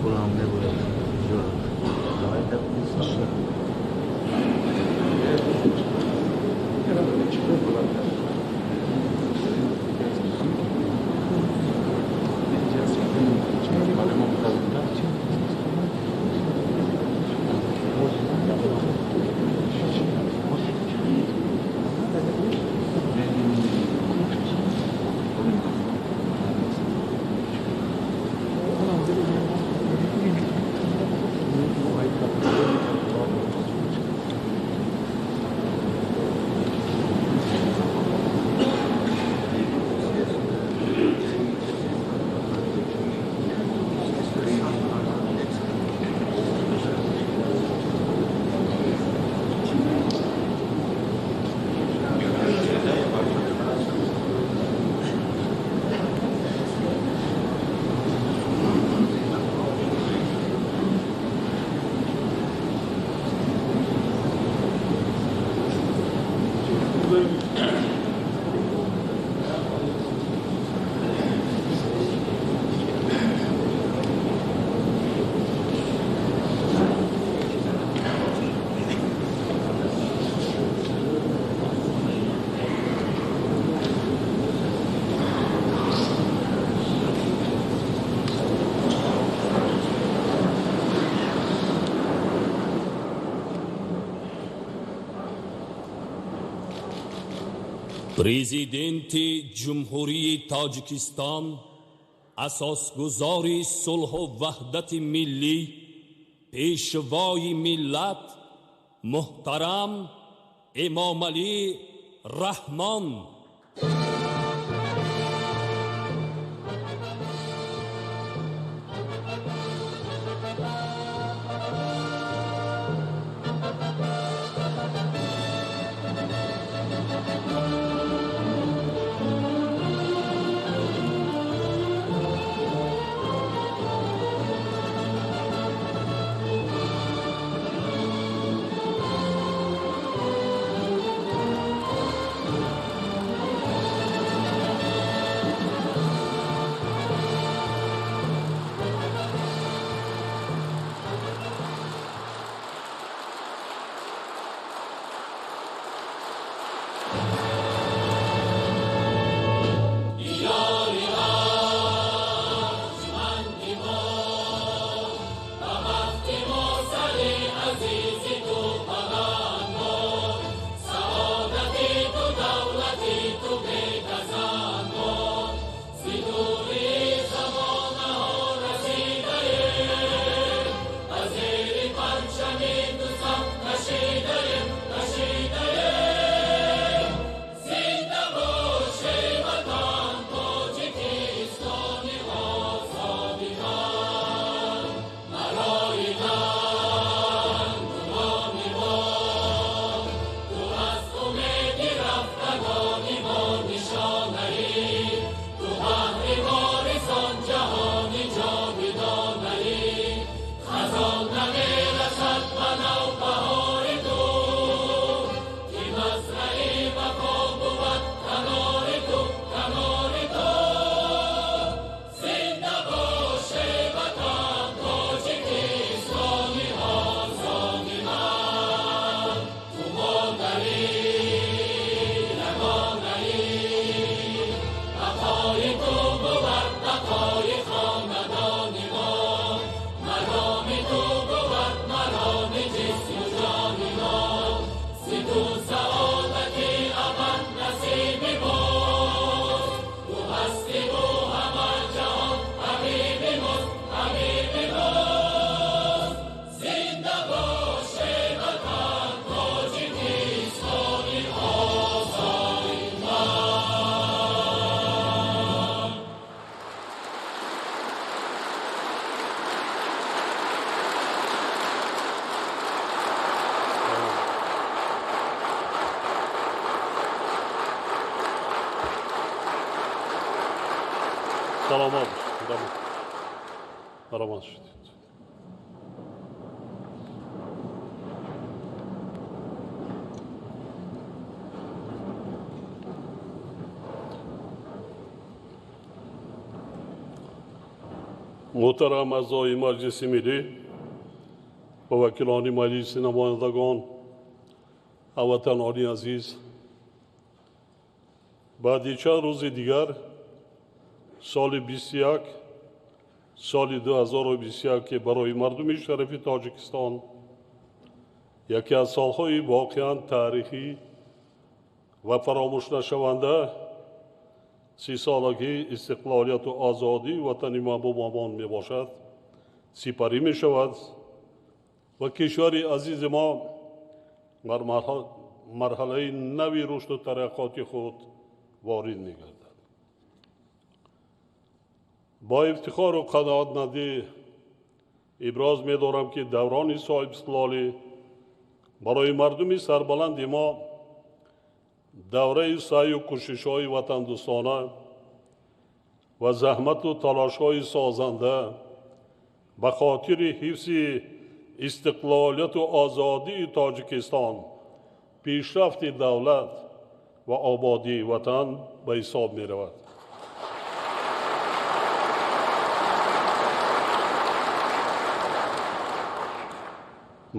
Пулам мебурад. Президенти Ҷумҳурии Тоҷикистон, асосгузори сулҳу ваҳдати миллӣ, пешвои миллат муҳтарам Эмомалӣ Раҳмон. Саломат бошед. Баромад шудед. Муҳтарам аъзои Маҷлиси Миллӣ ва вакилони Маҷлиси Намояндагон, ҳамватанони азиз, баъди чанд рӯзи дигар соли 21, соли 2021, ки барои мардуми шарифи Тоҷикистон яке аз солҳои воқеан таърихӣ ва фаромӯшнашаванда, 30-солагии истиқлолияту озодии ватани маҳбубамон мебошад, сипарӣ мешавад ва кишвари азизи мо бар марҳалаи нави рушду тараққоти худ ворид мегардад. Бо ифтихору қаноатмандӣ иброз медорам, ки даврони соҳибистиқлолӣ барои мардуми сарбаланди мо давраи саъю кӯшишҳои ватандӯстона ва заҳмату талошҳои созанда ба хотири ҳифзи истиқлолияту озодии Тоҷикистон, пешрафти давлат ва ободии ватан ба ҳисоб меравад.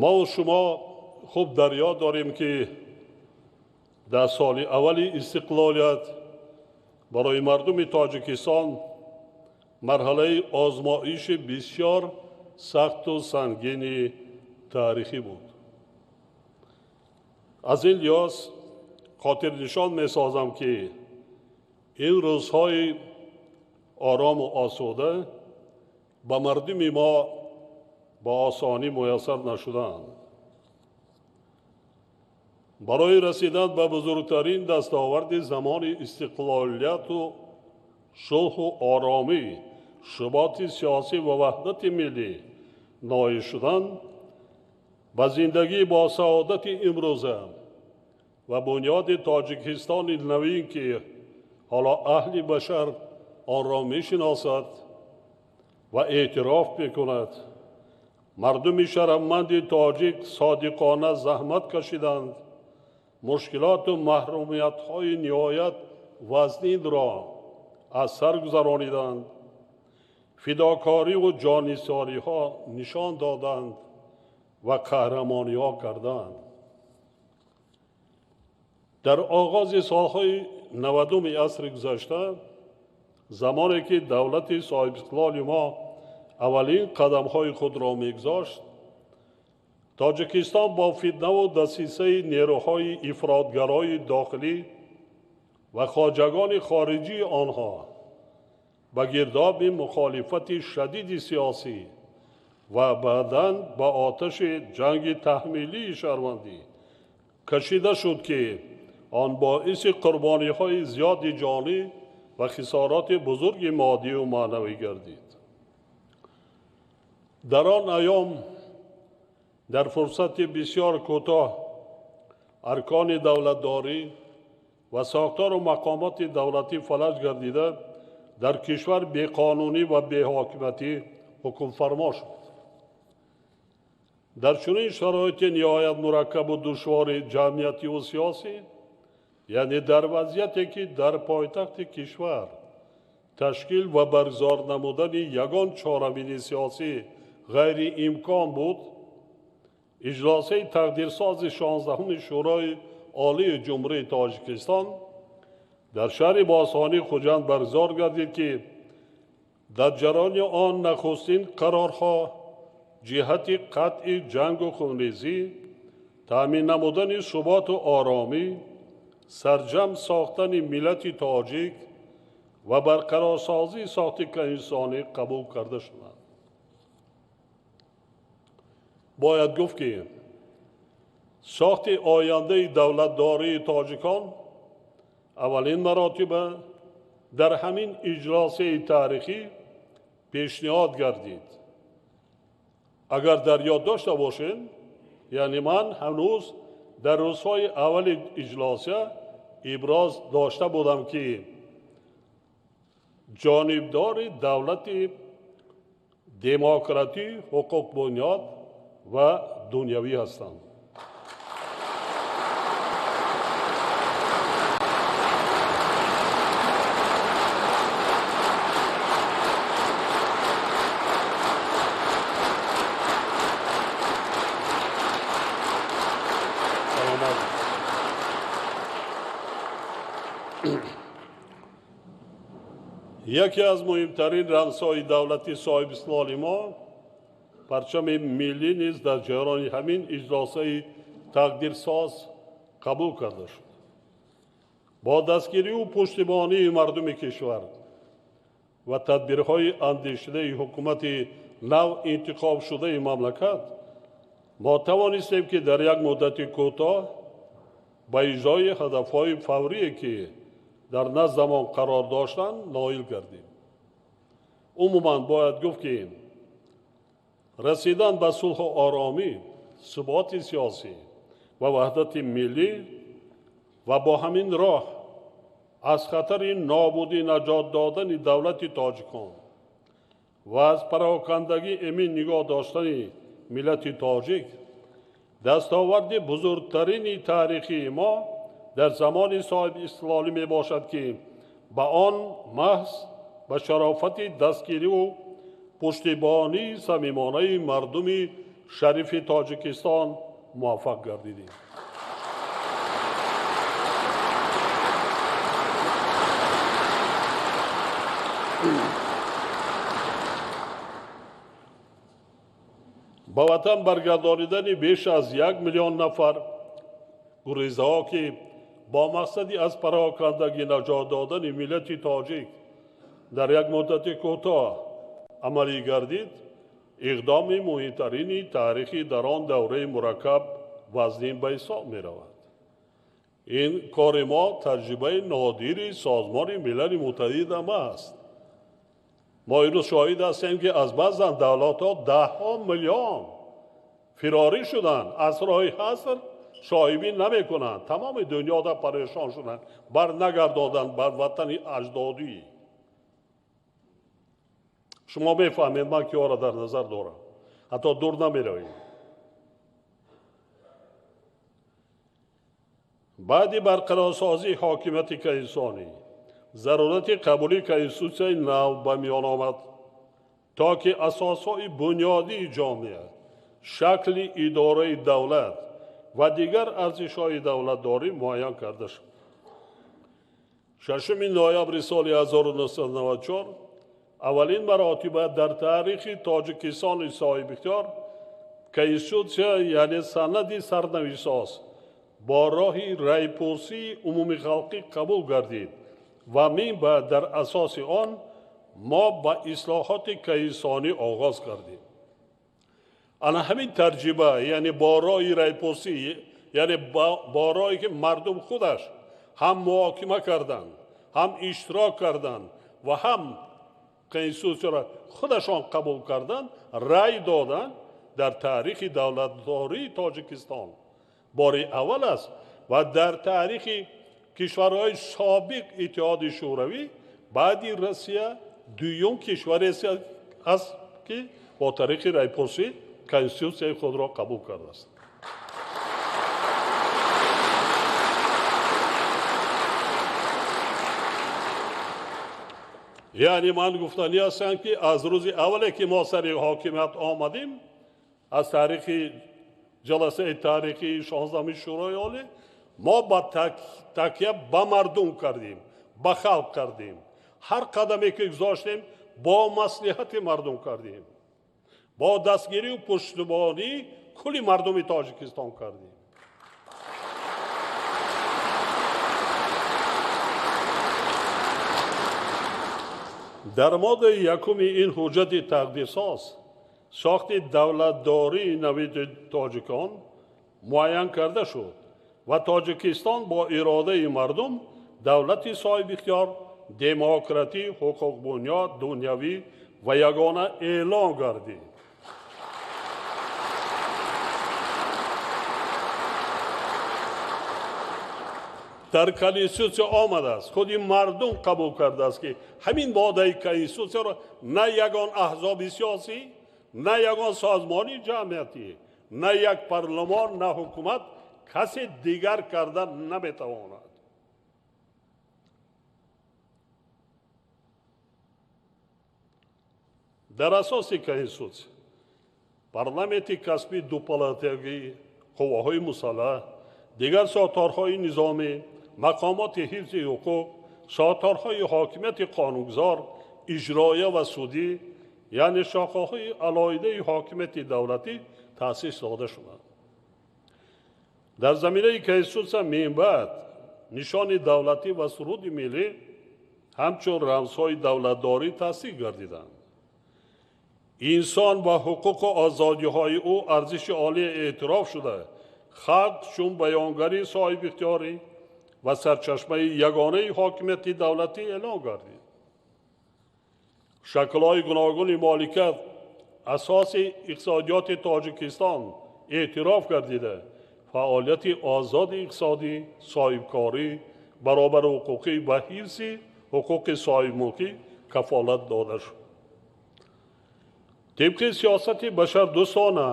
Мову шумо хуб дар ёд дорем, ки дар соли аввали истиқлолият барои мардуми Тоҷикистон марҳалаи озмоиши бисёр сахту сангини таърихӣ буд. Аз ин лиҳоз хотирнишон месозам, ки ин рӯзҳои орому осуда ба мардуми мо ба осонӣ муяссар нашуданд. Барои расидан ба бузургтарин дастоварди замони истиқлолияту сулҳу оромӣ, суботи сиёсӣ ва ваҳдати миллӣ ноил шудан, ба зиндагӣ бо саодати имрӯза ва бунёди Тоҷикистони навин, ки ҳоло аҳли башар онро мешиносад ва эътироф мекунад, мардуми шарафманди тоҷик содиқона заҳмат кашиданд, мушкилоту маҳрумиятҳои ниҳоят вазнинро аз сар гузарониданд, фидокориву ҷоннисориҳо нишон доданд ва қаҳрамониҳо карданд. Дар оғози солҳои 90-уми асри гузашта, замоне ки давлати соҳибистиқлоли мо аввалин қадамҳои худро мегузошт, Тоҷикистон бо фитнаву дасисаи нерӯҳои ифротгарои дохилӣ ва хоҷагони хориҷии онҳо ба гирдоби мухолифати шадиди сиёсӣ ва баъдан ба оташи ҷанги таҳмилии шаҳрвандӣ кашида шуд, ки он боиси қурбониҳои зиёди ҷонӣ ва хисороти бузурги моддию маънавӣ гардид. Дар он айём дар фурсати бисёр кӯтоҳ аркони давлатдорӣ ва сохтору мақомоти давлатӣ фалаҷ гардида, дар кишвар беқонунӣ ва беҳокиматӣ ҳукмфармо шуд. Дар чунин шароити ниҳоят мураккабу душвори ҷамъиятиву сиёсӣ, яъне дар вазъияте ки дар пойтахти кишвар ташкил ва баргузор намудани ягон чорабини сиёсӣ ғайриимкон буд, иҷлосаи тақдирсози 16-уми Шӯрои Олии Ҷумҳурии Тоҷикистон дар шаҳри бостонии Хуҷанд баргузор гардид, ки дар ҷараёни он нахустин қарорҳо ҷиҳати қатъи ҷангу хунрезӣ, таъмин намудани суботу оромӣ, сарҷам сохтани миллати тоҷик ва барқарорсозии сохти конститутсионӣ қабул карда шуданд. Бояд гуфт, ки сохти ояндаи давлатдории тоҷикон аввалин маротиба дар ҳамин иҷлосияи таърихӣ пешниҳод гардид. Агар дар ёд дошта бошем, яъне ман ҳанӯз дар рӯзҳои аввали иҷлосия иброз дошта будам, ки ҷонибдори давлати демократӣ, ҳуқуқбунёд ва дунявӣ ҳастам. Яке аз муҳимтарин рамзҳои давлати соҳибистиқлоли мо парчами миллӣ низ дар ҷараёни ҳамин иҷлосаи тақдирсоз қабул карда шуд. Бо дастгириву пуштибонии мардуми кишвар ва тадбирҳои андешидаи ҳукумати нав интихобшудаи мамлакат мо тавонистем, ки дар як муддати кӯтоҳ ба иҷрои ҳадафҳои фаврие, ки дар наздамон қарор доштанд, ноил гардем. Умуман бояд гуфт, ки расидан ба сулҳу оромӣ, суботи сиёсӣ ва ваҳдати миллӣ ва бо ҳамин роҳ аз хатари нобудӣ наҷот додани давлати тоҷикон ва аз парокандагӣ эмин нигоҳ доштани миллати тоҷик дастоварди бузургтарини таърихии мо дар замони соҳибистиқлолӣ мебошад, ки ба он маҳз ба шарофати дастгириву пуштибонии самимонаи мардуми шарифи Тоҷикистон муваффақ гардидем. Ба ватан баргардонидани беш аз 1 миллион нафар гурезаҳо, ки бо мақсади аз парокандагӣ наҷот додани миллати тоҷик дар як муддати кӯтоҳ амалӣ гардид, иқдоми муҳимтарини таърихӣ дар он давраи мураккаб вазнин ба ҳисоб меравад. Ин кори мо таҷрибаи нодири Созмони Милали Муттаҳид ҳам аст. Мо имрӯз шоҳид ҳастем, ки аз баъзан давлатҳо даҳҳо миллион фирорӣ шуданд, аз роҳи ҳаср соҳибӣ намекунанд, тамоми дунёда парешон шуданд, барнагардоданд бар ватани аҷдодӣ. Шумо мефаҳмед, ман киҳоро дар назар дорам, ҳатто дур намеравем. Баъди барқарорсозии ҳокимияти конститутсионӣ зарурати қабули конститутсияи нав ба миён омад, то ки асосҳои бунёдии ҷомеа, шакли идораи давлат ва дигар арзишҳои давлатдорӣ муайян карда шуд. 6 ноябри соли 1994 аввалин маротиба дар таърихи Тоҷикистони соҳибихтиёр конститутсия, яъне санади сарнавиштсоз, бо роҳи райпурсии умумихалқӣ қабул гардид ва минбаъд дар асоси он мо ба ислоҳоти конститутсионӣ оғоз кардем. Ана ҳамин таҷриба, яъне бо роҳи райпурсӣ, яъне бо роҳе ки мардум худаш ҳам муҳокима карданд, ҳам иштирок карданд ва ҳам конститутсияро худашон қабул карданд, рай доданд, дар таърихи давлатдории Тоҷикистон бори аввал аст ва дар таърихи кишварҳои собиқ Иттиҳоди Шӯравӣ баъди Россия дуюм кишваре аст, ки бо тариқи райпурсӣ конститутсияи худро қабул кардааст. Яъне ман гуфтанӣ ҳастам, ки аз рӯзи аввале ки мо сари ҳокимият омадем, аз таърихи ҷаласаи таърихии 16-ми Шӯрои Олӣ мо ба такя ба мардум кардем, ба халқ кардем. Ҳар қадаме ки гузоштем бо маслиҳати мардум кардем, бо дастгирию пуштибонии кулли мардуми Тоҷикистон кардем. Дар моддаи якуми ин ҳуҷҷати тақдирсоз сохти давлатдории нави тоҷикон муайян карда шуд ва Тоҷикистон бо иродаи мардум давлати соҳибихтиёр, демократӣ, ҳуқуқбунёд, дунявӣ ва ягона эълон гардид. Дар конститутсия омадааст, худи мардум қабул кардааст, ки ҳамин моддаи конститутсияро на ягон аҳзоби сиёсӣ, на ягон созмони ҷамъиятӣ, на як парлумон, на ҳукумат касе дигар карда наметавонад. Дар асоси конститутсия парламенти касбии дупалатагӣ, қувваҳои мусаллаҳ, дигар сохторҳои низомӣ, мақомоти ҳифзи ҳуқуқ, сохторҳои ҳокимияти қонунгузор, иҷроия ва судӣ, яъне шохаҳои алоҳидаи ҳокимияти давлатӣ таъсис дода шуданд. Дар заминаи Конститутсия минбаъд нишони давлатӣ ва суруди миллӣ ҳамчун рамзҳои давлатдорӣ тасдиқ гардиданд. Инсон ва ҳуқуқу озодиҳои ӯ арзиши олӣ эътироф шуда, халқ чун баёнгари соҳибихтиёрӣ ва сарчашмаи ягонаи ҳокимияти давлатӣ эълон гардид. Шаклҳои гуногуни моликият асоси иқтисодиёти Тоҷикистон эътироф гардида, фаъолияти озоди иқтисодӣ, соҳибкорӣ, баробарҳуқуқӣ ва ҳифзи ҳуқуқи соҳибмулкӣ кафолат дода шуд. Тибқи сиёсати башардӯстона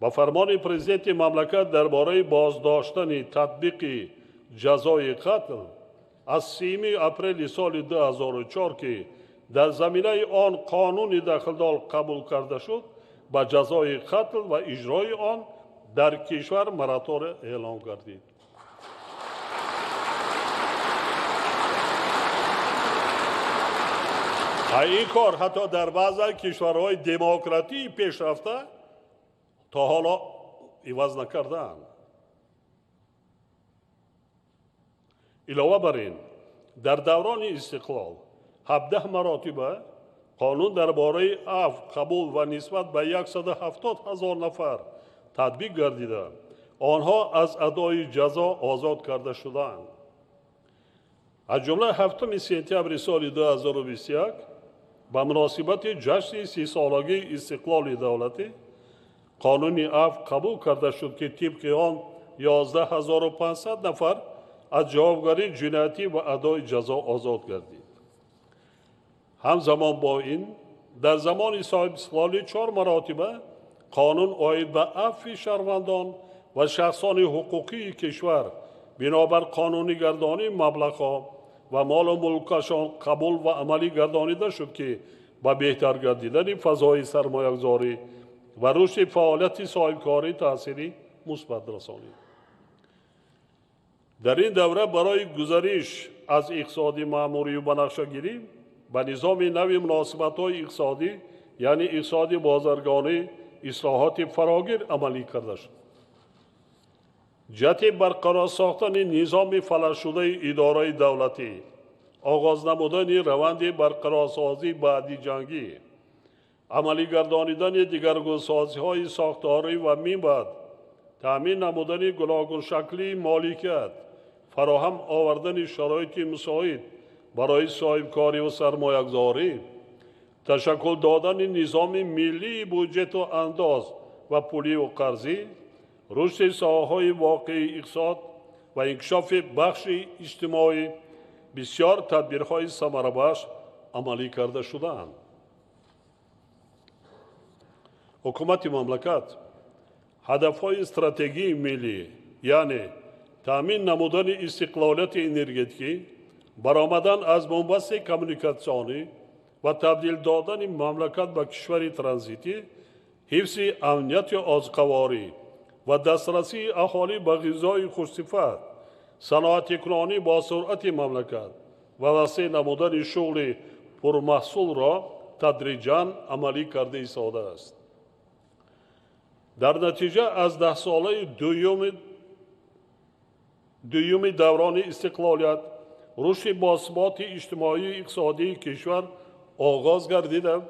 ба фармони президенти мамлакат дар бораи боздоштани татбиқи ҷазои қатл аз 30 апрели соли 2004, ки дар заминаи он қонуни дахлдор қабул карда шуд, ба ҷазои қатл ва иҷрои он дар кишвар моратория эълон гардид. Ин кор ҳатто дар баъзе кишварҳои демократии пешрафта то ҳоло иваз накардаанд. Илова бар ин, дар даврони истиқлол 17 маротиба қонун дар бораи афв қабул ва нисбат ба 170 ҳазор нафар татбиқ гардида, онҳо аз адои ҷазо озод карда шудаанд. Аз ҷумла 7 сентябри соли 2021 ба муносибати ҷашни 30-солагии истиқлоли давлатӣ қонуни афв қабул карда шуд, ки тибқи он 11500 нафар аз ҷавобгарии ҷиноятӣ ва адои ҷазо озод гардид. Ҳамзамон бо ин, дар замони соҳибистиқлолӣ 4 маротиба қонун оид ба афви шаҳрвандон ва шахсони ҳуқуқии кишвар бинобар қонунигардонии маблағҳо ва молу мулкашон қабул ва амалӣ гардонида шуд, ки ба беҳтар гардидани фазои сармоягузорӣ ва рушди фаъолияти соҳибкорӣ таъсири мусбат расонид. Дар ин давра барои гузариш аз иқтисоди маъмурию банақшагирӣ ба низоми нави муносибатҳои иқтисодӣ, яъне иқтисоди бозаргонӣ, ислоҳоти фарогир амалӣ карда шуд. Ҷиҳати барқарор сохтани низоми фалаҷшудаи идораи давлатӣ, оғоз намудани раванди барқарорсозии баъдиҷангӣ, амалигардонидани дигаргунсозиҳои сохторӣ ва минбаъд таъмин намудани гуногуншаклии моликият, фароҳам овардани шароити мусоид барои соҳибкорӣ ва сармоягузорӣ, ташаккул додани низоми миллии буҷету андоз ва пулию қарзӣ, рушди соҳаҳои воқеии иқтисод ва инкишофи бахши иҷтимоӣ бисёр тадбирҳои самарабахш амалӣ карда шудаанд. Ҳукумати мамлакат ҳадафҳои стратегии миллӣ, яъне таъмин намудани истиқлолияти энергетикӣ, баромадан аз бунбасти коммуникатсионӣ ва табдил додани мамлакат ба кишвари транзитӣ, ҳифзи амнияти озуқаворӣ ва дастрасии аҳолӣ ба ғизои хушсифат, саноатикунонӣ бо суръати мамлакат ва васеъ намудани шуғли пурмаҳсулро тадриҷан амалӣ карда истодааст. Дар натиҷа аз 10-солаи дуюми даврони истиқлолият рушди босуботи иҷтимоию иқтисодии кишвар оғоз гардида,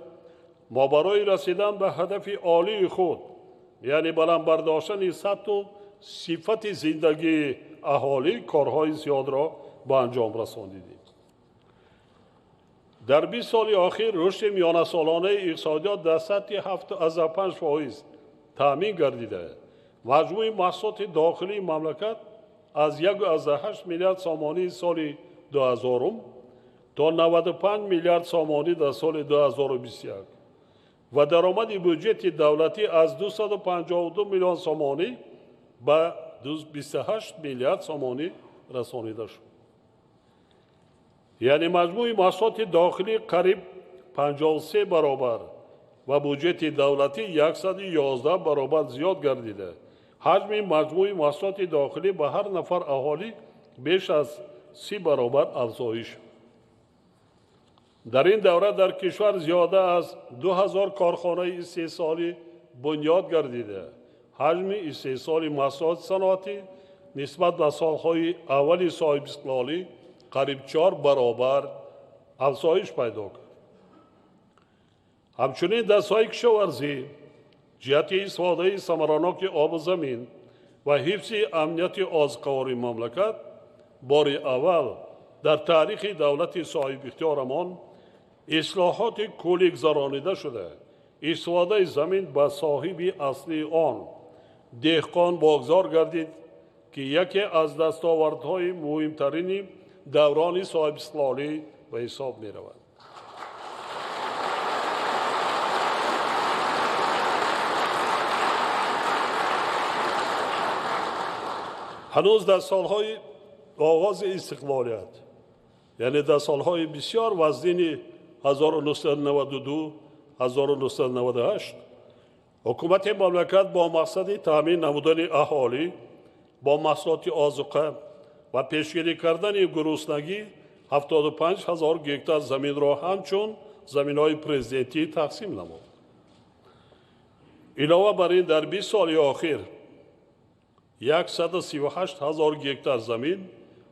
мо барои расидан ба ҳадафи олии худ, яъне баланд бардоштани сатҳу сифати зиндагии аҳолӣ, корҳои зиёдро ба анҷом расонидем. Дар 20 соли охир рушди миёнасолонаи иқтисодиёт дар сатҳи 7,5% таъмин гардида, маҷмӯи маҳсулоти дохилии мамлакат аз 1,8 миллиард сомонии соли 2000 то 95 миллиард сомонӣ дар соли 2021 ва даромади буҷети давлатӣ аз 252 миллион сомонӣ ба 28 миллиард сомонӣ расонида шуд. Яъне маҷмӯи маҳсулоти дохилӣ қариб 53 баробар ва буҷети давлатӣ 111 баробар зиёд гардида. Ҳаҷми маҷмӯи маҳсулоти дохилӣ ба ҳар нафар аҳолӣ беш аз 30 баробар афзоиш. Дар ин давра дар кишвар зиёда аз 2000 корхонаи истеҳсолӣ бунёд гардида, ҳаҷми истеҳсоли маҳсулоти саноатӣ нисбат ба солҳои аввали соҳибистиқлолӣ қариб 4 баробар афзоиш пайдо кард. Ҳамчунин дар соҳаи кишоварзӣ ҷиҳати истифодаи самараноки обу замин ва ҳифзи амнияти озуқавории мамлакат бори аввал дар таърихи давлати соҳибихтиёрамон ислоҳоти куллӣ гузаронида шуда, истифодаи замин ба соҳиби аслии он деҳқон богзор гардид, ки яке аз дастовардҳои муҳимтарини даврони соҳибистиқлолӣ ба ҳисоб меравад. Ҳанӯз дар солҳои оғози истиқлолият, яъне дар солҳои бисёр вазнини 1992-1998 ҳукумати мамлакат бо мақсади таъмин намудани аҳолӣ бо маҳсулоти озуқа ва пешгирӣ кардани гуруснагӣ 75 ҳазор гектар заминро ҳамчун заминҳои президентӣ тақсим намуд. Илова бар ин, дар 20 соли охир 138 ҳазор гектар замин,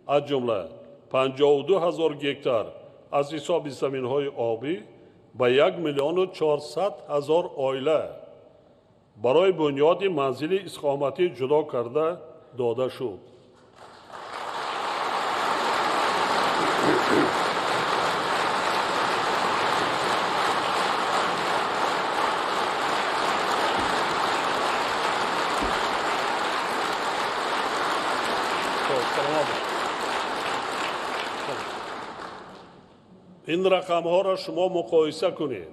аз ҷумла 52 ҳазор гектар аз ҳисоби заминҳои обӣ ба 1 400 000 оила барои бунёди манзили истиқоматӣ ҷудо карда дода шуд. Ин рақамҳоро шумо муқоиса кунед.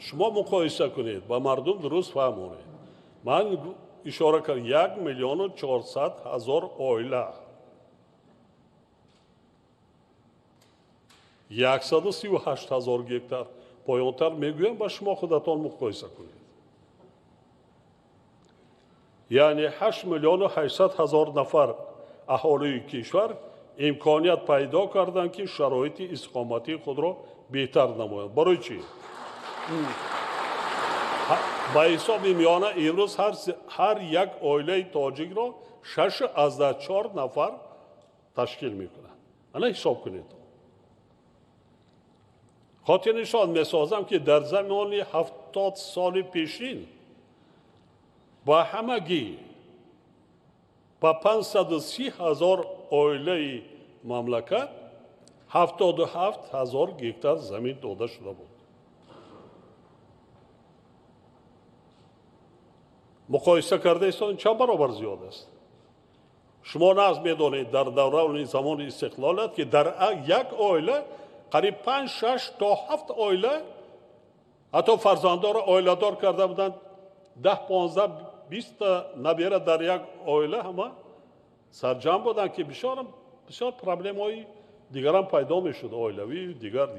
Шумо муқоиса кунед, ба мардум дуруст фаҳмонед. Ман ишора кардам 1 400 000 оила, 138 ҳазор гектар. Поёнтар мегӯям, ба шумо худатон муқоиса кунед. Яъне 8 800 000 нафар аҳолии кишвар имконият пайдо карданд, ки шароити истиқоматии худро беҳтар намоянд. Барои чӣ? Ба ҳисоби миёна имрӯз ҳар як оилаи тоҷикро 6,4 нафар ташкил мекунад. Ана ҳисоб кунед. Хотирнишон месозам, ки дар замони 70 соли пешин ба ҳамагӣ ба 530 ҳазор оилаи мамлакат 77 ҳазор гектар замин дода шуда буд. Муқоиса карда истода чанд баробар зиёд аст? Шумо нағз медонед, дар давраи замони истиқлолият, ки дар як оила қариб 5, 6 то 7 оила ҳатто фарзандонро оиладор карда буданд. 10, 15, 20 набера дар як оила ҳама сарҷамъ буданд, ки бисёр проблемаҳои дигарам пайдо мешуд, оилавӣ дигар.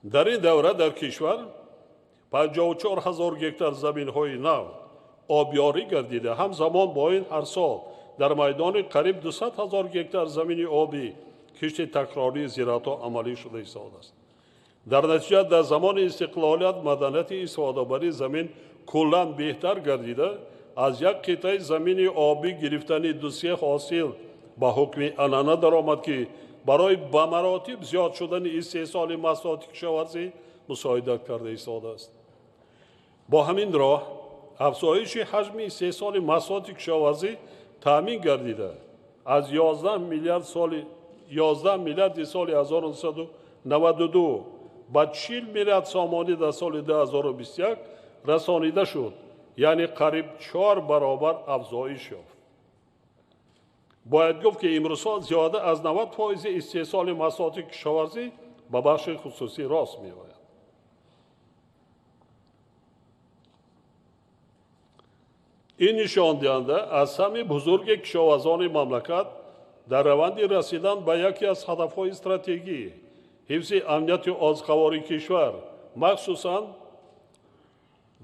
Дар ин давра дар кишвар 54 ҳазор гектар заминҳои нав обёрӣ гардида, ҳамзамон бо ин ҳар сол дар майдони қариб 200 ҳазор гектар замини обӣ кишти такрории зираатҳо амалӣ шуда истодааст. Дар натиҷа дар замони истиқлолият маданияти истифодабарии замин куллан беҳтар гардида, аз як қитъаи замини обӣ гирифтани 2-3 ҳосил ба ҳукми анъана даромад, ки барои ба маротиб зиёд шудани истеҳсоли маҳсулоти кишоварзӣ мусоидат карда истодааст. Бо ҳамин роҳ афзоиши ҳаҷми истеҳсоли маҳсулоти кишоварзӣ таъмин гардида, аз 11 миллиарди соли 1992 ба 40 миллиард сомонӣ дар соли 2021 расонида шуд, яъне қариб 4 баробар афзоиш ёфт. Бояд гуфт, ки имрӯзҳо зиёда аз 90% истеҳсоли маҳсулоти кишоварзӣ ба бахши хусусӣ рост меояд. Ин нишондиҳанда аз саҳми бузурги кишоварзони мамлакат дар раванди расидан ба яке аз ҳадафҳои стратегӣ, ҳифзи амнияти озуқавории кишвар, махсусан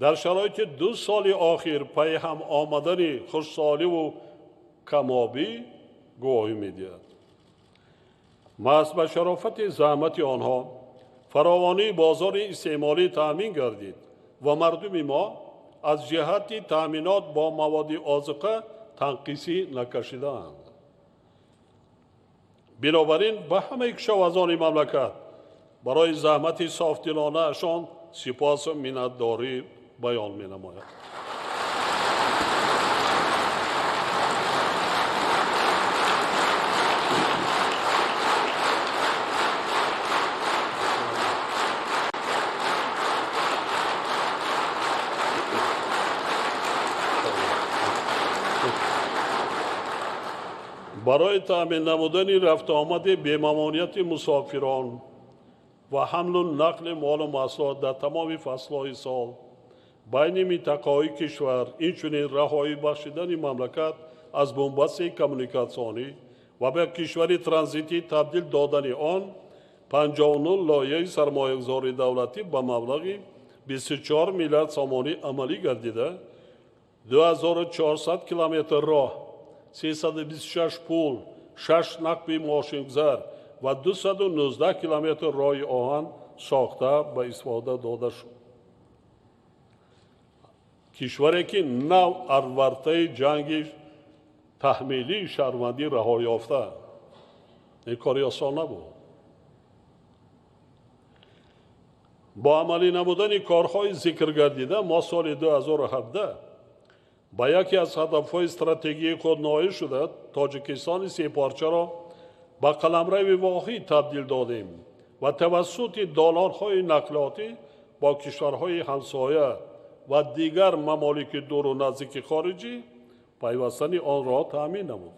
дар шароити 2 соли охир пайҳам омадани хушсоливу камобӣ гувоҳӣ медиҳад. Маҳз ба шарофати заҳмати онҳо фаровонии бозори истеъмолӣ таъмин гардид ва мардуми мо аз ҷиҳати таъминот бо маводи озуқа танқисӣ накашидаанд. Бинобар ин ба ҳамаи кишоварзони мамлакат барои заҳмати софдилонаашон сипосу миннатдорӣ баён менамояд. Барои таъмин намудани рафтуомади бемамонияти мусофирон ва ҳамлу нақли молу маҳсулот дар тамоми фаслҳои сол байни минтақаҳои кишвар, инчунин раҳоӣ бахшидани мамлакат аз бунбасти коммуникатсионӣ ва ба кишвари транзитӣ табдил додани он 59 лоиҳаи сармоягузории давлатӣ ба маблағи 24 миллиард сомонӣ амалӣ гардида, 2400 километр роҳ, 326 пул, 6 нақби мошингузар ва 219 километр роҳи оҳан сохта ба истифода дода шуд. Кишваре ки нав аз вартаи ҷанги таҳмилии шаҳрвандӣ раҳо ёфта, ин кори осон набуд. Бо амалӣ намудани корҳои зикргардида мо соли 2017 ба яке аз ҳадафҳои стратегии худ ноил шуда, Тоҷикистони сепорчаро ба қаламрави воҳид табдил додем ва тавассути долонҳои нақлиётӣ бо кишварҳои ҳамсоя ва дигар мамолики дуру наздики хориҷӣ пайвастани онро таъмин намуд.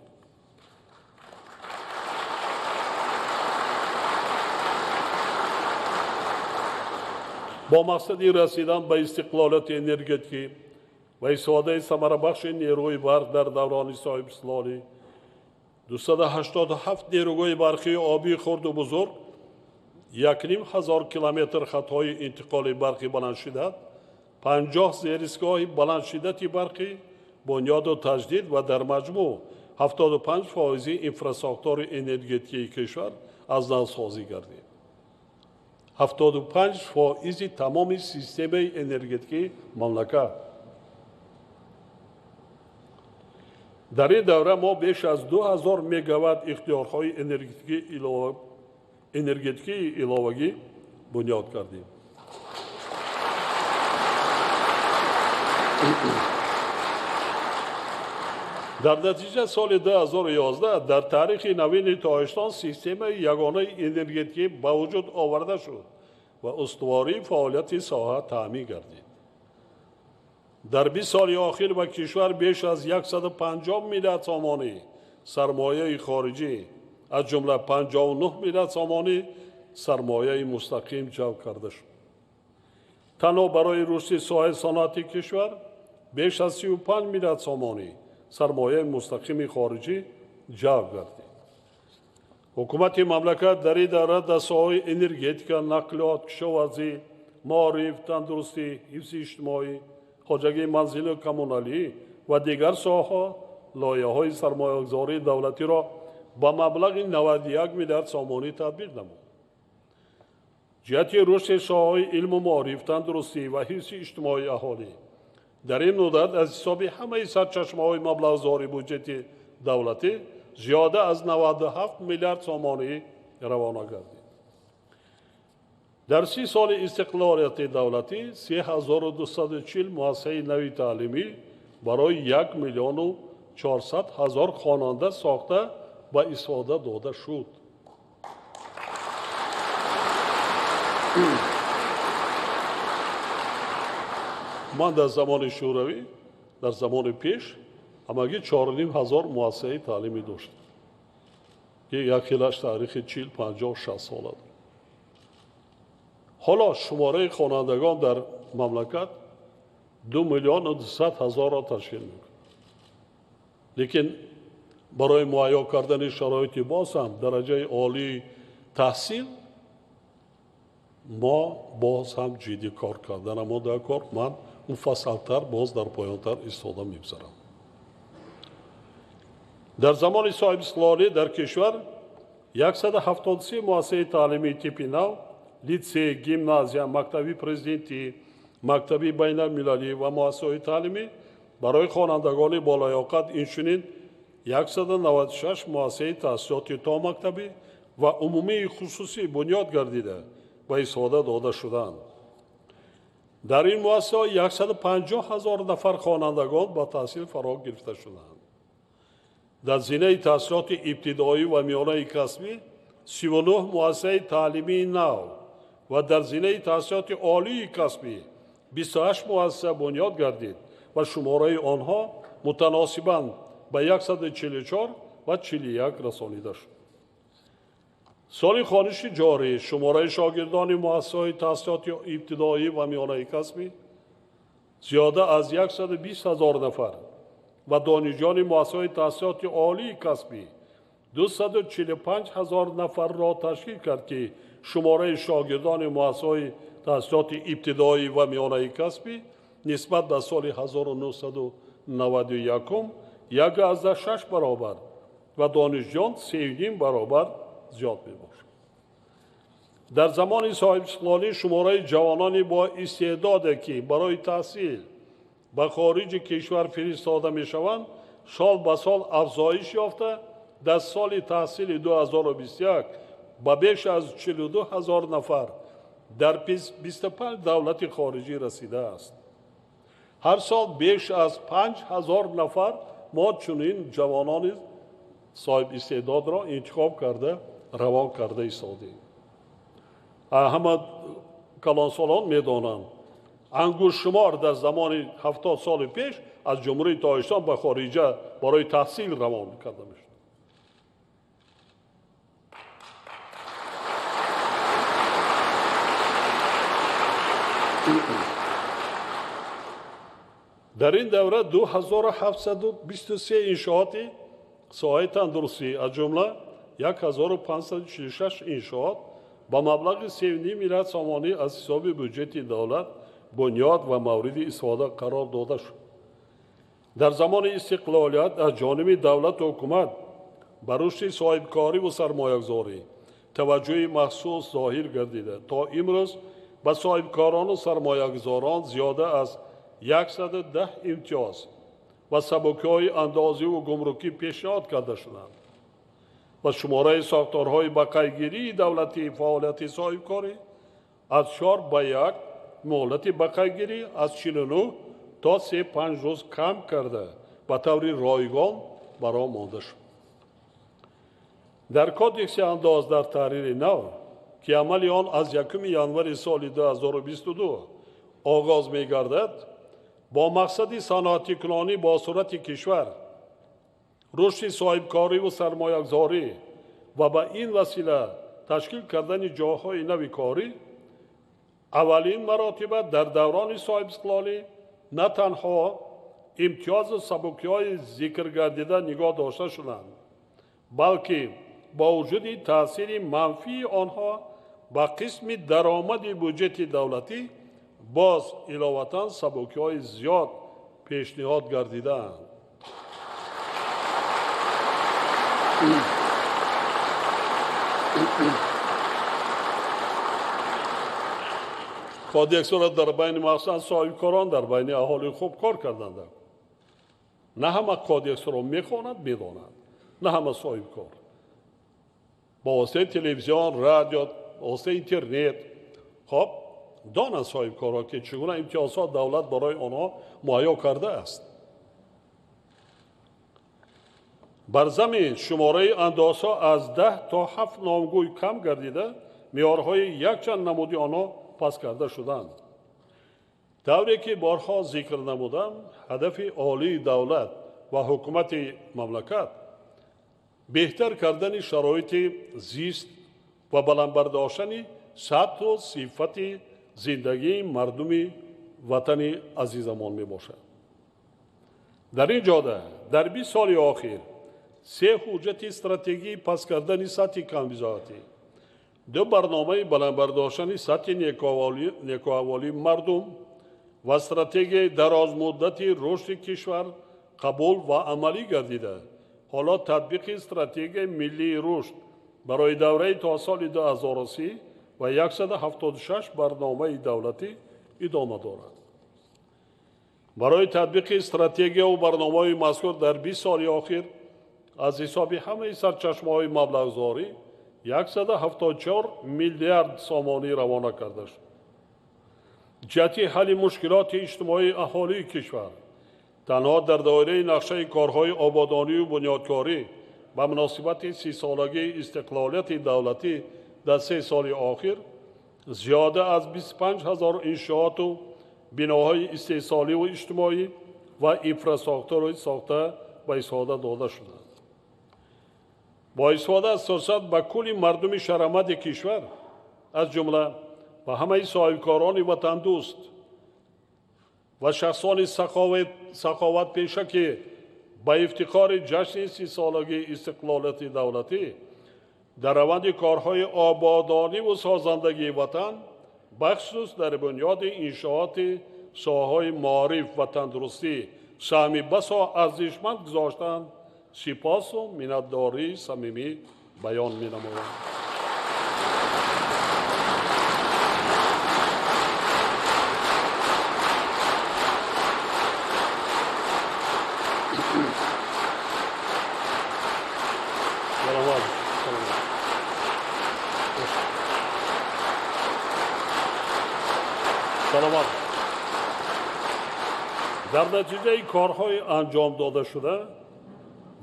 Бо мақсади расидан ба истиқлолияти энергетикӣ ва истифодаи самарабахши нерӯи барқ дар даврони соҳибистиқлолӣ 287 нерӯгоҳи барқии обии хурду бузург, 1500 километр хатҳои интиқоли барқи баландшиддат, 50 зеристгоҳи баландшиддати барқӣ бунёду таҷдид ва дар маҷмӯъ 75% инфрасохтори энергетикии кишвар аз навсозӣ гардид. 75% тамоми системаи энергетикии мамлакат. Дар ин давра мо беш аз 2000 мегаватт ихтиёрҳои энергетикии иловагӣ бунёд кардем. Дар натиҷа соли 2011 дар таърихи навини Тоҷикистон системаи ягонаи энергетикӣ ба вуҷуд оварда шуд ва устувории фаъолияти соҳа таъмин гардид. Дар 20 соли охир ба кишвар беш аз 150 миллиард сомонӣ сармояи хориҷӣ, аз ҷумла 59 миллиард сомонӣ сармояи мустақим ҷалб карда шуд. Танҳо барои рушди соҳаи саноати кишвар беш аз 35 миллиард сомонӣ сармояи мустақими хориҷӣ ҷалб гардид. Ҳукумати мамлакат дар ин давра дар соҳаи энергетика, нақлиёт, кишоварзӣ, маориф, тандурустӣ, ҳифзи иҷтимоӣ, хоҷагии манзилу коммуналӣ ва дигар соҳаҳо лоиҳаҳои сармоягузории давлатиро ба маблағи 91 миллиард сомонӣ татбиқ намуд. Ҷиҳати рушди соҳаҳои илму маориф, тандурустӣ ва ҳифзи иҷтимоии аҳолӣ дар ин муддат аз ҳисоби ҳамаи сарчашмаҳои маблағгузории буҷети давлатӣ зиёда аз 97 миллиард сомонӣ равона гардид. Дар 30 соли истиқлолияти давлатӣ 3240 муассисаи нави таълимӣ барои 1 400 000 хонанда сохта ба истифода дода шуд. Ман дар замони Шӯравӣ, дар замони пеш ҳамагӣ 4500 муассисаи таълимӣ доштем, ки як хелаш таърихи 40, 50, 60 сола дорад. Ҳоло шумораи хонандагон дар мамлакат 2 200 000-ро ташкил мекунад. Лекин барои муҳайё кардани шароити боз ҳам дараҷаи олии таҳсил мо боз ҳам ҷиддӣ кор кардан, аммо дар кор ман муфассалтар боз дар поёнтар истода мегузарам. Дар замони соҳибистиқлолӣ дар кишвар 173 муассисаи таълимии типи нав, литсей, гимназия, мактаби президентӣ, мактаби байналмилалӣ ва муассисаҳои таълимӣ барои хонандагони болаёқат, инчунин 196 муассисаи таҳсилоти томактабӣ ва умумии хусусӣ бунёд гардида ба истифода дода шуданд. Дар ин муассисаҳо 150 ҳазор нафар хонандагон ба таҳсил фаро гирифта шуданд. Дар зинаи таҳсилоти ибтидоӣ ва миёнаи касбӣ 39 муассисаи таълимии нав ва дар зинаи таҳсилоти олии касбӣ 28 муассиса бунёд гардид ва шумораи онҳо мутаносибан ба 144 ва 41 расонида шуд. Соли хониши ҷорӣ шумораи шогирдони муассисаҳои таҳсилоти ибтидоӣ ва миёнаи касбӣ зиёда аз 120 ҳазор нафар ва донишҷӯёни муассисаҳои таҳсилоти олии касбӣ 245 ҳазор нафарро ташкил кард, ки шумораи шогирдони муассисаҳои таҳсилоти ибтидоӣ ва миёнаи касбӣ нисбат ба соли 1991 1,6 баробар ва донишҷӯён 3,5 баробар зиёд мебошад. Дар замони соҳибистиқлолӣ шумораи ҷавонони бо истеъдоде, ки барои таҳсил ба хориҷи кишвар фиристода мешаванд, сол ба сол афзоиш ёфта, дар соли таҳсили 2021 ба беш аз 42 ҳазор нафар дар 25 давлати хориҷӣ расидааст. Ҳар сол беш аз 5 ҳазор нафар мо чунин ҷавонони соҳибистеъдодро интихоб карда равон карда истодем. Ҳама калонсолон медонанд, ангуштшумор дар замони 70 соли пеш аз Ҷумҳурии Тоҷикистон ба хориҷа барои таҳсил равон карда мешуд. Дар ин давра 2723 иншооти соҳаи тандурустӣ, аз ҷумла 1546 иншоот ба маблағи 3,5 миллиард сомонӣ аз ҳисоби бюҷети давлат бунёд ва мавриди истифода қарор дода шуд. Дар замони истиқлолият аз ҷониби давлату ҳукумат ба рушди соҳибкорӣ ва сармоягузорӣ таваҷҷӯҳи махсус зоҳир гардида, то имрӯз ба соҳибкорону сармоягузорон зиёда аз 110 имтиёз ва сабукиҳои андозиву гумрукӣ пешниҳод карда шуданд ва шумораи сохторҳои ба қайдгирии давлатии фаъолияти соҳибкорӣ аз 4 ба 1, муҳлати ба қайдгирӣ аз 49 то 3-5 рӯз кам карда ба таври ройгон баро монда шуд. Дар Кодекси андоз дар таҳрири нав, ки амали он аз 1 январи соли 2022 оғоз мегардад, бо мақсади саноатикунонӣ бо суръати кишвар, рушди соҳибкориву сармоягузорӣ ва ба ин васила ташкил кардани ҷойҳои нави корӣ, аввалин маротиба дар даврони соҳибистиқлолӣ на танҳо имтиёзу сабукиҳои зикргардида нигоҳ дошта шуданд, балки бо вуҷуди таъсири манфии онҳо ба қисми даромади буҷети давлатӣ боз иловатан сабукиҳои зиёд пешниҳод гардидаанд. Кодексро дар байни махсусан соҳибкорон, дар байни аҳолии хуб кор карданд. На ҳама кодексро мехонад, медонад, на ҳама соҳибкор. Бо воситаи телевизион, радио, бо воситаи интернет хоб донанд соҳибкорҳо, ки чӣ гуна имтиёзҳо давлат барои онҳо муҳайё кардааст. Бар замин шумораи андозҳо аз 10 то 7 номгӯй кам гардида, меъёрҳои якчанд намуди онҳо пас карда шуданд. Тавре ки борҳо зикр намудам, ҳадафи олии давлат ва ҳукумати мамлакат беҳтар кардани шароити зист ва баланд бардоштани сатҳу сифати зиндагии мардуми ватани азизамон мебошад. Дар ин ҷода дар 20 соли охир се ҳуҷҷати стратегии паст кардани сатҳи камбизоатӣ, ду барномаи баланд бардоштани сатҳи некӯаҳволии мардум ва стратегияи дарозмуддати рушди кишвар қабул ва амалӣ гардида, Ҳоло татбиқи стратегияи миллии рушд барои давраи то соли 2030 ва 176 барномаи давлатӣ идома дорад. Барои татбиқи стратегияву барномаҳои мазкур дар 20 соли охир аз ҳисоби ҳамаи сарчашмаҳои маблағгузорӣ 174 миллиард сомонӣ равона карда шуд. Ҷиҳати ҳалли мушкилоти иҷтимоии аҳолии кишвар танҳо дар доираи нақшаи корҳои ободонию бунёдкорӣ ба муносибати 30-солагии истиқлолияти давлатӣ дар 3 соли охир зиёда аз 25 ҳазор иншооту биноҳои истеҳсоливу иҷтимоӣ ва инфрасохторҳои сохта ба истифода дода шуданд. Бо истифода аз фурсат ба кулли мардуми шарамади кишвар, аз ҷумла ба ҳамаи соҳибкорони ватандӯст ва шахсони саховатпеша, ки ба ифтихори ҷашни 30-солагии истиқлолияти давлатӣ дар раванди корҳои ободониву созандагии ватан, бахусус дар бунёди иншооти соҳаҳои маориф ва тандурустӣ саҳми басо арзишманд гузоштанд, сипосу миннатдории самимӣ баён менамоянд. Саломат. Дар натиҷаи корҳои анҷом додашуда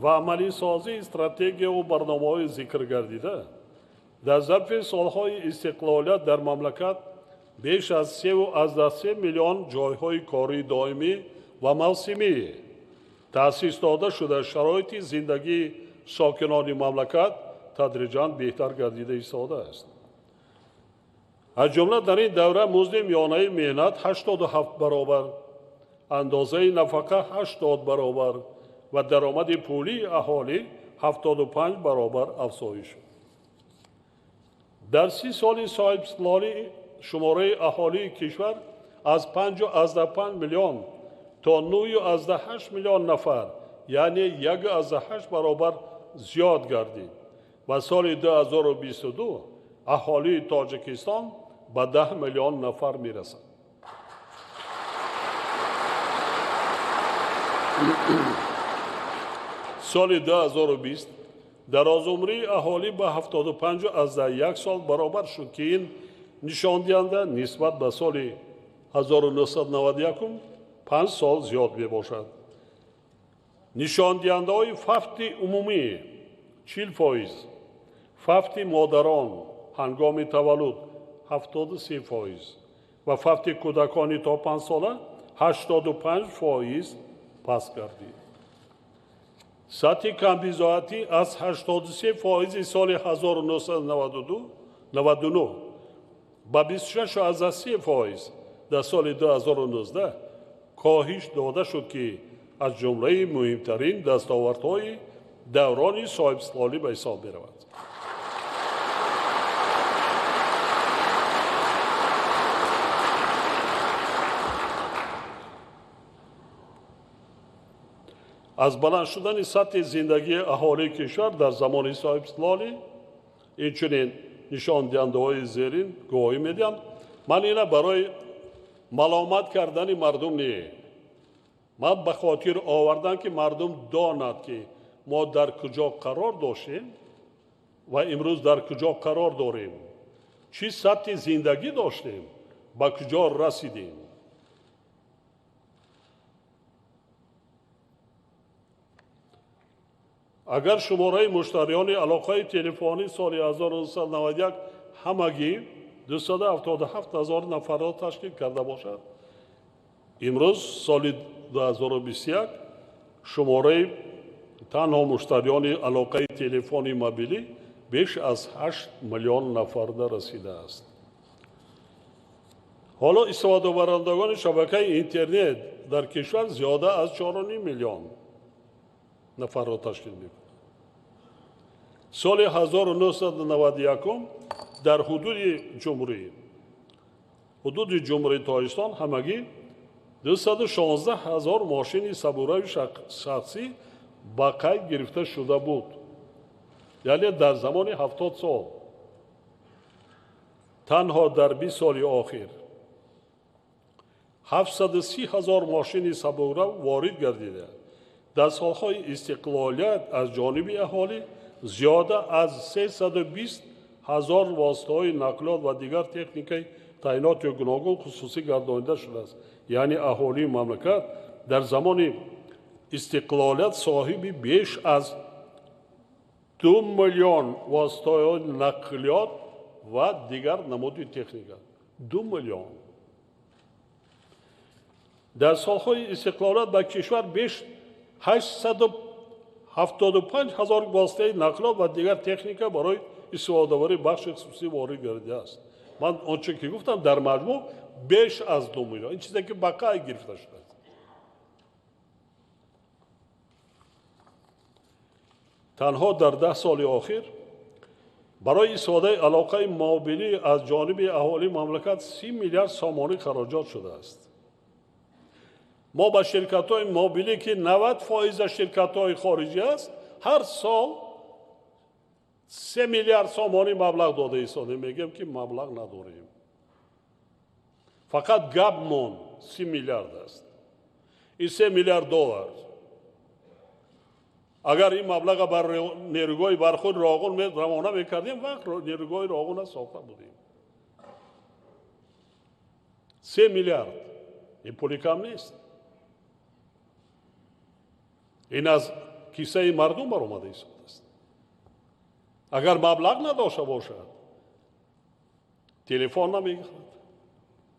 ва амалисозии стратегияву барномаҳои зикр гардида, дар зарфи солҳои истиқлолият дар мамлакат беш аз 3,3 миллион ҷойҳои кории доимӣ ва мавсимӣ таъсис дода шуда, шароити зиндагии сокинони мамлакат тадриҷан беҳтар гардида истодааст. Аз ҷумла дар ин давра музди миёнаи меҳнат 87 баробар, андозаи нафақа 80 баробар ва даромади пулии аҳолӣ 75 баробар афзоиш шуд. Дар 30 соли соҳибистиқлолӣ шумораи аҳолии кишвар аз 5,5 миллион то 9,8 миллион нафар, яъне 1,8 баробар зиёд гардид ва соли 2022 аҳолии Тоҷикистон ба 10 миллион нафар мерасад. Соли 2020 дарозумрии аҳолӣ ба 75,1 сол баробар шуд, ки ин нишондиҳанда нисбат ба соли 1991 5 сол зиёд мебошад. Нишондиҳандаҳои фавти умумӣ 40%, фавти модарон ҳангоми таваллуд 73% ва фавти кӯдакони то 5 сола 85% паст гардид. Сатҳи камбизоатӣ аз 83% соли 1999 ба 26,3% дар соли 2019 коҳиш дода шуд, ки аз ҷумлаи муҳимтарин дастовардҳои даврони соҳибистиқлолӣ ба ҳисоб меравад. Аз баланд шудани сатҳи зиндагии аҳолии кишвар дар замони соҳибистиқлолӣ инчунин нишондиҳандаҳои зерин гувоҳӣ медиҳанд. Ман ина барои маломат кардани мардум не, ман ба хотир овардам, ки мардум донад, ки мо дар куҷо қарор доштем ва имрӯз дар куҷо қарор дорем, чӣ сатҳи зиндагӣ доштем, ба куҷо расидем. Агар шумораи муштариёни алоқаи телефонӣ соли 1991 ҳамагӣ 277 ҳазор нафарро ташкил карда бошад, имрӯз соли 2021 шумораи танҳо муштариёни алоқаи телефони мобилӣ беш аз 8 миллион нафарда расидааст. Ҳоло истифодабарандагони шабакаи интернет дар кишвар зиёда аз 4,5 миллион нафарро ташкил мекунад. Соли 1991 дар ҳудуди ҷумҳурии Тоҷикистон ҳамагӣ 216 ҳазор мошини сабурави шахсӣ ба қайд гирифта шуда буд, яъне дар замони 70 сол. Танҳо дар 20 соли охир 730 ҳазор мошини сабукра ворид гардида. Дар солҳои истиқлолият аз ҷониби аҳолӣ зиёда аз 320 ҳазор воситаҳои нақлиёт ва дигар техникаи таъиноти гуногун хусусӣ гардонида шудааст. Яъне аҳолии мамлакат дар замони истиқлолият соҳиби беш аз 2 миллион воситаҳои нақлиёт ва дигар намуди техника. 2 миллион. Дар солҳои истиқлолият ба кишвар беш 875 ҳазор воситаи нақлиёт ва дигар техника барои истифодабарии бахши хусусӣ ворид гардидааст. Ман он чӣ ки гуфтам, дар маҷмӯъ беш аз 2 миллион. Ин чизе ки ба қайд гирифта шудааст. Танҳо дар 10 соли охир барои истифодаи алоқаи мобилӣ аз ҷониби аҳолии мамлакат 30 миллиард сомонӣ хароҷот шудааст. Мо ба ширкатҳои мобилӣ, ки 90% ширкатҳои хориҷӣ аст, ҳар сол 3 миллиард сомонӣ маблағ дода истодем. Мегӯем, ки маблағ надорем. Фақат гап монд, 3 миллиард аст. Ин 3 миллиард доллар. Агар ин маблаға бар нерӯгоҳи барқи Роғун равона мекардем, вақт нерӯгоҳи Роғунро сохта будем. 3 миллиард. Ин пули кам нест. Ин аз кисаи мардум баромада истодааст. Агар маблағ надошта бошад, телефон намегирад,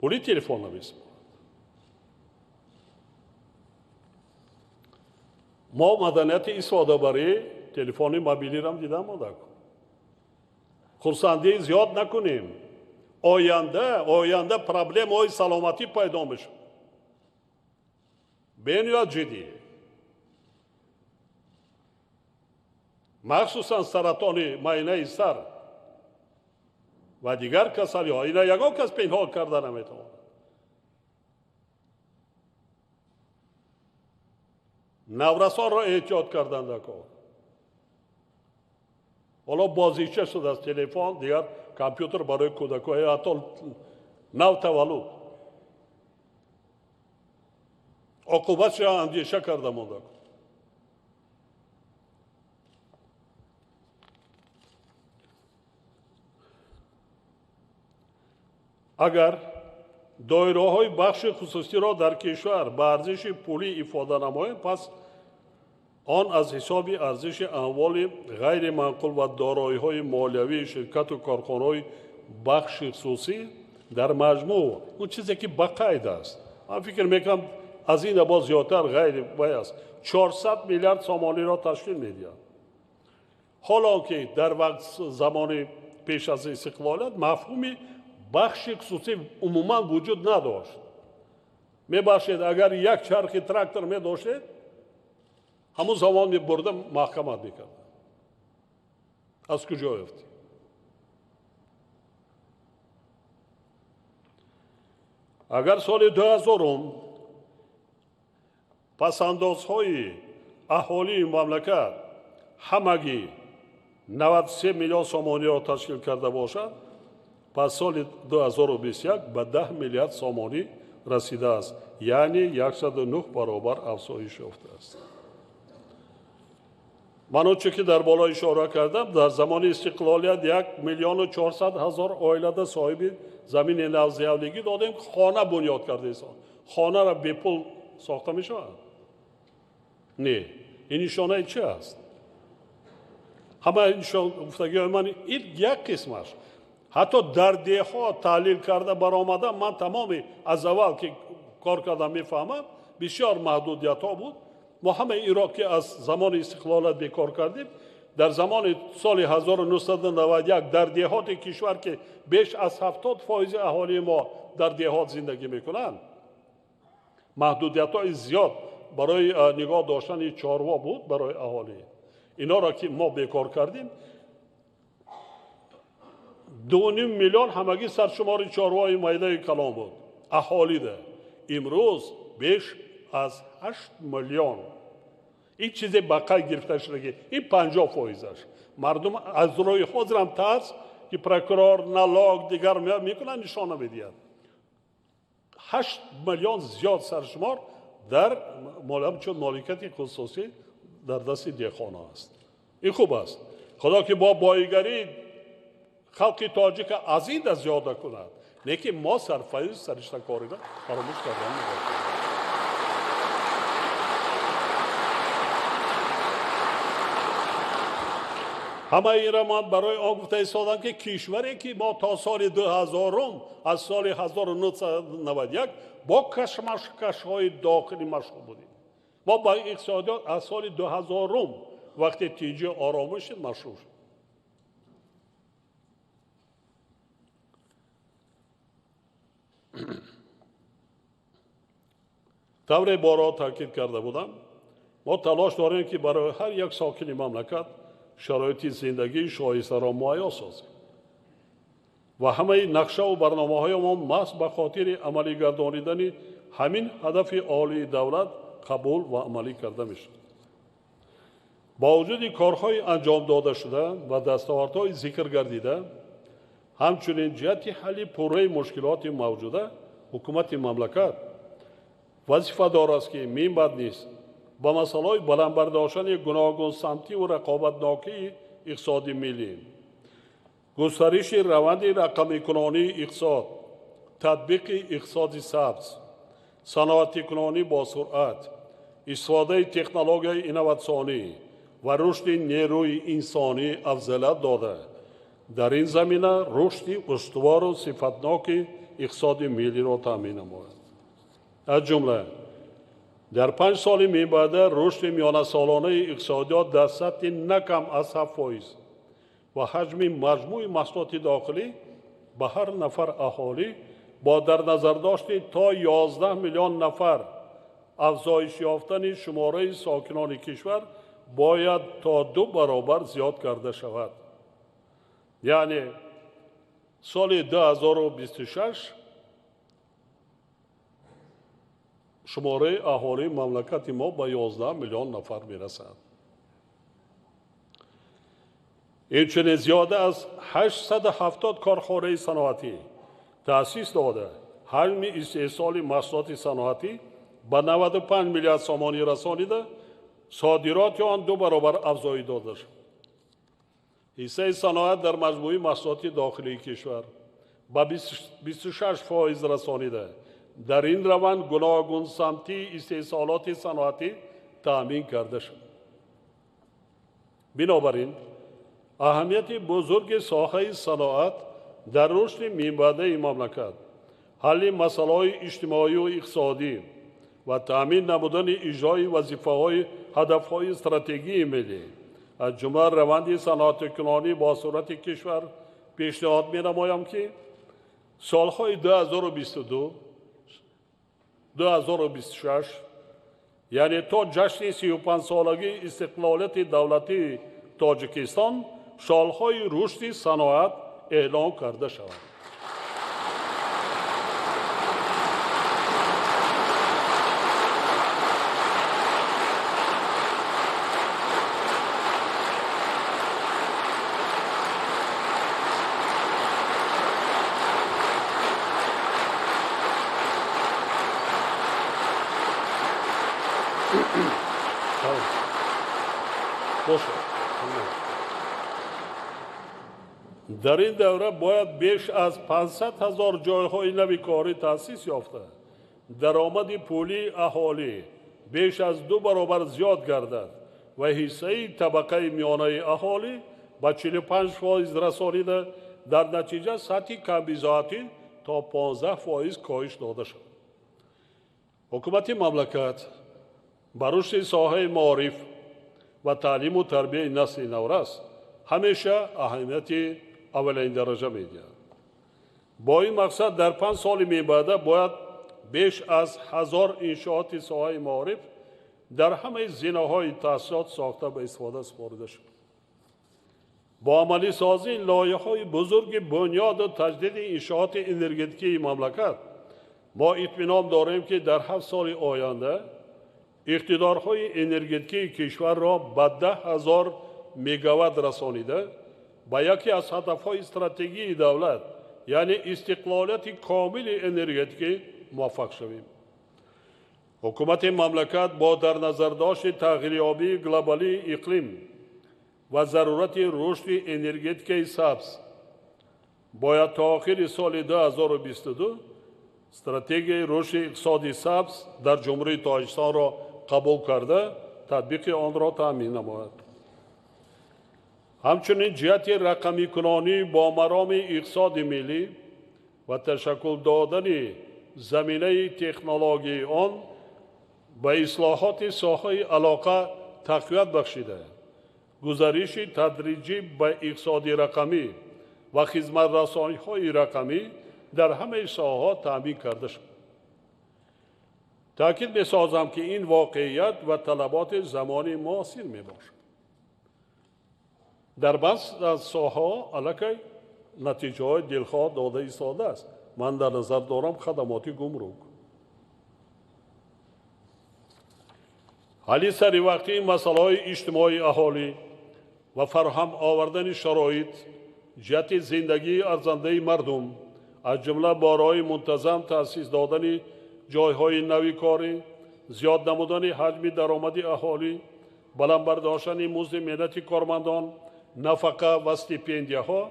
пули телефон намесупорад. Мо маданияти истифодабарии телефони мобилиро дида монда. Хурсандӣ зиёд накунем. Оянда проблемаҳои саломатӣ пайдо мешавад. Бениҳоят ҷиддӣ. Махсусан саратони майнаи сар ва дигар касалиҳо. Ина ягон кас пинҳон карда наметавонад. Наврасонро эҳтиёт кардан даркор. Ҳоло бозича шудааст телефон, дигар компютер барои кӯдакҳои ҳатто нав таваллуд. Оқубатшо андеша карда монда. Агар доираҳои бахши хусусиро дар кишвар ба арзиши пулӣ ифода намоем, пас он аз ҳисоби арзиши амволи ғайриманқул ва дороиҳои молиявии ширкату корхонаҳои бахши хусусӣ дар маҷмӯъ, он чизе ки ба қайд аст, ман фикр мекунам аз ин боз зиёдтар ғайри вай аст, 400 миллиард сомониро ташкил медиҳад. Ҳоло ки дар вақт замони пеш аз истиқлолият мафҳуми бахши хусусӣ умуман вуҷуд надошт. Мебахшед, агар як чархи трактор медоштед, ҳамон замон мебурда маҳкамат мекард. Аз куҷо ёфтӣ? Агар соли 2000 пасандозҳои аҳолии мамлакат ҳамагӣ 93 миллион сомониро ташкил карда бошад, пас соли 2021 ба 10 миллиард сомонӣ расидааст, яъне 109 баробар афзоиш ёфтааст. Ман он чӣ ки дар боло ишора кардам, дар замони истиқлолият 1 400 000 оилада соҳиби замини навзиявлигӣ додем, хона бунёд кардаистон. Хонаро бепул сохта мешавад? Не. Ин нишонаи чи аст? Ҳама гуфтагиҳои ман ин як қисмаш. Ҳатто дар деҳот таҳлил карда баромадам, ман тамоми аз аввал ки кор кардам мефаҳмам, бисёр маҳдудиятҳо буд. Мо ҳамаи инро ки аз замони истиқлолият бекор кардем, дар замони соли 1991 дар деҳоти кишвар ки беш аз 70% аҳолии мо дар деҳот зиндагӣ мекунанд, маҳдудиятҳои зиёд барои нигоҳ доштани чорво буд барои аҳолӣ. Инҳоро ки мо бекор кардем, 2,5 миллион ҳамагӣ саршумори чорвои майдаи калон буд аҳолида. Имрӯз беш аз 8 миллион. Ин чизе ба қайд гирифта шудагӣ, ин 50%аш. Мардум аз рӯи ҳозирам тарс ки прокурор, налог дигар мекунанд, нишон намедиҳад. 8 миллион зиёд саршумор дар чун моликияти хусусӣ дар дасти деҳқонон аст. Ин хуб аст. Худо ки бо боигарӣ халқи тоҷика аз ин да зиёда кунад. Лекин мо сарфаю сариштакориро фаромӯш кардан набошем. Ҳамаи инро ман барои он гуфта истодам, ки кишваре ки мо то соли 2000 аз соли 1991 бо кашмакашҳои дохилӣ машғул будем. Мо ба иқтисодиёт аз соли 2000 вақте тинҷӣ оромӣ шуд машғул шуд. Тавре борҳо таъкид карда будам, мо талош дорем, ки барои ҳар як сокини мамлакат шароити зиндагии шоистаро муҳайё созем ва ҳамаи нақшаву барномаҳои мо маҳз ба хотири амалигардонидани ҳамин ҳадафи олии давлат қабул ва амалӣ карда мешавад. Бо вуҷуди корҳои анҷом додашуда ва дастовардҳои зикр гардида, ҳамчунин ҷиҳати ҳалли пурраи мушкилоти мавҷуда ҳукумати мамлакат вазифадор аст, ки минбаъд низ ба масъалаҳои баланд бардоштани гуногунсамтиву рақобатнокии иқтисоди миллӣ, густариши раванди рақамикунонии иқтисод, татбиқи иқтисоди сабз, саноатикунонӣ бо суръат, истифодаи технологияи инноватсионӣ ва рушди нерӯи инсонӣ афзалият дода, дар ин замина рушди устувору сифатноки иқтисоди миллиро таъмин намояд. Аз ҷумла дар 5 соли минбаъда рушди миёнасолонаи иқтисодиёт дар сатҳи на кам аз 7% ва ҳаҷми маҷмӯи маҳсулоти дохилӣ ба ҳар нафар аҳолӣ бо дар назардошти то 11 миллион нафар афзоиш ёфтани шумораи сокинони кишвар бояд то 2 баробар зиёд карда шавад. Яъне соли 2026 шумораи аҳолии мамлакати мо ба 11 миллион нафар мерасад. Инчунин зиёда аз 870 корхонаи саноатӣ таъсис дода, ҳаҷми истеҳсоли маҳсулоти саноатӣ ба 95 миллиард сомонӣ расонида, содироти он 2 баробар афзоӣ дода шуд. Ҳиссаи саноат дар маҷмӯи маҳсулоти дохилии кишвар ба 26% расонида, дар ин раванд гуногунсамтии истеҳсолоти саноатӣ таъмин карда шуд. Бинобар ин аҳамияти бузурги соҳаи саноат дар рушди минбаъдаи мамлакат, ҳалли масъалаҳои иҷтимоию иқтисодӣ ва таъмин намудани иҷрои вазифаҳои ҳадафҳои стратегии миллӣ, аз ҷумла раванди саноатикунонӣ бо суръати кишвар пешниҳод менамоям, ки солҳои 2022 2026, яъне то ҷашни 35-солагии истиқлолияти давлатии Тоҷикистон, солҳои рушди саноат эълон карда шаванд. Дар ин давра бояд беш аз 500 ҳазор ҷойҳои нави корӣ таъсис ёфта, даромади пулии аҳолӣ беш аз 2 баробар зиёд гардад ва ҳиссаи табақаи миёнаи аҳолӣ ба 45% расонида, дар натиҷа сатҳи камбизоатӣ то 15% коҳиш дода шавад. Ҳукумати мамлакат ба рушди соҳаи маориф ва таълиму тарбияи насли наврас ҳамеша аҳамияти аввалин дараҷа медиҳад. Бо ин мақсад дар 5 соли минбаъда бояд беш аз 1000 иншооти соҳаи маориф дар ҳамаи зинаҳои таҳсилот сохта ба истифода супорида шавад. Бо амалисозии лоиҳаҳои бузурги бунёду таҷдиди иншооти энергетикии мамлакат мо итминон дорем, ки дар 7 соли оянда Иқтидорҳои энергетикии кишварро ба 10 000 мегаватт расонида, ба яке аз ҳадафҳои стратегии давлат, яъне истиқлолияти комили энергетикӣ муваффақ шавем. Ҳукумати мамлакат бо дар назардошти тағйирёбии глобалии иқлим ва зарурати рушди энергетикаи сабз бояд то охири соли 2022 стратегияи рушди иқтисоди сабз дар Ҷумҳурии Тоҷикистонро қабул карда, татбиқи онро таъмин намояд. Ҳамчунин ҷиҳати рақамикунонӣ бо мароми иқтисоди миллӣ ва ташаккул додани заминаи технологияи он ба ислоҳоти соҳаи алоқа тақвият бахшида, гузариши тадриҷӣ ба иқтисоди рақамӣ ва хизматрасониҳои рақамӣ дар ҳамаи соҳаҳо таъмин карда шуд. Таъкид месозам, ки ин воқеият ва талаботи замони муосир мебошад. Дар баъз аз соҳаҳо аллакай натиҷаҳои дилхоҳ дода истодааст. Ман дар назар дорам хадамоти гумрук. Ҳалли саривақтии масъалаҳои иҷтимоии аҳолӣ ва фароҳам овардани шароит ҷиҳати зиндагии арзандаи мардум, аз ҷумла бо роҳи мунтазам таъсис додани ҷойҳои нави корӣ, зиёд намудани ҳаҷми даромади аҳолӣ, баланд бардоштани музди меҳнати кормандон, нафақа ва стипендияҳо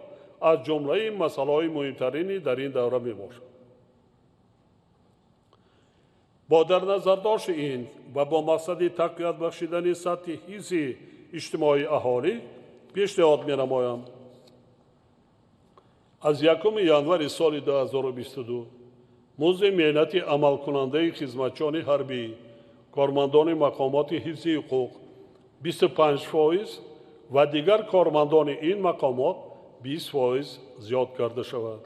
аз ҷумлаи масъалаҳои муҳимтарини дар ин давра мебошад. Бо дар назардошти ин ва бо мақсади тақвият бахшидани сатҳи ҳифзи иҷтимоии аҳолӣ пешниҳод менамоям аз 1 январи соли 2022 музди меҳнати амалкунандаи хизматчиёни ҳарбӣ, кормандони мақомоти ҳифзи ҳуқуқ 25% ва дигар кормандони ин мақомот 20% зиёд карда шавад.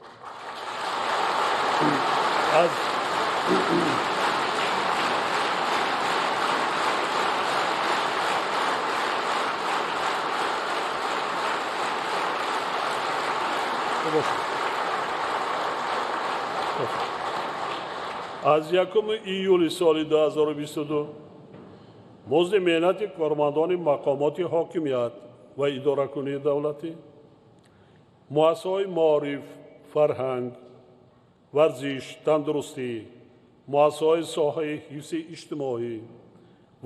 Аз 1 июли соли 2022 музди меҳнати кормандони мақомоти ҳокимият ва идоракунии давлатӣ, муассисаҳои маориф, фарҳанг, варзиш, тандурустӣ, муассисаҳои соҳаи ҳифзи иҷтимоӣ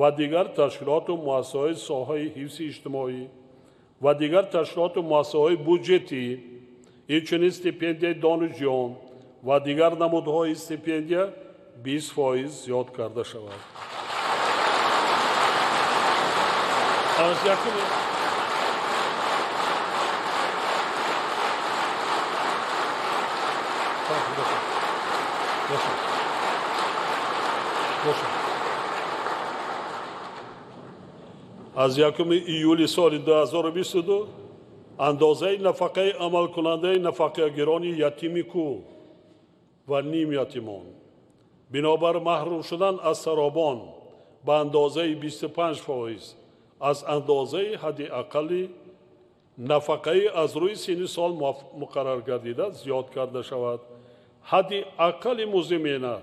ва дигар ташкилоту муассисаҳои соҳаи ҳифзи иҷтимоӣ ва дигар ташкилоту муассисаҳои буҷетӣ, инчунин стипендияи донишҷӯён ва дигар намудҳои стипендия 20% зиёд карда шавад. Аз 1 июли соли 2022 андозаи нафақаи амалкунандаи нафақагирони ятими кул ва нимятимон бинобар маҳрум шудан аз саробон ба андозаи 25% аз андозаи ҳадди ақалли нафақаи аз рӯи синни сол муқаррар гардида зиёд карда шавад. Ҳадди ақалли музди меҳнат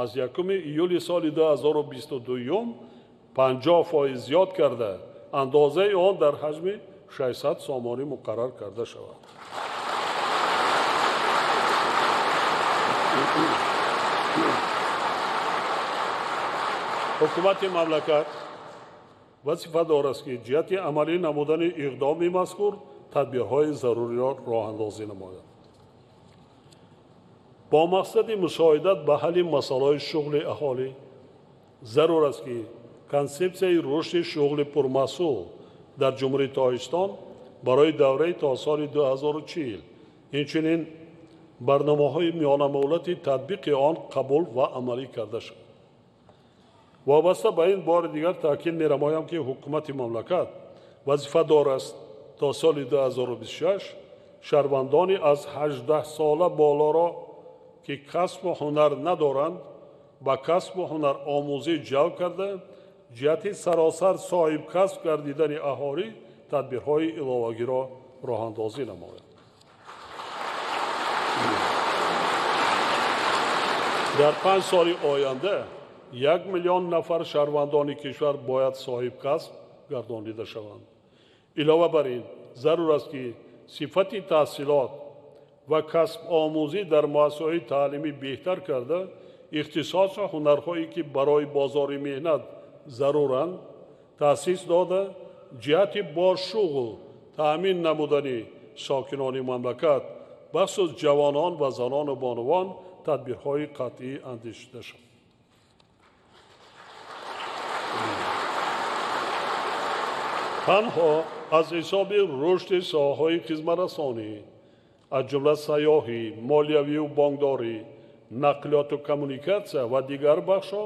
аз 1 июли соли 2022 50% зиёд карда, андозаи он дар ҳаҷми 600 сомонӣ муқаррар карда шавад. Ҳукумати мамлакат вазифа дорад, ки ҷиҳати амалӣ намудани иқдоми мазкур тадбирҳои заруриро роҳандозӣ намояд. Бо мақсади мусоидат ба ҳалли масъалаҳои шуғли аҳолӣ зарур аст, ки консепсияи рушди шуғли пурмасъул дар Ҷумҳурии Тоҷикистон барои давраи то соли 2040, инчунин барномаҳои миёнамуҳлати татбиқи он қабул ва амалӣ карда шавад. Вобаста ба ин бори дигар таъкид менамоям, ки ҳукумати мамлакат вазифадор аст то соли 2026 шаҳрвандони аз 18 сола болоро, ки касбу ҳунар надоранд, ба касбу ҳунар омӯзӣ ҷалб карда, ҷиҳати саросар соҳибкасб гардидани аҳолӣ тадбирҳои иловагиро роҳандозӣ намояд. Дар 5 соли оянда 1 миллион нафар шаҳрвандони кишвар бояд соҳибкасб гардонида шаванд. Илова бар ин, зарур аст, ки сифати таҳсилот ва касбомӯзӣ дар муассисаҳои таълимӣ беҳтар карда, ихтисосу ҳунарҳое, ки барои бозори меҳнат заруранд, таъсис дода, ҷиҳати бо шуғл таъмин намудани сокинони мамлакат, бахусус ҷавонон ва занону бонувон, тадбирҳои қатъӣ андешида шавад. Танҳо аз ҳисоби рушди соҳаҳои хизматрасонӣ, аз ҷумла сайёҳӣ, молиявию бонкдорӣ, нақлиёту коммуникатсия ва дигар бахшҳо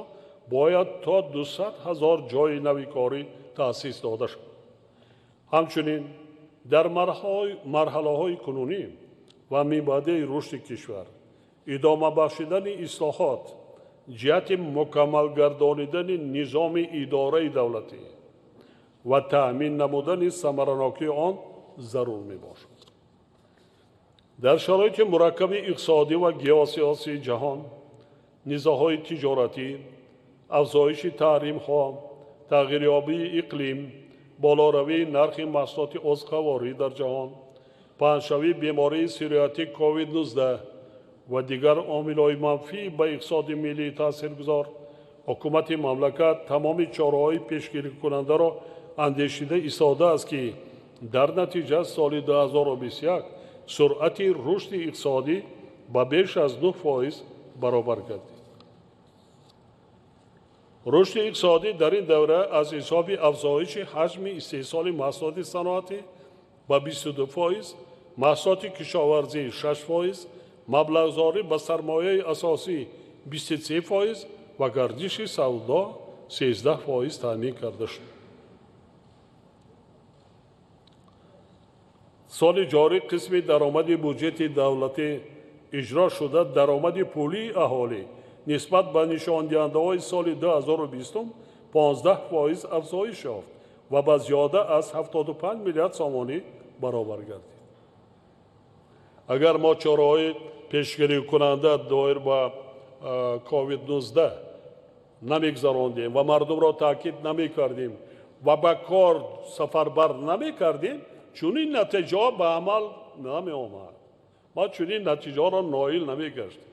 бояд то 200 ҳазор ҷойи нави корӣ таъсис дода шавад. Ҳамчунин дар марҳалаҳои кунунӣ ва минбаъдаи рушди кишвар идома бахшидани ислоҳот ҷиҳати мукаммал гардонидани низоми идораи давлатӣ ва таъмин намудани самаранокии он зарур мебошад. Дар шароити мураккаби иқтисодӣ ва геосиёсии ҷаҳон, низоъҳои тиҷоратӣ, афзоиши таҳримҳо, тағйирёбии иқлим, болоравии нархи маҳсулоти озуқаворӣ дар ҷаҳон, паҳншавии бемории сироятӣ COVID-19 ва дигар омилҳои манфӣ ба иқтисоди миллӣ таъсиргузор, ҳукумати мамлакат тамоми чораҳои пешгирикунандаро андешида истодааст, ки дар натиҷа соли 2021 суръати рушди иқтисодӣ ба беш аз 9% баробар гардид. Рушди иқтисодӣ дар ин давра аз ҳисоби афзоиши ҳаҷми истеҳсоли маҳсулоти саноатӣ ба 22%, маҳсулоти кишоварзӣ 6%, маблағгузорӣ ба сармояи асосӣ 23% ва гардиши савдо 13% таъмин карда шуд. Соли ҷорӣ қисми даромади буҷети давлатӣ иҷро шуда даромади пулии аҳолӣ нисбат ба нишондиҳандаҳои соли 2020 15% афзоиш ёфт ва ба зиёда аз 75 миллиард сомонӣ баробар гардид. Агар мо чораҳои пешгирикунанда доир ба COVID-19 намегузарондем ва мардумро таъкид намекардем ва ба кор сафарбар намекардем, чунин натиҷаҳо ба амал намеомад. Мо чунин натиҷаҳоро ноил намегаштем.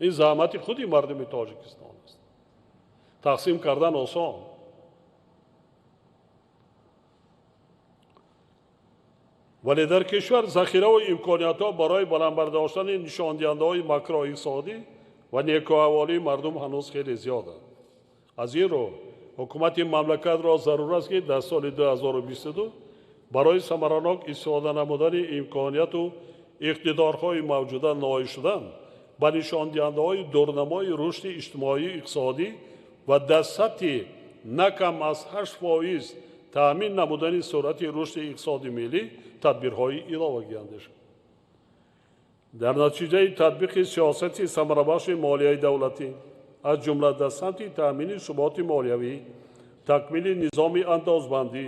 Ин заҳмати худи мардуми Тоҷикистон аст. Тақсим кардан осон. Вале дар кишвар захираву имкониятҳо барои баланд бардоштани нишондиҳандаҳои макроиқтисодӣ ва некӯаҳволии мардум ҳанӯз хеле зиёданд. Аз ин рӯ ҳукумати мамлакатро зарур аст, ки дар соли 2022 барои самаранок истифода намудани имконияту иқтидорҳои мавҷуда ноил шудан ба нишондиҳандаҳои дурнамои рушди иҷтимоию иқтисодӣ ва дар сатҳи на кам аз 8% таъмин намудани суръати рушди иқтисоди миллӣ тадбирҳои иловагӣ андешад. Дар натиҷаи татбиқи сиёсати самарабахши молияи давлатӣ, аз ҷумла дар самти таъмини суботи молиявӣ, такмили низоми андозбандӣ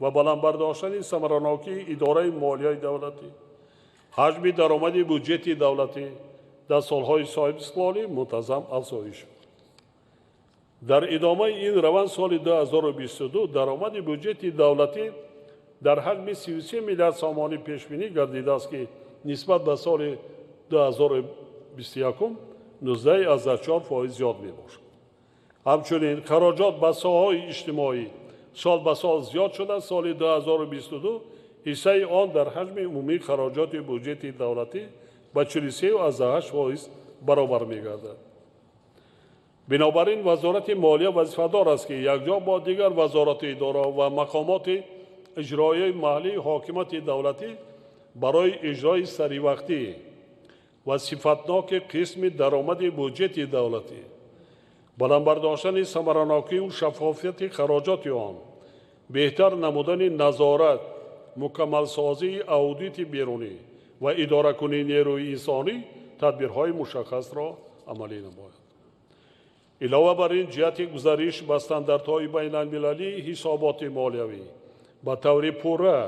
ва баланд бардоштани самаранокии идораи молияи давлатӣ, ҳаҷми даромади буҷети давлатӣ дар солҳои соҳибистиқлолӣ мунтазам афзоиш ёфт. Дар идомаи ин раванд соли 2022 даромади буҷети давлатӣ дар ҳаҷми 33 миллиард сомонӣ пешбинӣ гардидааст, ки нисбат ба соли 2021 19,4% зиёд мебошад. Ҳамчунин хароҷот ба соҳаҳои иҷтимоӣ сол ба сол зиёд шуда, соли 2022 ҳиссаи он дар ҳаҷми умумии хароҷоти буҷети давлатӣ ба 43,8% баробар мегардад. Бинобар ин вазорати молия вазифадор аст, ки якҷо бо дигар вазорати идора ва мақомоти иҷроияи маҳаллии ҳокимияти давлатӣ барои иҷрои саривақтӣ ва сифатноки қисми даромади буҷети давлатӣ, баланд бардоштани самаранокию шаффофияти хароҷоти он, беҳтар намудани назорат, мукаммалсозии аудити берунӣ ва идоракунии нерӯи инсонӣ тадбирҳои мушаххасро амалӣ намояд. Илова бар ин, ҷиҳати гузариш ба стандартҳои байналмилалии ҳисоботи молиявӣ ба таври пурра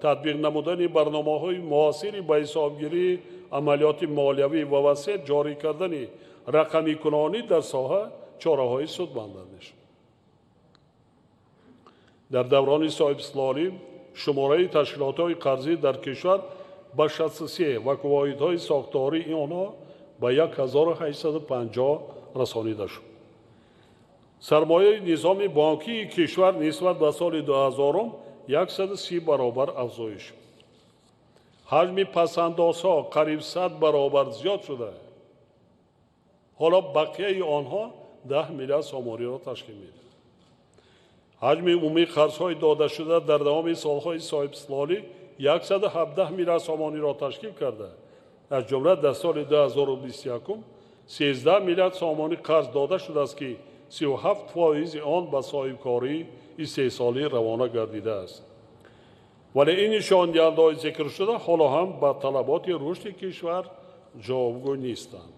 татбиқ намудани барномаҳои муосири ба ҳисобгирии амалиёти молиявӣ ва васеъ ҷорӣ кардани рақамикунонӣ дар соҳа чораҳои судманд андешид. Дар даврони соҳибистиқлолӣ шумораи ташкилотҳои қарзӣ дар кишвар ба 63 ва воҳидҳои сохтории онҳо ба 1850 расонида шуд. Сармояи низоми бонкии кишвар нисбат ба соли 2000 130 баробар афзоиш. Ҳаҷми пасандозҳо қариб 100 баробар зиёд шуда, ҳоло бақияи онҳо 10 миллиард сомониро ташкил медиҳад. Ҳаҷми умумии қарзҳои додашуда дар давоми солҳои соҳибистиқлолӣ 117 миллиард сомониро ташкил карда, аз ҷумла дар соли 2021 13 миллиард сомонӣ қарз дода шудааст, ки 37% он ба соҳибкории истеҳсолӣ равона гардидааст. Вале ин нишондиҳандаҳои зикршуда ҳоло ҳам ба талаботи рушди кишвар ҷавобгӯ нестанд.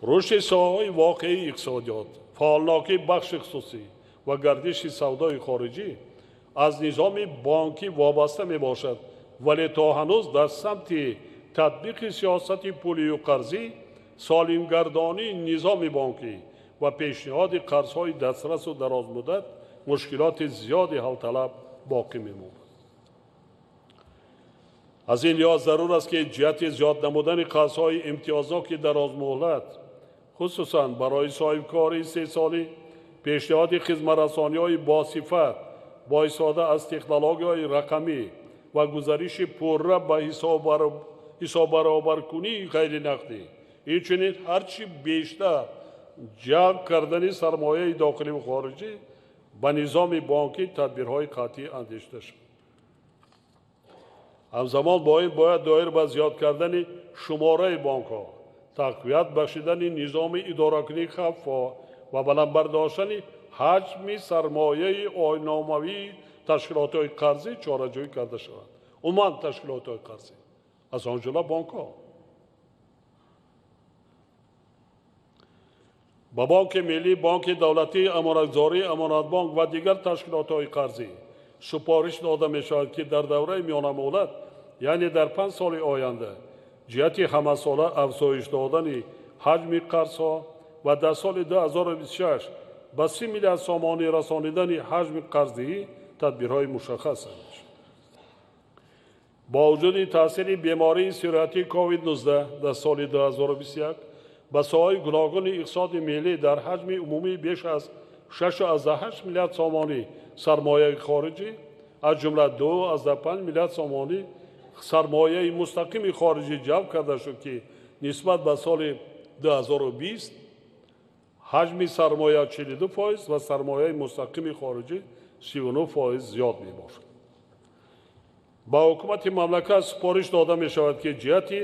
Рушди соҳаҳои воқеии иқтисодиёт, фаъолнокии бахши хусусӣ ва гардиши савдои хориҷӣ аз низоми бонкӣ вобаста мебошад, вале то ҳанӯз дар самти татбиқи сиёсати пулию қарзӣ, солимгардонии низоми бонкӣ ва пешниҳоди қарзҳои дастрасу дарозмуддат мушкилоти зиёди ҳалталаб боқӣ мемонад. Аз ин лиҳоз зарур аст, ки ҷиҳати зиёд намудани қарзҳои имтиёзноки дарозмуҳлат, хусусан барои соҳибкории истеҳсолӣ, пешниҳоди хизматрасониҳои босифат бо истифода аз технологияҳои рақамӣ ва гузариши пурра ба ҳисоббаробаркунии ғайринақдӣ, инчунин ҳарчи бештар ҷалб кардани сармояи дохиливу хориҷӣ ба низоми бонкӣ тадбирҳои қатъӣ андешида шавад. Ҳамзамон бо ин бояд доир ба зиёд кардани шумораи бонкҳо, тақвият бахшидани низоми идоракунии хавфҳо ва баланд бардоштани ҳаҷми сармояи ойномавии ташкилотҳои қарзӣ чораҷӯӣ карда шавад. Умуман ташкилотҳои қарзӣ, аз он ҷумла бонкҳо. Ба Бонки Миллӣ, Бонки Давлатӣ, Амонатгузорӣ, Амонатбонк ва дигар ташкилотҳои қарзӣ супориш дода мешавад, ки дар давраи миёнамуҳлат, яъне дар 5 соли оянда, ҷиҳати ҳамасола афзоиш додани ҳаҷми қарзҳо ва дар соли 2026 ба 30 миллиард сомонӣ расонидани ҳаҷми қарздиҳӣ тадбирҳои мушаххас андешид. Бо вуҷуди таъсири бемории сироятии COVID-19 дар соли 2021 ба соҳаҳои гуногуни иқтисоди миллӣ дар ҳаҷми умумии беш аз 6,8 миллиард сомонӣ сармояи хориҷӣ, аз ҷумла 2,5 миллиард сомонӣ сармояи мустақими хориҷӣ ҷалб карда шуд, ки нисбат ба соли 2020 ҳаҷми сармоя 42% ва сармояи мустақими хориҷӣ 39% зиёд мебошад. Ба ҳукумати мамлакат супориш дода мешавад, ки ҷиҳати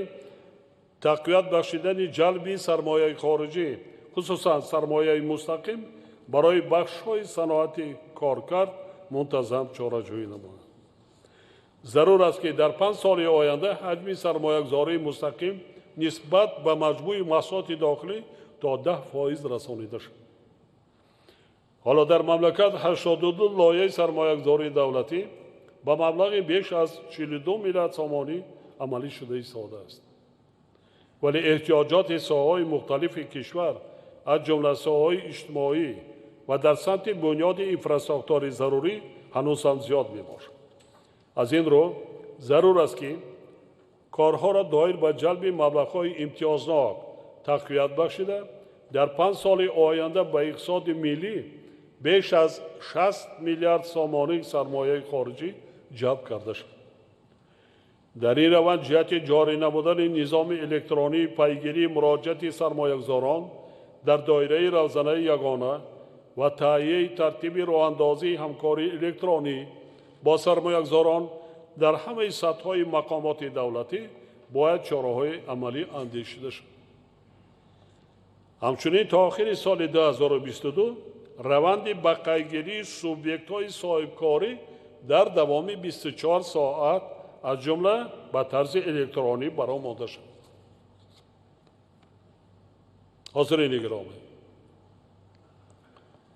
тақвият бахшидани ҷалби сармояи хориҷӣ, хусусан сармояи мустақим, барои бахшҳои саноати коркард мунтазам чораҷӯӣ намояд. Зарур аст, ки дар 5 соли оянда ҳаҷми сармоягузории мустақим нисбат ба маҷмӯи маҳсулоти дохилӣ то 10% расонида шавад. Ҳоло дар мамлакат 82 лоиҳаи сармоягузории давлатӣ ба маблағи беш аз 42 миллиард сомонӣ амалӣ шуда истодааст. Вале эҳтиёҷоти соҳаҳои мухталифи кишвар, аз ҷумла соҳаҳои иҷтимоӣ ва дар самти бунёди инфрасохтори зарурӣ ҳанӯз ҳам зиёд мебошад. Аз ин рӯ зарур аст, ки корҳоро доир ба ҷалби маблағҳои имтиёзнок тақвият бахшида, дар 5 соли оянда ба иқтисоди миллӣ беш аз 60 миллиард сомонӣ сармояи хориҷӣ ҷалб карда шавад. Дар ин раванд ҷиҳати ҷорӣ намудани низоми электронии пайгирии муроҷиати сармоягузорон дар доираи равзанаи ягона ва таҳияи тартиби роҳандозии ҳамкории электронӣ бо сармоягузорон дар ҳамаи сатҳҳои мақомоти давлатӣ бояд чораҳои амалӣ андешида шавад. Ҳамчунин то охири соли 2022 раванди бақайдгирии субъектҳои соҳибкорӣ дар давоми 24 соат аз ҷумла ба тарзи электронӣ бароҳ монда шавад. Ҳозирини гиромӣ,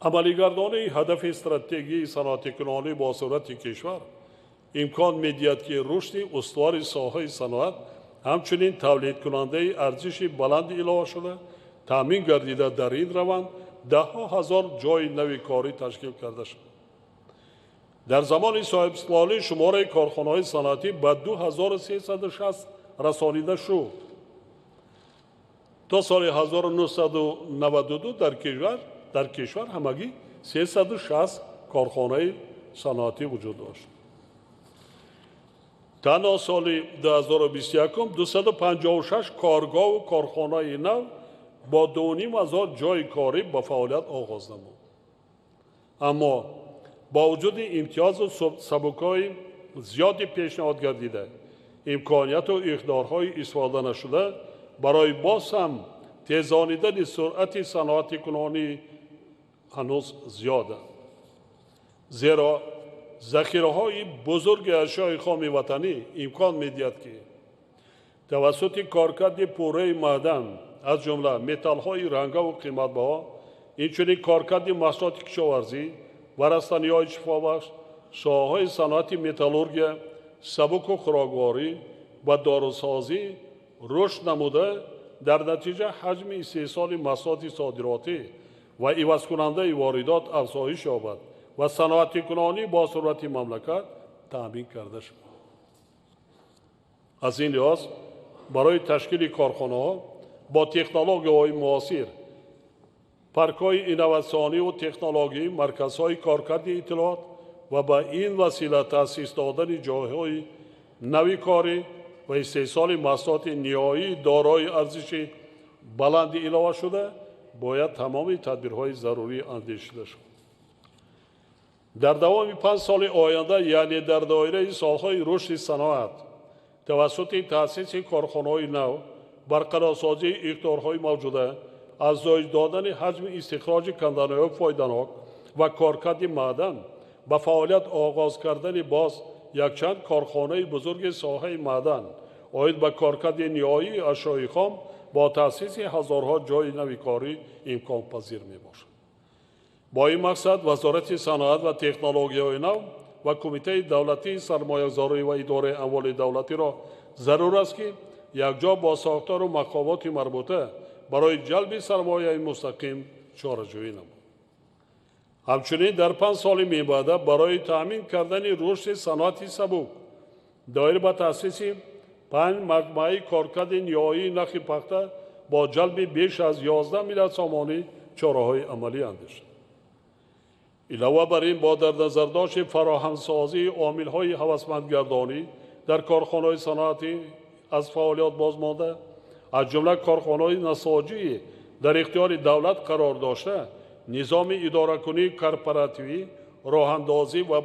амалигардонии ҳадафи стратегии саноатикунонӣ бо суръати кишвар имкон медиҳад, ки рушди устувори соҳаи саноат ҳамчунин тавлидкунандаи арзиши баланд иловашуда Таъмин гардида, дар ин раванд даҳҳо ҳазор ҷойи нави корӣ ташкил карда шуд. Дар замони соҳибистиқлолӣ шумораи корхонаҳои саноатӣ ба 2360 расонида шуд. То соли 1992 дар кишвар ҳамагӣ 360 корхонаи саноатӣ вуҷуд дошт. Танҳо соли 2021 256 коргоҳу корхонаи нав бо 2500 ҷойи корӣ ба фаъолият оғоз намуд. Аммо бо вуҷуди имтиёзу сабукҳои зиёди пешниҳод гардида, имконияту иқтидорҳои истифода нашуда барои боз ҳам тезонидани суръати саноатикунонӣ ҳанӯз зиёданд. Зеро захираҳои бузурги ашёи хоми ватанӣ имкон медиҳад, ки тавассути коркарди пурраи маъдан, аз ҷумла металлҳои рангаву қиматбаҳо, инчунин коркарди маҳсулоти кишоварзӣ ва растаниҳои шифобахш, соҳаҳои саноати металлургия, сабуку хӯрокворӣ ва дорусозӣ рушд намуда, дар натиҷа ҳаҷми истеҳсоли маҳсулоти содиротӣ ва ивазкунандаи воридот афзоиш ёбад ва саноатикунонӣ бо суръати мамлакат таъмин карда шавад. Аз ин лиҳоз барои ташкили корхонаҳо бо технологияҳои муосир, паркҳои инноватсиониву технологӣ, марказҳои коркарди иттилоот ва ба ин васила таъсис додани ҷойҳои нави корӣ ва истеҳсоли маҳсулоти ниҳоии дорои арзиши баланди иловашуда бояд тамоми тадбирҳои зарурӣ андешида шавад. Дар давоми 5 соли оянда, яъне дар доираи солҳои рушди саноат, тавассути таъсиси корхонаҳои нав, барқарорсозии иқтидорҳои мавҷуда, афзоиш додани ҳаҷми истихроҷи канданиҳои фоиданок ва коркарди маъдан, ба фаъолият оғоз кардани боз якчанд корхонаи бузурги соҳаи маъдан оид ба коркарди ниҳоии ашёи хом бо таъсиси ҳазорҳо ҷойи нави корӣ имконпазир мебошад. Бо ин мақсад Вазорати саноат ва технологияҳои нав ва Кумитаи давлатии сармоягузорӣ ва идораи амволи давлатиро зарур аст, ки якҷо бо сохтору мақомоти марбута барои ҷалби сармояи мустақим чораҷӯӣ намуд. Ҳамчунин дар 5 соли минбаъда барои таъмин кардани рушди саноати сабук доир ба таъсиси 5 маҷмӯаи коркарди ниҳоии нахи пахта бо ҷалби беш аз 11 миллиард сомонӣ чораҳои амалӣ андешид. Илова бар ин, бо дар назардошти фароҳамсозии омилҳои ҳавасмандгардонӣ дар корхонаҳои саноатӣ аз фаъолият бозмонда, аз ҷумла корхонаҳои насоҷии дар ихтиёри давлат қарор дошта, низоми идоракунии корпоративӣ, роҳандозӣ ва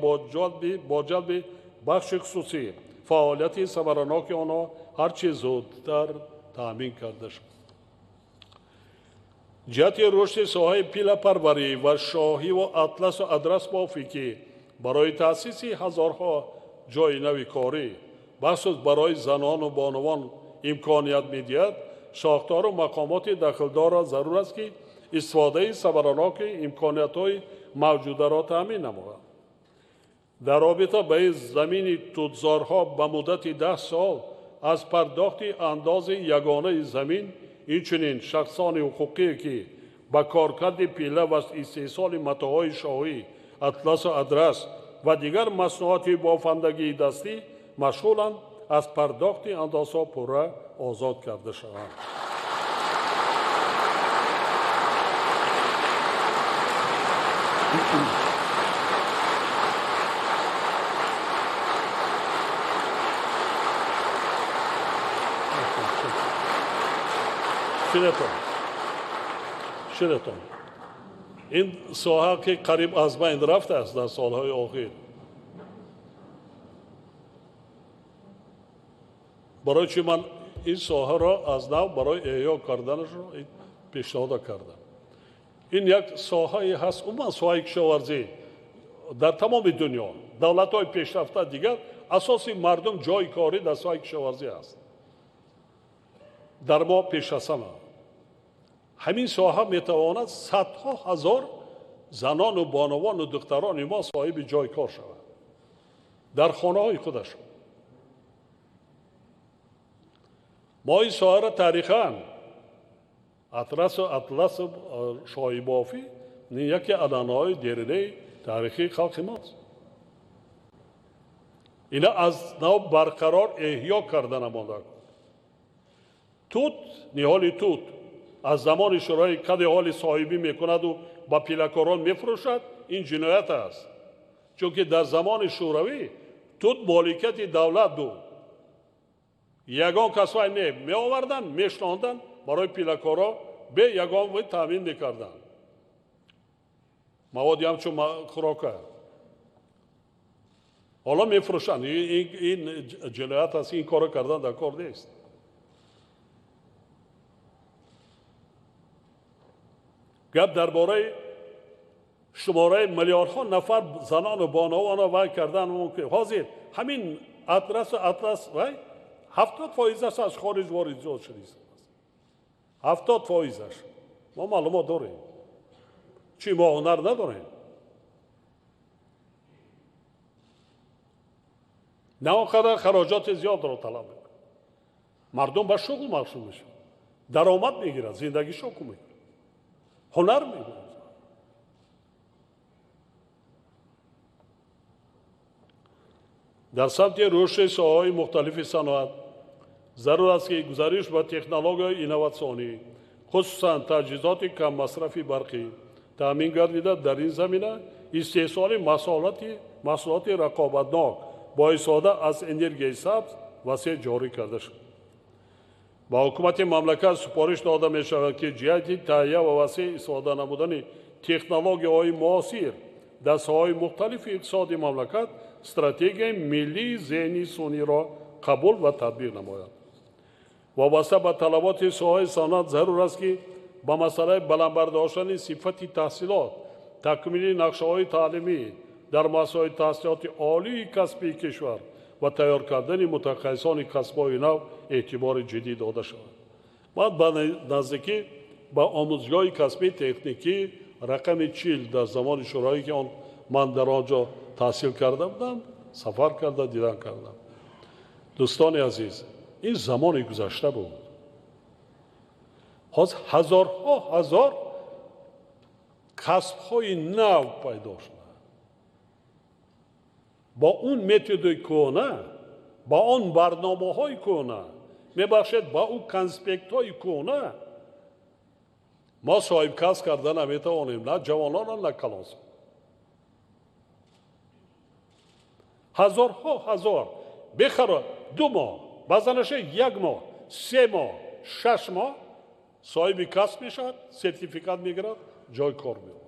бо ҷалби бахши хусусӣ фаъолияти самараноки онҳо ҳарчи зудтар таъмин карда шуд. Ҷиҳати рушди соҳаи пилапарварӣ ва шоҳиву атласу адрасбофӣ, ки барои таъсиси ҳазорҳо ҷойи нави корӣ, бахусус барои занону бонувон имконият медиҳад, сохтору мақомоти дахлдорро зарур аст, ки истифодаи самараноки имкониятҳои мавҷударо таъмин намояд. Дар робита ба ин замини тутзорҳо ба муддати 10 сол аз пардохти андози ягонаи замин, инчунин шахсони ҳуқуқие, ки ба коркарди пила ва истеҳсоли матоъҳои шоҳӣ, атласу адрас ва дигар маснуоти бофандагии дастӣ машғуланд, аз пардохти андозҳо пурра озод карда шаванд. Шинетон. Ин соҳа, ки қариб аз байн рафтааст дар солҳои охир, барои чи ман ин соҳаро аз нав барои эҳё карданашро пешниҳода кардам. Ин як соҳае ҳаст, умуман соҳаи кишоварзӣ дар тамоми дунё, давлатҳои пешрафта дигар асоси мардум ҷойи корӣ дар соҳаи кишоварзӣ аст. Дар мо пешасама ҳамин соҳа метавонад садҳо ҳазор занону бонувану духтарони мо соҳиби ҷойи кор шаванд дар хонаҳои худашон. Мо ин соҳаро таърихан Атрасу атласу шоҳибофӣ яке анъанаҳои деринаи таърихии халқи мост. Ина аз нав барқарор эҳё карда намонда. Тут, ниҳоли тут аз замони Шӯрои каде ҳоли соҳибӣ мекунаду ба пилакорон мефурӯшад, ин ҷиноят аст. Чунки дар замони Шӯравӣ тут моликияти давлат буд. Ягон кас вай не меоварданд, мешнонданд, барои пилакоро бе ягон вай таъмин мекарданд. Маводи ҳамчун хӯрока. Ҳоло мефурӯшанд. Ин ҷиноят аст, ин корро кардан дар кор нест. Гап дар бораи шумораи миллиардҳо нафар занону бонувонро вай кардан мумкин. Ҳозир ҳамин атрасу атлас вай 70%-аш аз хориҷ ворид шудааст. 70%-аш. Мо маълумот дорем. Чӣ мо ҳунар надорем? На он қадар хароҷоти зиёдро талаб мекунад. Мардум ба шуғл машғул мешавад, даромад мегирад, зиндагишо мекунад, ҳунар мегирад. Дар самти рушди соҳаҳои мухталифи саноат зарур аст, ки гузариш ба технологияи инноватсионӣ, хусусан таҷҳизоти каммасрафи барқӣ таъмин гардида, дар ин замина истеҳсоли маҳсулоти рақобатнок бо истифода аз энергияи сабз васеъ ҷорӣ карда шуд. Ба ҳукумати мамлакат супориш дода мешавад, ки ҷиҳати таҳия ва васеъ истифода намудани технологияҳои муосир дар соҳаҳои мухталифи иқтисоди мамлакат стратегияи миллии зеҳни сунъиро қабул ва татбиқ намояд. Вобаста ба талаботи соҳаи саноат зарур аст, ки ба масъалаи баланд бардоштани сифати таҳсилот, такмили нақшаҳои таълимӣ дар муассисаҳои таҳсилоти олии касбии кишвар ва тайёр кардани мутахассисони касбҳои нав эътибори ҷиддӣ дода шавад. Баъд ба наздикӣ ба омӯзгоҳи касбии техникӣ рақами 40 дар замони Шӯравӣ, ки он ман дар он ҷо таҳсил карда будам, сафар карда дидан кардам. Дӯстони азиз, ин замони гузашта буд. Ҳозир ҳазорҳо ҳазор касбҳои нав пайдо шуданд. Бо он методи кӯҳна, ба он барномаҳои кӯҳна, мебахшед, ба он конспектҳои кӯҳна мо соҳибкасб карда наметавонем, на ҷавононро, на калонсол. Ҳазорҳо ҳазор бехаро 2 моҳ, баъзанаша 1 моҳ, 3 моҳ, 6 моҳ соҳиби касб мешавад, сертификат мегирад, ҷой кор меёбад.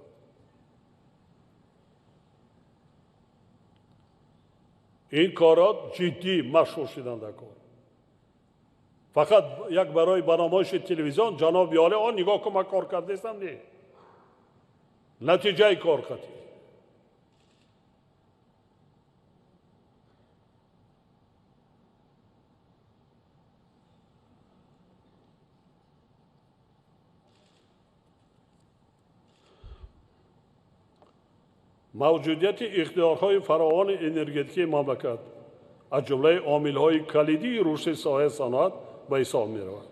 Ин корро ҷиддӣ машғул шудан дар кор. Фақат як барои ба намоиши телевизион ҷаноби олӣ он нигоҳ кун, ман кор кардастам, не. Натиҷаи кор қатъӣ. Мавҷудияти ихтиёрҳои фаровони энергетикии мамлакат аз ҷумлаи омилҳои калидии рушди соҳаи саноат ба ҳисоб меравад.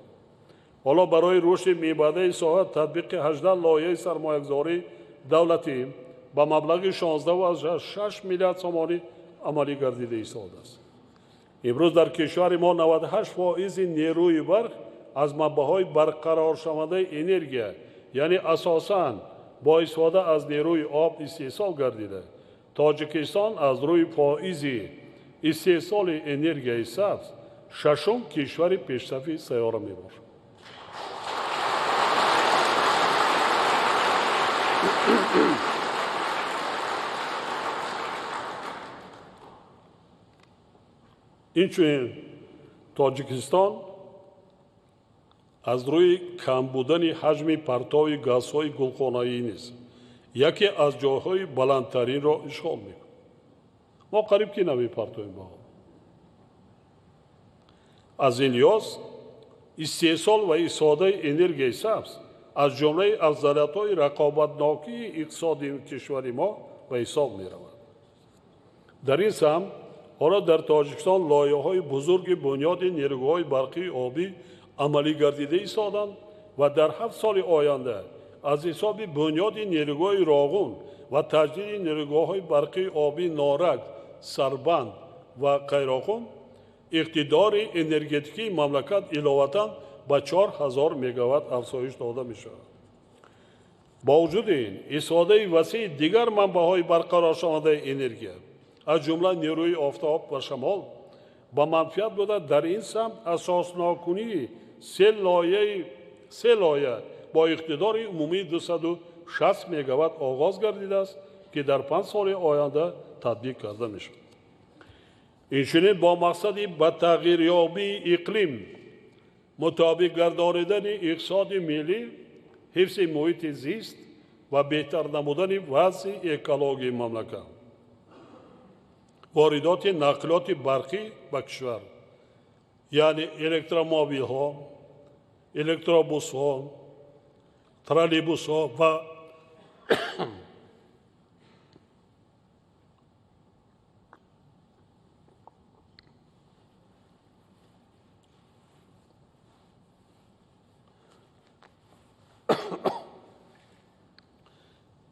Ҳоло барои рушди мебаъдаи соҳа татбиқи 18 лоиҳаи сармоягузории давлатӣ ба маблағи 16,6 миллиард сомонӣ амалӣ гардида истодааст. Имрӯз дар кишвари мо 98% нерӯи барқ аз манбаъҳои барқароршавандаи энергия, яъне асосан бо истифода аз нерӯи об истеҳсол гардида, Тоҷикистон аз рӯи фоизи истеҳсоли энергияи сабз шашум кишвари пешсафи сайёра мебошад. Инчунин Тоҷикистон аз рӯи кам будани ҳаҷми партови газҳои гулхонаӣ низ яке аз ҷойҳои баландтаринро ишғол мекунад. Мо қариб ки намепартоем ба он. Аз ин лиҳоз истеҳсол ва истифодаи энергияи сабз аз ҷумлаи афзалиятҳои рақобатнокии иқтисоди кишвари мо ба ҳисоб меравад. Дар ин самт ҳоло дар Тоҷикистон лоиҳаҳои бузурги бунёди нерӯгоҳҳои барқии обӣ амалӣ гардида истоданд, ва дар 7 соли оянда аз ҳисоби бунёди нерӯгоҳи Роғун ва таҷдиди нерӯгоҳҳои барқии обии Норак, Сарбанд ва Қайроқум иқтидори энергетикии мамлакат иловатан ба 4000 мегаватт афзоиш дода мешавад. Бо вуҷуди ин, истифодаи васеи дигар манбаъҳои барқароршавандаи энергия, аз ҷумла нерӯи офтоб ва шамол, ба манфиат буда дар ин самт асосноккунии се лоя бо иқтидори умумии 260 мегаватт оғоз гардидааст, ки дар 5 соли оянда татбиқ карда мешавад. Инчунин бо мақсади ба тағйирёбии иқлим мутобиқ гардонидани иқтисоди миллӣ, ҳифзи муҳити зист ва беҳтар намудани вазъи экологии мамлакат, воридоти нақлиёти барқӣ ба кишвар, яъне электромобилҳо, электробусҳо, троллейбусҳо ва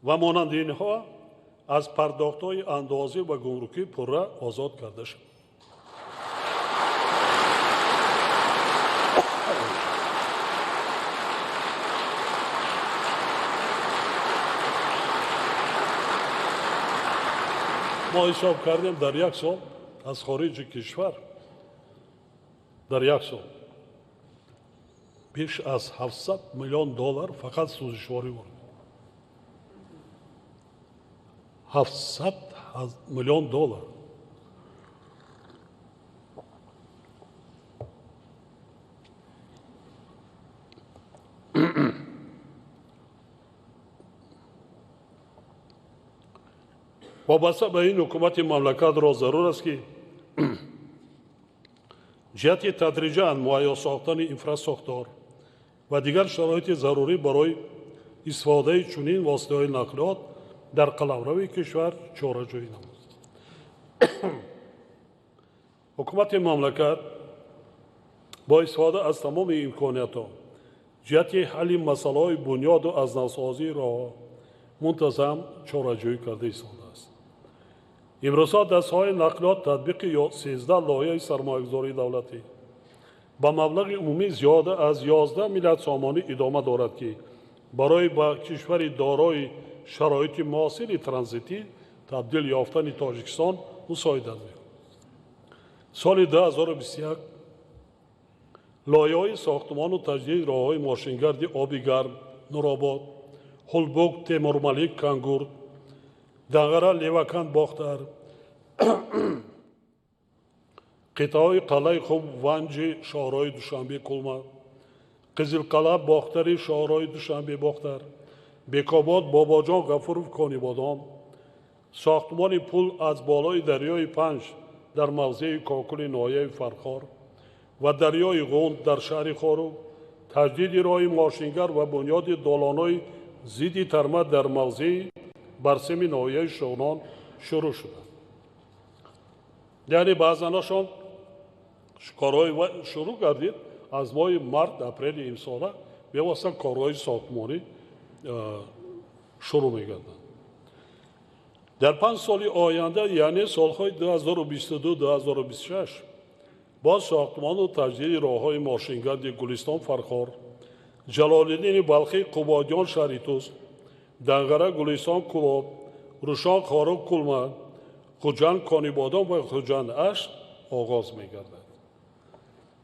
ва монанди инҳо аз пардохтҳои андозӣ ва гумрукӣ пурра озод карда шуд. Мо ҳисоб кардем, дар як сол аз хориҷи кишвар, дар як сол беш аз 700 миллион доллар фақат сӯзишворӣ ворид. 700 миллион доллар. Вобаста ба ин, ҳукумати мамлакатро зарур аст, ки ҷиҳати тадриҷан муҳайё сохтани инфрасохтор ва дигар шароити зарурӣ барои истифодаи чунин воситаҳои нақлиёт дар қаламрави кишвар чораҷӯӣ намуд. Ҳукумати мамлакат бо истифода аз тамоми имкониятҳо ҷиҳати ҳалли масъалаҳои бунёду аз навсозии роҳҳо мунтазам чораҷӯӣ карда истодааст. Имрӯзҳо дар соҳаи нақлиёт татбиқи 13 лоиҳаи сармоягузории давлатӣ ба маблағи умумӣ зиёда аз 11 миллиард сомонӣ идома дорад, ки барои ба кишвари дорои шароити муосири транзитӣ табдил ёфтани Тоҷикистон мусоидат мекунад. Соли 2021 лоиҳаҳои сохтмону таҷдиди роҳҳои мошингарди оби гарм Нуробод, Ҳулбук, Темурмалик, Кангурд, Дағара, Леваканд, Бохтар, қитъаҳои Қалъаи Хум, Ванҷи, шоҳроҳи Душанбе, Кулма, Қизилқалъа, Бохтари, шоҳроҳи Душанбе, Бохтар, Бекобод, Бобоҷон Ғафуров, Конибодом, сохтмони пул аз болои дарёи Панҷ дар мавзеи Кокули ноҳияи Фархор ва дарёи Ғунд дар шаҳри Хоруғ, таҷдиди роҳи мошингар ва бунёди долонҳои зидди тарма дар мавзеи Барсеми ноҳияи Шуғнон шурӯъ шуданд. Яъне баъзанашон корҳои шурӯъ гардид аз моҳи март, апрели имсола бевосита корҳои сохтмонӣ шурӯъ мегарданд. Дар 5 соли оянда, яъне солҳои 2022-2026, бо сохтмону таҷдиди роҳҳои мошингарди Гулистон, Фархор, Ҷалолиддини Балхӣ, Қубодиён, Шаҳритӯз, Данғара, Гулистон, Кӯлоб, Рӯшон, Хоруғ, Кулма, Хуҷанд, Конибодом ва Хуҷанд Ашт оғоз мегардад.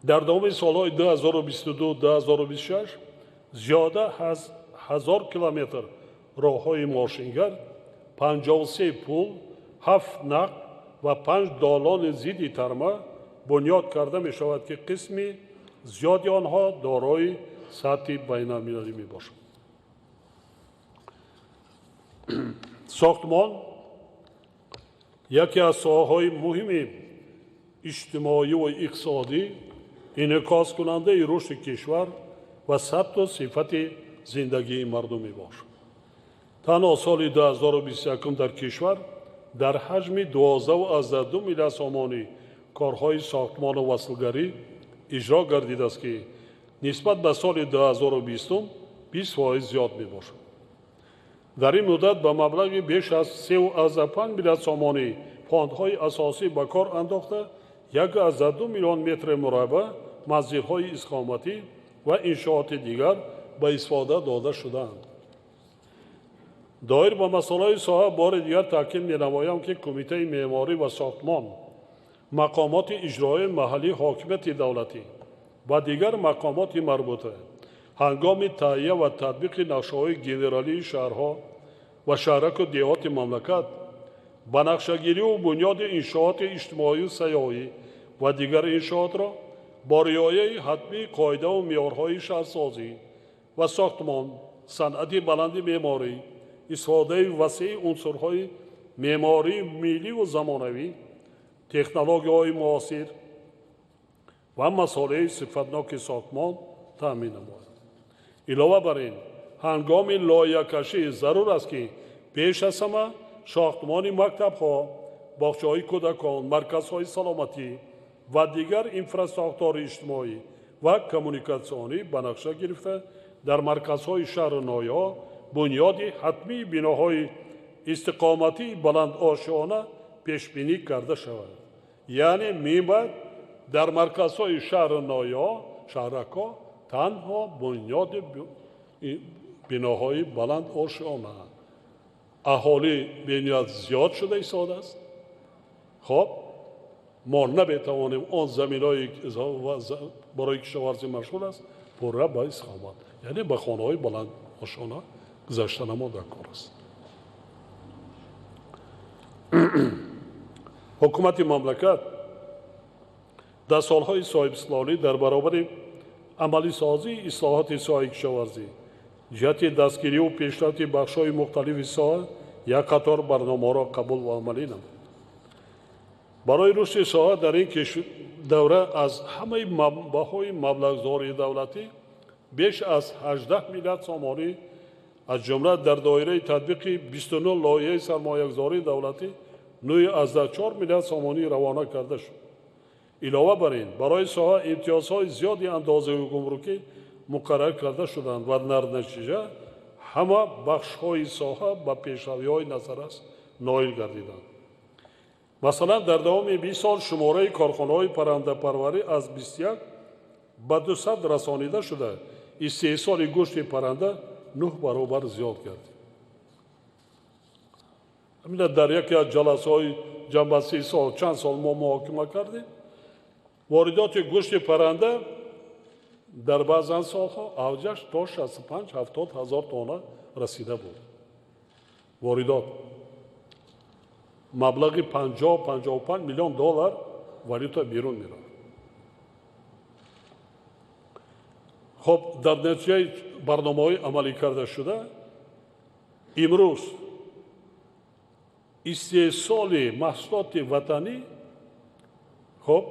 Дар давоми солҳои 2022-2026 зиёда аз 1000 километр роҳҳои мошингард, 53 пул, 7 нақл ва 5 долони зидди тарма бунёд карда мешавад, ки қисми зиёди онҳо дорои сатҳи байналмилалӣ мебошанд. Сохтмон яке аз соҳаҳои муҳими иҷтимоӣ ва иқтисодӣ, инъикоскунандаи рушди кишвар ва сатҳу сифати зиндагии мардум мебошад. Танҳо соли 2021 дар кишвар дар ҳаҷми 12,2 миллиард сомонӣ корҳои сохтмону васлгарӣ иҷро гардидааст, ки нисбат ба соли 2020 20% зиёд мебошад. Дар ин муддат ба маблағи беш аз 3,5 миллиард сомонӣ фондҳои асосӣ ба кор андохта 1,2 миллион метри мураббаъ манзилҳои истиқоматӣ ва иншооти дигар ба истифода дода шудаанд. Доир ба масъалаи соҳа бори дигар таъкид менамоям, ки Кумитаи меъморӣ ва сохтмон, мақомоти иҷроии маҳаллии ҳокимияти давлатӣ ва дигар мақомоти марбута ҳангоми таҳия ва татбиқи нақшаҳои генералии шаҳрҳо ва шаҳраку деҳоти мамлакат ба нақшагириву бунёди иншооти иҷтимоию сайёҳӣ ва дигар иншоотро бо риояи ҳатмии қоидаву меъёрҳои шаҳрсозӣ ва сохтмон, санъати баланди меъморӣ, истифодаи васеи унсурҳои меъмории милливу замонавӣ, технологияҳои муосир ва масолеҳи сифатноки сохтмон таъмин намояд. Илова бар ин, ҳангоми лоиҳакашӣ зарур аст, ки пеш аз ҳама сохтмони мактабҳо, боғчаҳои кӯдакон, марказҳои саломатӣ ва дигар инфрасохтори иҷтимоӣ ва коммуникатсионӣ ба нақша гирифта дар марказҳои шаҳру ноҳияҳо бунёди ҳатмии биноҳои истиқоматии баландошёна пешбинӣ карда шавад. Яъне мебояд дар марказҳои шаҳру ноҳияҳо, шаҳракҳо танҳо бунёди биноҳои баландошёна. Аҳолӣ бениҳоят зиёд шуда истодааст. Хоб, мо наметавонем он заминҳое барои кишоварзӣ машғул аст пурра ба истиқомат, яъне ба хонаҳои баландошёна гузашта намо дар кор аст. Ҳукумати мамлакат дар солҳои соҳибистиқлолӣ дар баробари амалисозии ислоҳоти соҳаи кишоварзӣ ҷиҳати дастгириву пешрафти бахшҳои мухталифи соҳа як қатор барномаҳоро қабул ва амалӣ намуд. Барои рушди соҳа дар ин давра аз ҳамаи манбаъҳои маблағгузории давлатӣ беш аз 18 миллиард сомонӣ, аз ҷумла дар доираи татбиқи 29 лоиҳаи сармоягузории давлатӣ 9,4 миллиард сомонӣ равона карда шуд. Илова бар ин, барои соҳа имтиёзҳои зиёди андозавию гумрукӣ муқаррар карда шуданд ва дар натиҷа ҳама бахшҳои соҳа ба пешравиҳои назаррас ноил гардиданд. Масалан, дар давоми 20 сол шумораи корхонаҳои паррандапарварӣ аз 21 ба 200 расонида шуда, истеҳсоли гӯшти парранда 9 баробар зиёд гардид. Ҳамина дар яке аз ҷаласаҳои ҷамъбастии сол чанд сол мо муҳокима кардем. Воридоти гӯшти парранда дар баъзан солҳо авҷаш то 65-70 ҳазор тонна расида буд. Воридот маблағи 50-55 миллион доллар валюта берун мерафт. Хоб, дар натиҷаи барномаҳои амалӣ карда шуда имрӯз истеҳсоли маҳсулоти ватанӣ хоб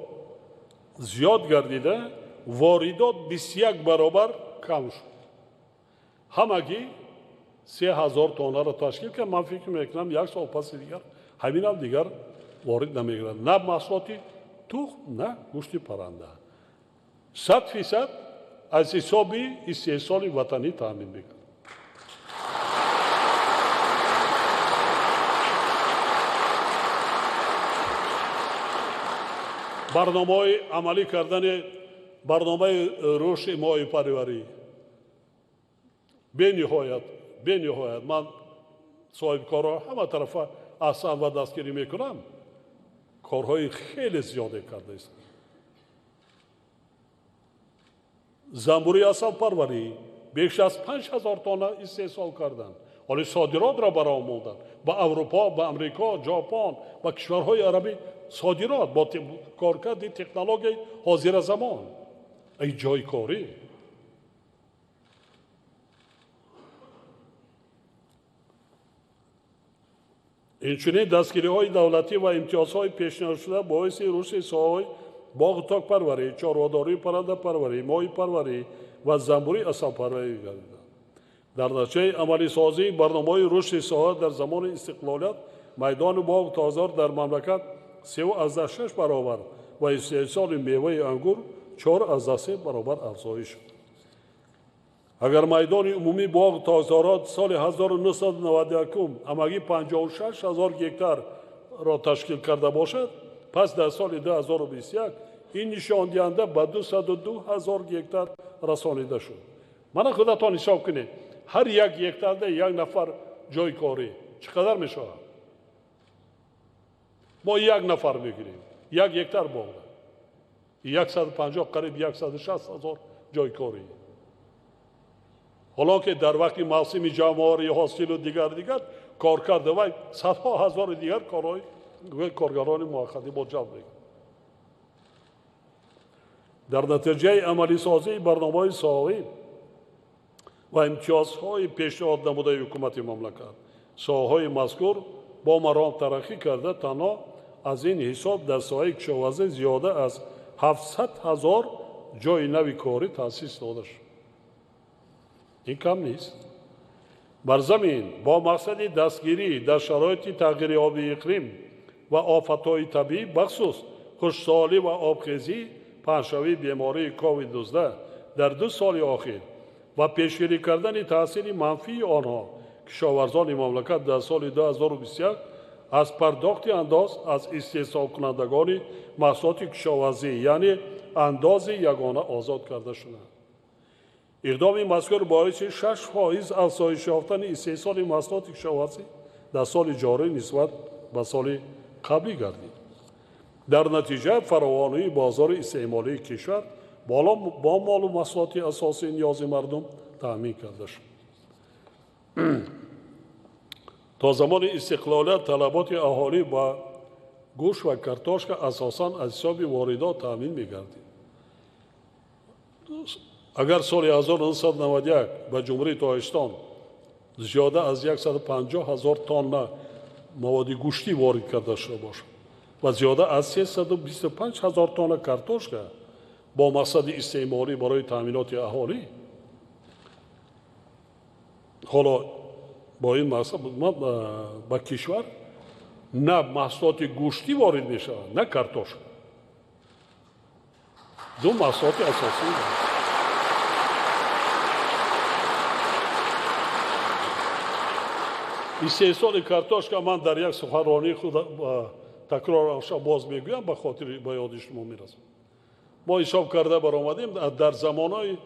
зиёд гардида, воридот 21 баробар кам шуд. Ҳамагӣ 3000 тоннаро ташкил кард. Ман фикр мекунам як сол паси дигар ҳаминам дигар ворид намегирад. На маҳсулоти тухм, на гӯшти парранда. 100% аз ҳисоби истеҳсоли ватанӣ таъмин мекард. Барномаҳои амалӣ кардани барномаи рушди моҳипарварӣ бениҳоят ман соҳибкорро ҳама тарафа аҳсан ва дастгирӣ мекунам, корҳои хеле зиёде кардааст. Занбури асалпарварӣ беш аз 5000 тонна истеҳсол карданд. Ҳоло содиротро бароҳ монданд ба Аврупо, ба Амрико, Ҷопон, ба кишварҳои арабӣ содирот бо коркарди технологияи ҳозиразамон. Ай ҷои корӣ. Инчунин дастгириҳои давлатӣ ва имтиёзҳои пешниҳодшуда боиси рушди соҳаҳои боғу токпарварӣ, чорводорӣ, паррандапарварӣ, моҳипарварӣ ва занбури асалпарварӣ гардиданд. Дар натиҷаи амалисозии барномаҳои рушди соҳа дар замони истиқлолият майдони боғу токзор дар мамлакат 3,6 баробар ва истеҳсоли меваи ангур 4,3 баробар афзоиш шуд. Агар майдони умумии боғ токзорот соли 1991 ҳамагӣ 56 ҳазор гектарро ташкил карда бошад, пас дар соли 2021 ин нишондиҳанда ба 202 ҳазор гектар расонида шуд. Мана худатон ҳисоб кунед, ҳар як гектарда як нафар ҷойи корӣ чӣ қадар мешавад? Мо як нафар мегирем, як гектар боғда 150, қариб 160 ҳазор ҷойи корӣ. Ҳоло ки дар вақти мавсими ҷамъоварии ҳосилу дигар кор карда вай садҳо ҳазори дигар коргарони муваққатӣ бо ҷалб мекунад. Дар натиҷаи амалисозии барномаҳои соҳавӣ ва имтиёзҳои пешниҳод намудаи ҳукумати мамлакат, соҳаҳои мазкур бо маром тараққӣ карда, танҳо аз ин ҳисоб дар соҳаи кишоварзӣ зиёда аз 700 ҳазор ҷойи нави корӣ таъсис дода шуд. Ин кам нест. Бар замин бо мақсади дастгирӣ дар шароити тағйирёбии иқлим ва офатҳои табиӣ, бахусус хушксолӣ ва обхезӣ, паҳншавии бемории COVID-19 дар 2 соли охир ва пешгирӣ кардани таъсири манфии онҳо, кишоварзони мамлакат дар соли 2021 аз пардохти андоз аз истеҳсолкунандагони маҳсулоти кишоварзӣ, яъне андози ягона, озод карда шуданд. Иқдоми мазкур боиси 6% афзоиш ёфтани истеҳсоли маҳсулоти кишоварзӣ дар соли ҷорӣ нисбат ба соли қаблӣ гардид. Дар натиҷа фаровонии бозори истеъмолии кишвар бо молу маҳсулоти асосии ниёзи мардум таъмин карда шуд. То замони истиқлолият талаботи аҳолӣ ба гӯшт ва картошка асосан аз ҳисоби воридот таъмин мегардид. Агар соли 1991 ба Ҷумҳурии Тоҷикистон зиёда аз 150 ҳазор тонна маводи гӯштӣ ворид карда шуда бошад ва зиёда аз 325 ҳазор тонна картошка бо мақсади истеъмолӣ барои таъминоти аҳолӣ, ҳоло бо ин мақсад ба кишвар на маҳсулоти гӯштӣ ворид мешавад, на картошка. Ду маҳсулоти асосӣ. Истеҳсоли картошка ман дар як суханронии худ такрорша боз мегӯям, ба хотири ба ёди шумо мерасам. Мо ҳисоб карда баромадем, дар замонҳои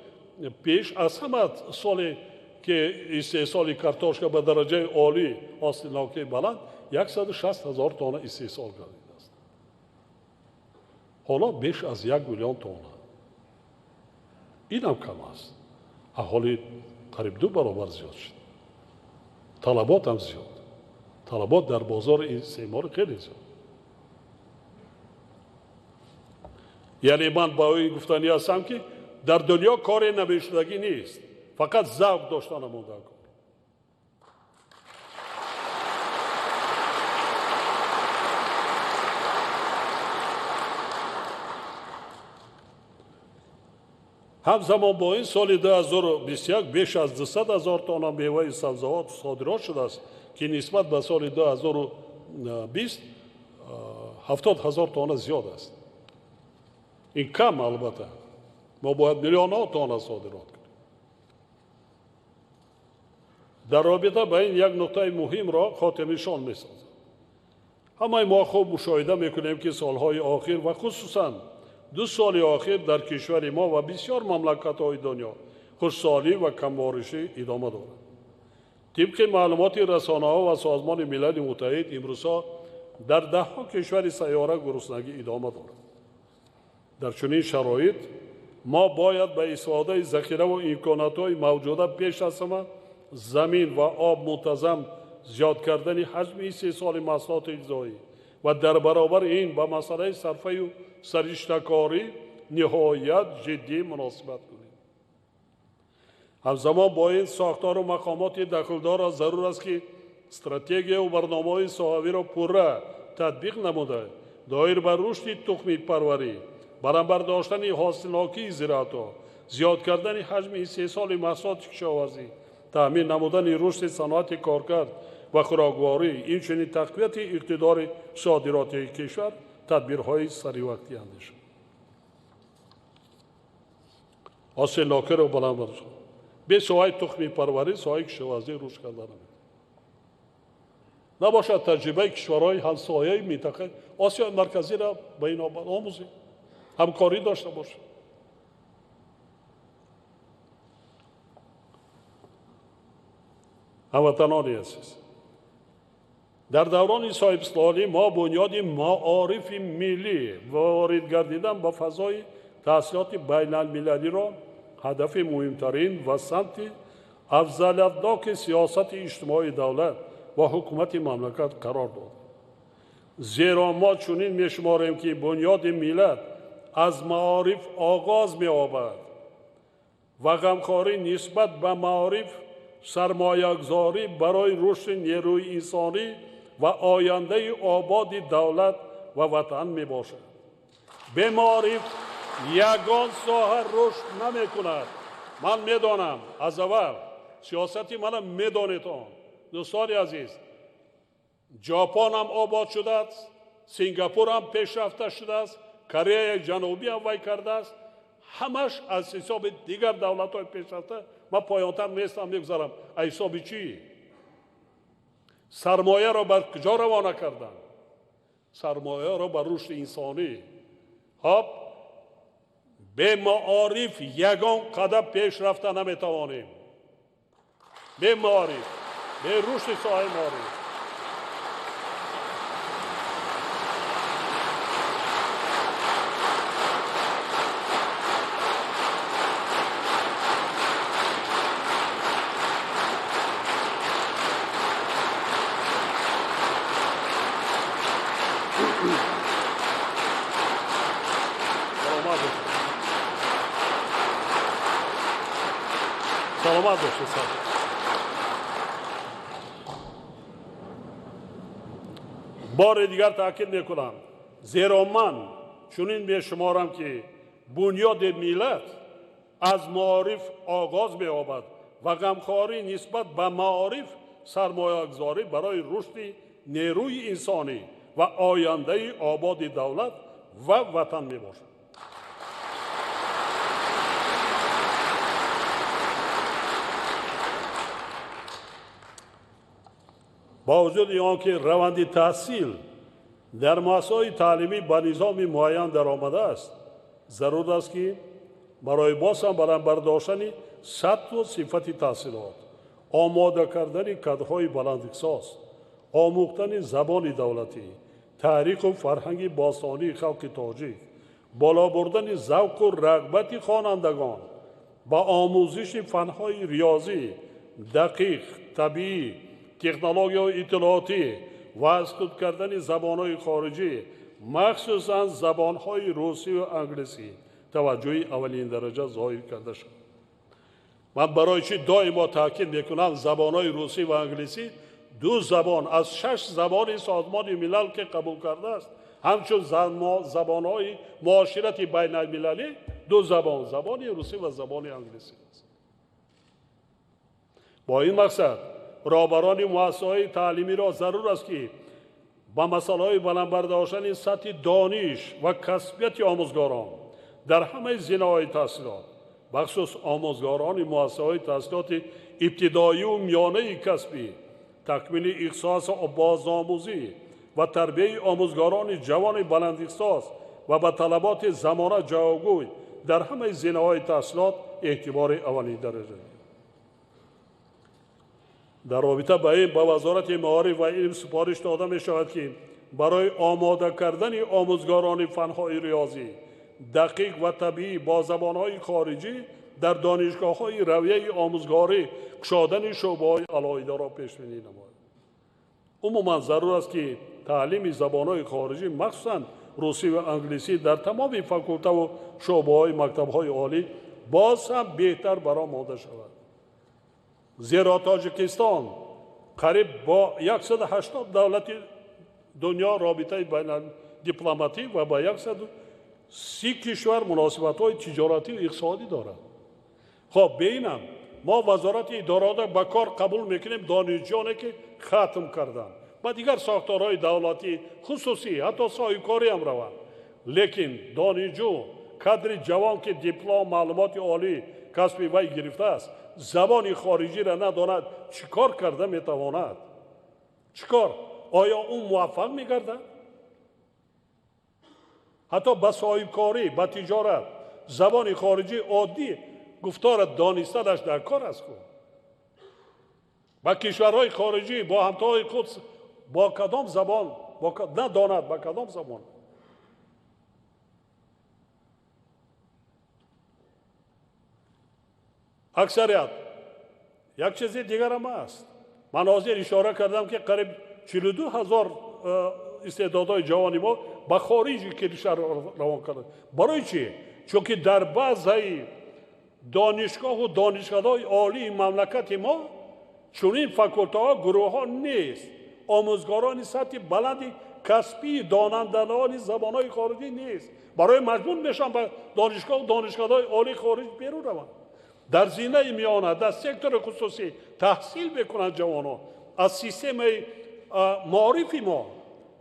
пеш аз ҳама соле ки истеҳсоли картошка ба дараҷаи олӣ ҳосилнокии баланд 160 ҳазор тонна истеҳсол гардидааст. Ҳоло беш аз 1 миллион тонна. Инам кам аст. Аҳолӣ қариб 2 баробар зиёд шуд. Талабот ҳам зиёд. Талабот дар бозори истеъмолӣ хеле зиёд. Яъне ман ба ин гуфтанӣ ҳастам, ки дар дунё коре намешудагӣ нест, фақат завқ доштан монда кор. Ҳамзамон бо ин соли 2021 беш аз 200 ҳазор тонна меваи сабзавот содирот шудааст, ки нисбат ба соли 2020 70 ҳазор тонна зиёд аст. Ин кам албатта. Мо бояд миллионҳо тонна содирот кунем. Дар робита ба ин як нуқтаи муҳимро хотирнишон месозам. Ҳамаи мо хуб мушоҳида мекунем, ки солҳои охир ва хусусан 2 соли охир дар кишвари мо ва бисёр мамлакатҳои дунё хушсолӣ ва камборишӣ идома дорад. Тибқи маълумоти расонаҳо ва Созмони Милали Муттаҳид, имрӯзҳо дар даҳҳо кишвари сайёра гуруснагӣ идома дорад. Дар чунин шароит мо бояд ба истифодаи захираву имконотҳои мавҷуда пеш аз ҳама замин ва об мунтазам зиёд кардани ҳаҷми истеҳсоли маҳсулоти ғизоӣ ва дар баробари ин ба масъалаи сарфаю сариштакорӣ ниҳоят ҷиддӣ муносибат кунем. Ҳамзамон бо ин сохтору мақомоти дахлдорро зарур аст, ки стратегияву барномаҳои соҳавиро пурра татбиқ намуда, доир ба рушди тухмипарварӣ, баландбардоштани ҳосилнокии зироатҳо, зиёд кардани ҳаҷми истеҳсоли маҳсулоти кишоварзӣ, таъмин намудани рушди саноати коркард ва хӯрокворӣ, инчунин тақвияти иқтидори содиротии кишвар тадбирҳои саривақтӣ андешанд. Ҳосилнокиро баланд бардоштан. Бе соҳаи тухмипарварӣ, соҳаи кишоварзӣ рушд карда наметавонад. Набошад таҷрибаи кишварҳои ҳамсояи минтақаи Осиёи Марказиро ба ин омӯзем, ҳамкорӣ дошта бошем. Ҳамватанони азиз, дар даврони соҳибистиқлолӣ мо бунёди маорифи миллӣ ва ворид гардидан ба фазои таҳсилоти байналмилалиро ҳадафи муҳимтарин ва самти афзалиятноки сиёсати иҷтимоии давлат ва ҳукумати мамлакат қарор дод. Зеро мо чунин мешуморем, ки бунёди миллат аз маориф оғоз меёбад ва ғамхорӣ нисбат ба маориф сармоягузорӣ барои рушди нерӯи инсонӣ ва ояндаи ободи давлат ва ватан мебошад. Бе маориф ягон соҳа рушд намекунад. Ман медонам, аз аввал сиёсати мана медонед он. Дӯстони азиз, Ҷопон ҳам обод шудааст, Сингапур ҳам пешрафта шудааст, Кореяи Ҷанубӣ ҳам вай кардааст. Ҳамаш аз ҳисоби дигар давлатҳои пешрафта. Ман поёнтар нестам, мегузарам. Аз ҳисоби чӣ? Сармояро бар куҷо равона карданд? Сармояро бар рушди инсонӣ. Хоб, бе маориф ягон қадам пеш рафта наметавонем. Бе маориф, бе рушди соҳаи маориф. Саломат бошед. Бори дигар таъкид мекунам, зеро ман чунин мешуморам, ки бунёди миллат аз маориф оғоз меёбад ва ғамхорӣ нисбат ба маориф сармоягузорӣ барои рушди нерӯи инсонӣ ва ояндаи ободи давлат ва ватан мебошад. Бо вуҷуди он ки раванди таҳсил дар муассисаҳои таълимӣ ба низоми муайян даромадааст, зарур аст, ки барои боз ҳам баланд бардоштани сатҳу сифати таҳсилот, омода кардани кадрҳои баландихтисос, омӯхтани забони давлатӣ, таъриху фарҳанги бостонии халқи тоҷик, боло бурдани завқу рағбати хонандагон ба омӯзиши фанҳои риёзӣ, дақиқ, табиӣ, технологияҳои иттилоотӣ ва аз худ кардани забонҳои хориҷӣ, махсусан забонҳои русӣ ва англисӣ таваҷҷӯҳи аввалиндараҷа зоҳир карда шуд. Ман барои чӣ доимо таъкид мекунам, забонҳои русӣ ва англисӣ ду забон аз 6 забони Созмони Милал ки қабул кардааст, ҳамчун забонҳои муоширати байналмилалӣ ду забон, забони русӣ ва забони англисӣ аст. Бо ин мақсад роҳбарони муассисаҳои таълимиро зарур аст, ки ба масъалаҳои баланд бардоштани сатҳи дониш ва касбияти омӯзгорон дар ҳамаи зинаҳои таҳсилот, бахусус омӯзгорони муассисаҳои таҳсилоти ибтидоию миёнаи касбӣ, такмили ихтисосу бозомӯзӣ ва тарбияи омӯзгорони ҷавони баландихтисос ва ба талаботи замона ҷавобгӯй дар ҳамаи зинаҳои таҳсилот эътибори аввалиндараҷа. Дар робита ба ин ба Вазорати маориф ва илм супориш дода мешавад, ки барои омода кардани омӯзгорони фанҳои риёзӣ, дақиқ ва табиӣ бо забонҳои хориҷӣ дар донишгоҳҳои равияи омӯзгорӣ кушодани шӯъбаҳои алоҳидаро пешбинӣ намояд. Умуман зарур аст, ки таълими забонҳои хориҷӣ, махсусан русӣ ва англисӣ, дар тамоми факултаву шӯъбаҳои мактабҳои олӣ боз ҳам беҳтар баромада шавад. Зеро Тоҷикистон қариб бо 180 давлати дунё робитаи байналдипломатӣ ва ба 130 кишвар муносибатҳои тиҷоратию иқтисодӣ дорад. Хоб, бeinам мо вазорати идорота ба кор қабул мекунем донишҷӯёне ки хатм карданд, ба дигар сохторҳои давлатӣ, хусусӣ, ҳатто соҳибкорӣ ҳам раванд. Лекин донишҷӯ, кадри ҷавон ки диплом, маълумоти олӣ касби вай гирифтааст, забони хориҷиро надонад, чӣ кор карда метавонад? Чӣ кор? Оё ӯ муваффақ мегардад? Ҳатто ба соҳибкорӣ, ба тиҷорат забони хориҷӣ оддӣ гуфтора донистанаш дар кор аст. Ба кишварҳои хориҷӣ бо ҳамтоҳои худ бо кадом забон надонад, ба кадом забон? Аксарият як чизи дигарам аст. Ман ҳозир ишора кардам, ки қариб 42 ҳазор истеъдодҳои ҷавони мо ба хориҷи кишвар равон карданд. Барои чӣ? Чунки дар баъзаи донишгоҳу донишгоҳҳои олии мамлакати мо чунин факултаҳо, гурӯҳҳо нест. Омӯзгорони сатҳи баланди касбии донандагони забонҳои хориҷӣ нест. Барои маҷбур мешаванд ба донишгоҳу донишгоҳҳои олии хориҷ берун раванд. Дар зинаи миёна, дар сектори хусусӣ таҳсил мекунанд ҷавонон. Аз системаи маорифи мо,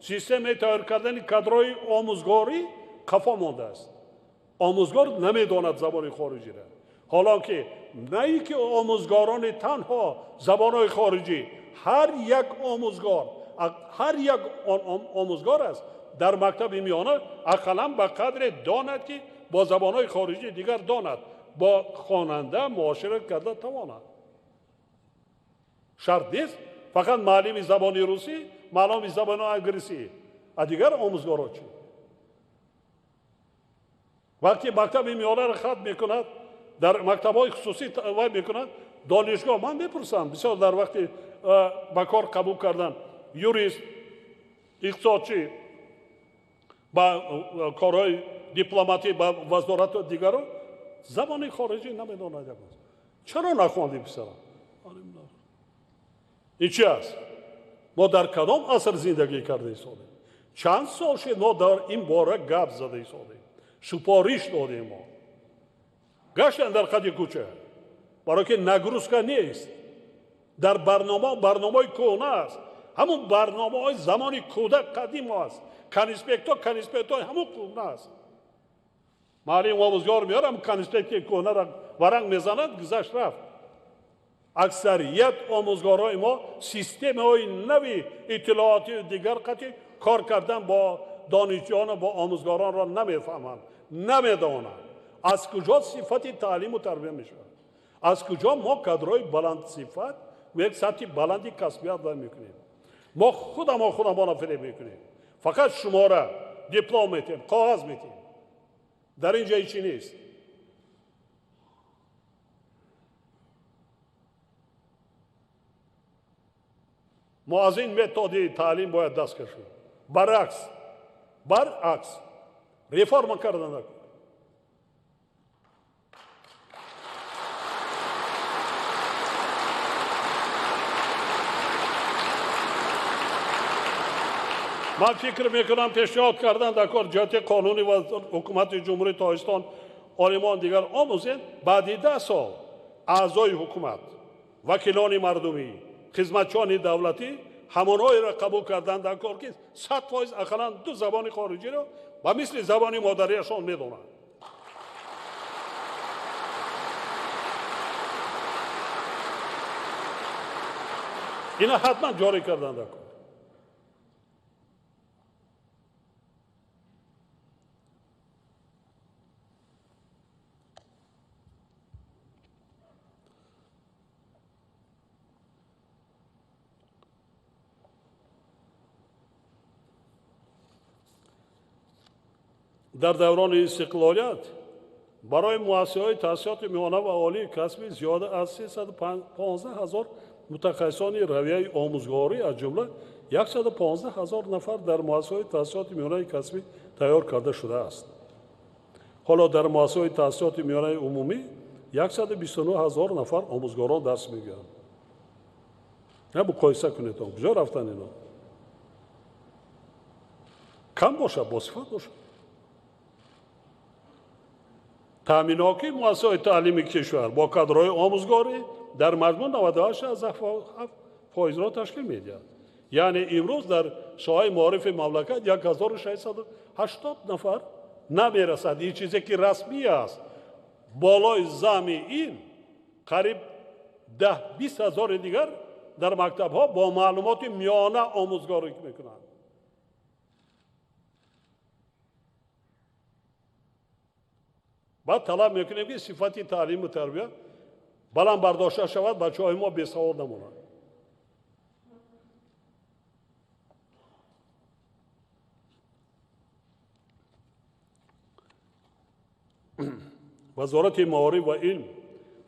системаи тайёр кардани кадрҳои омӯзгорӣ қафо мондааст. Омӯзгор намедонад забони хориҷиро. Ҳоло ки на ин ки омӯзгорони танҳо забонҳои хориҷӣ, ҳар як омӯзгор, ҳар як омӯзгор аст дар мактаби миёна ақаллан ба қадре донад, ки бо забонҳои хориҷӣ дигар донад, бо хонанда муошират карда тавонад. Шарт нест фақат муаллими забони русӣ, муаллими забони англисӣ, а дигар омӯзгорҳо чӣ? Вақте мактаби миёнаро хатм мекунад, дар мактабҳои хусусӣ вай мекунад, донишгоҳ ман мепурсам, бисёр дар вақти ба кор қабул кардан юрист, иқтисодчӣ, ба корҳои дипломатӣ, ба вазорату дигаро забони хориҷӣ намедонад. Чаро нахондӣ, писарам? Ин чи аст? Мо дар кадом аср зиндагӣ карда истодем? Чанд сол шуд мо дар ин бора гап зада истодем, супориш додем мо. Гаштан дар қади кӯча, барои ки нагрузка нест. Дар барнома барномаи кӯҳна аст. Ҳамун барномаҳои замони кӯдак қадим аст. Конспектҳо ҳамун кӯҳна аст. Муаллим омӯзгор меорам, конспекти кӯҳнаро варанг мезанад, гузашт рафт. Аксарият омӯзгорҳои мо системаҳои нави иттилоотию дигар қатъи кор кардан бо донишҷӯёну бо омӯзгоронро намефаҳманд, намедонанд. Аз куҷо сифати таълиму тарбия мешавад? Аз куҷо мо кадрҳои баландсифат ва як сатҳи баланди касбият ва мекунем? Мо худамо худамонро фиреб мекунем. Фақат шумора, диплом метиҳем, коғаз метиҳем. Дар ин ҷо ҳечи нест. Мо аз ин методи таълим бояд даст кашем. Баръакс реформа карда накун. Ман фикр мекунам, пешниҳод кардан дар кор ҷиҳати қонунӣ ва ҳукумати Ҷумҳурии Тоҷикистон олимон дигар омӯзем, баъди 10 сол аъзои ҳукумат, вакилони мардумӣ, хизматчиёни давлатӣ ҳамонҳоеро қабул кардан дар кор, ки 100% ақаллан 2 забони хориҷиро ба мисли забони модариашон медонанд. Ина ҳатман ҷорӣ кардан дар кор. Дар даврони истиқлолият барои муассисаҳои таҳсилоти миёна ва олии касбӣ зиёда аз 315 ҳазор мутахассисони равияи омӯзгорӣ, аз ҷумла 115 ҳазор нафар дар муассисаҳои таҳсилоти миёнаи касбӣ тайёр карда шудааст. Ҳоло дар муассисаҳои таҳсилоти миёнаи умумӣ 129 ҳазор нафар омӯзгорон дарс мегӯянд. На муқоиса кунед, куҷо рафтан ино? Кам бошад, босифат бошад. Таъминокии муассисаҳои таълими кишвар бо кадрҳои омӯзгорӣ дар маҷмӯъ 98,7%-ро ташкил медиҳад. Яъне имрӯз дар соҳаи маорифи мамлакат 1680 нафар намерасад. Ин чизе ки расмӣ аст. Болои зами ин қариб 10-20 ҳазори дигар дар мактабҳо бо маълумоти миёна омӯзгорӣ мекунанд. Баъд талаб мекунем, ки сифати таълиму тарбия баланд бардошта шавад, бачаҳои мо бесавод намонанд. Вазорати маориф ва илм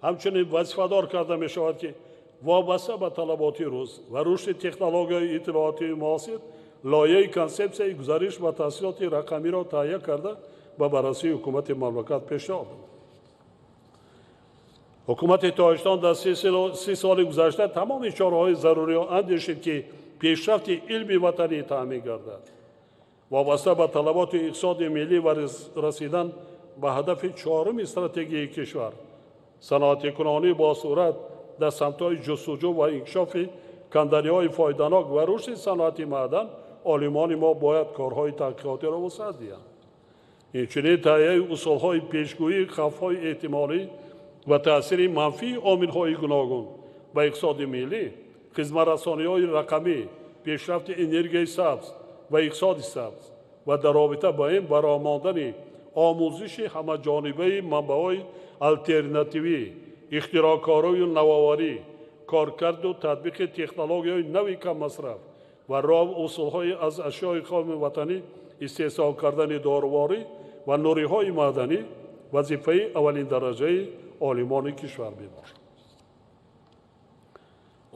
ҳамчунин вазифадор карда мешавад, ки вобаста ба талаботи рӯз ва рушди технологияи иттилоотии муосир лоиҳаи консепсияи гузариш ба таҳсилоти рақамиро таҳия карда ба баррасии ҳукумати мамлакат пешниҳод намуд. Ҳукумати Тоҷикистон дар 30 соли гузашта тамоми чораҳои заруриро андешид, ки пешрафти илми ватанӣ таъмин гардад. Вобаста ба талаботи иқтисоди миллӣ ва расидан ба ҳадафи чоруми стратегияи кишвар, саноатикунонӣ бо суръат дар самтҳои ҷустуҷӯ ва инкишофи канданиҳои фоиданок ва рушди саноати маъдан, олимони мо бояд корҳои таҳқиқотиро вусъат диҳанд. Инчунин таҳияи усулҳои пешгӯии хавфҳои эҳтимолӣ ва таъсири манфии омилҳои гуногун ба иқтисоди миллӣ, хизматрасониҳои рақамӣ, пешрафти энергияи сабз ва иқтисоди сабз ва дар робита ба ин баромондани омӯзиши ҳамаҷонибаи манбаъҳои алтернативӣ, ихтироъкорию навоварӣ, коркарду татбиқи технологияҳои нави каммасраф ва роҳу усулҳои аз ашёи хоми ватанӣ истеҳсол кардани доруворӣ ва нуриҳои маъданӣ вазифаи аввалиндараҷаи олимони кишвар мебошад.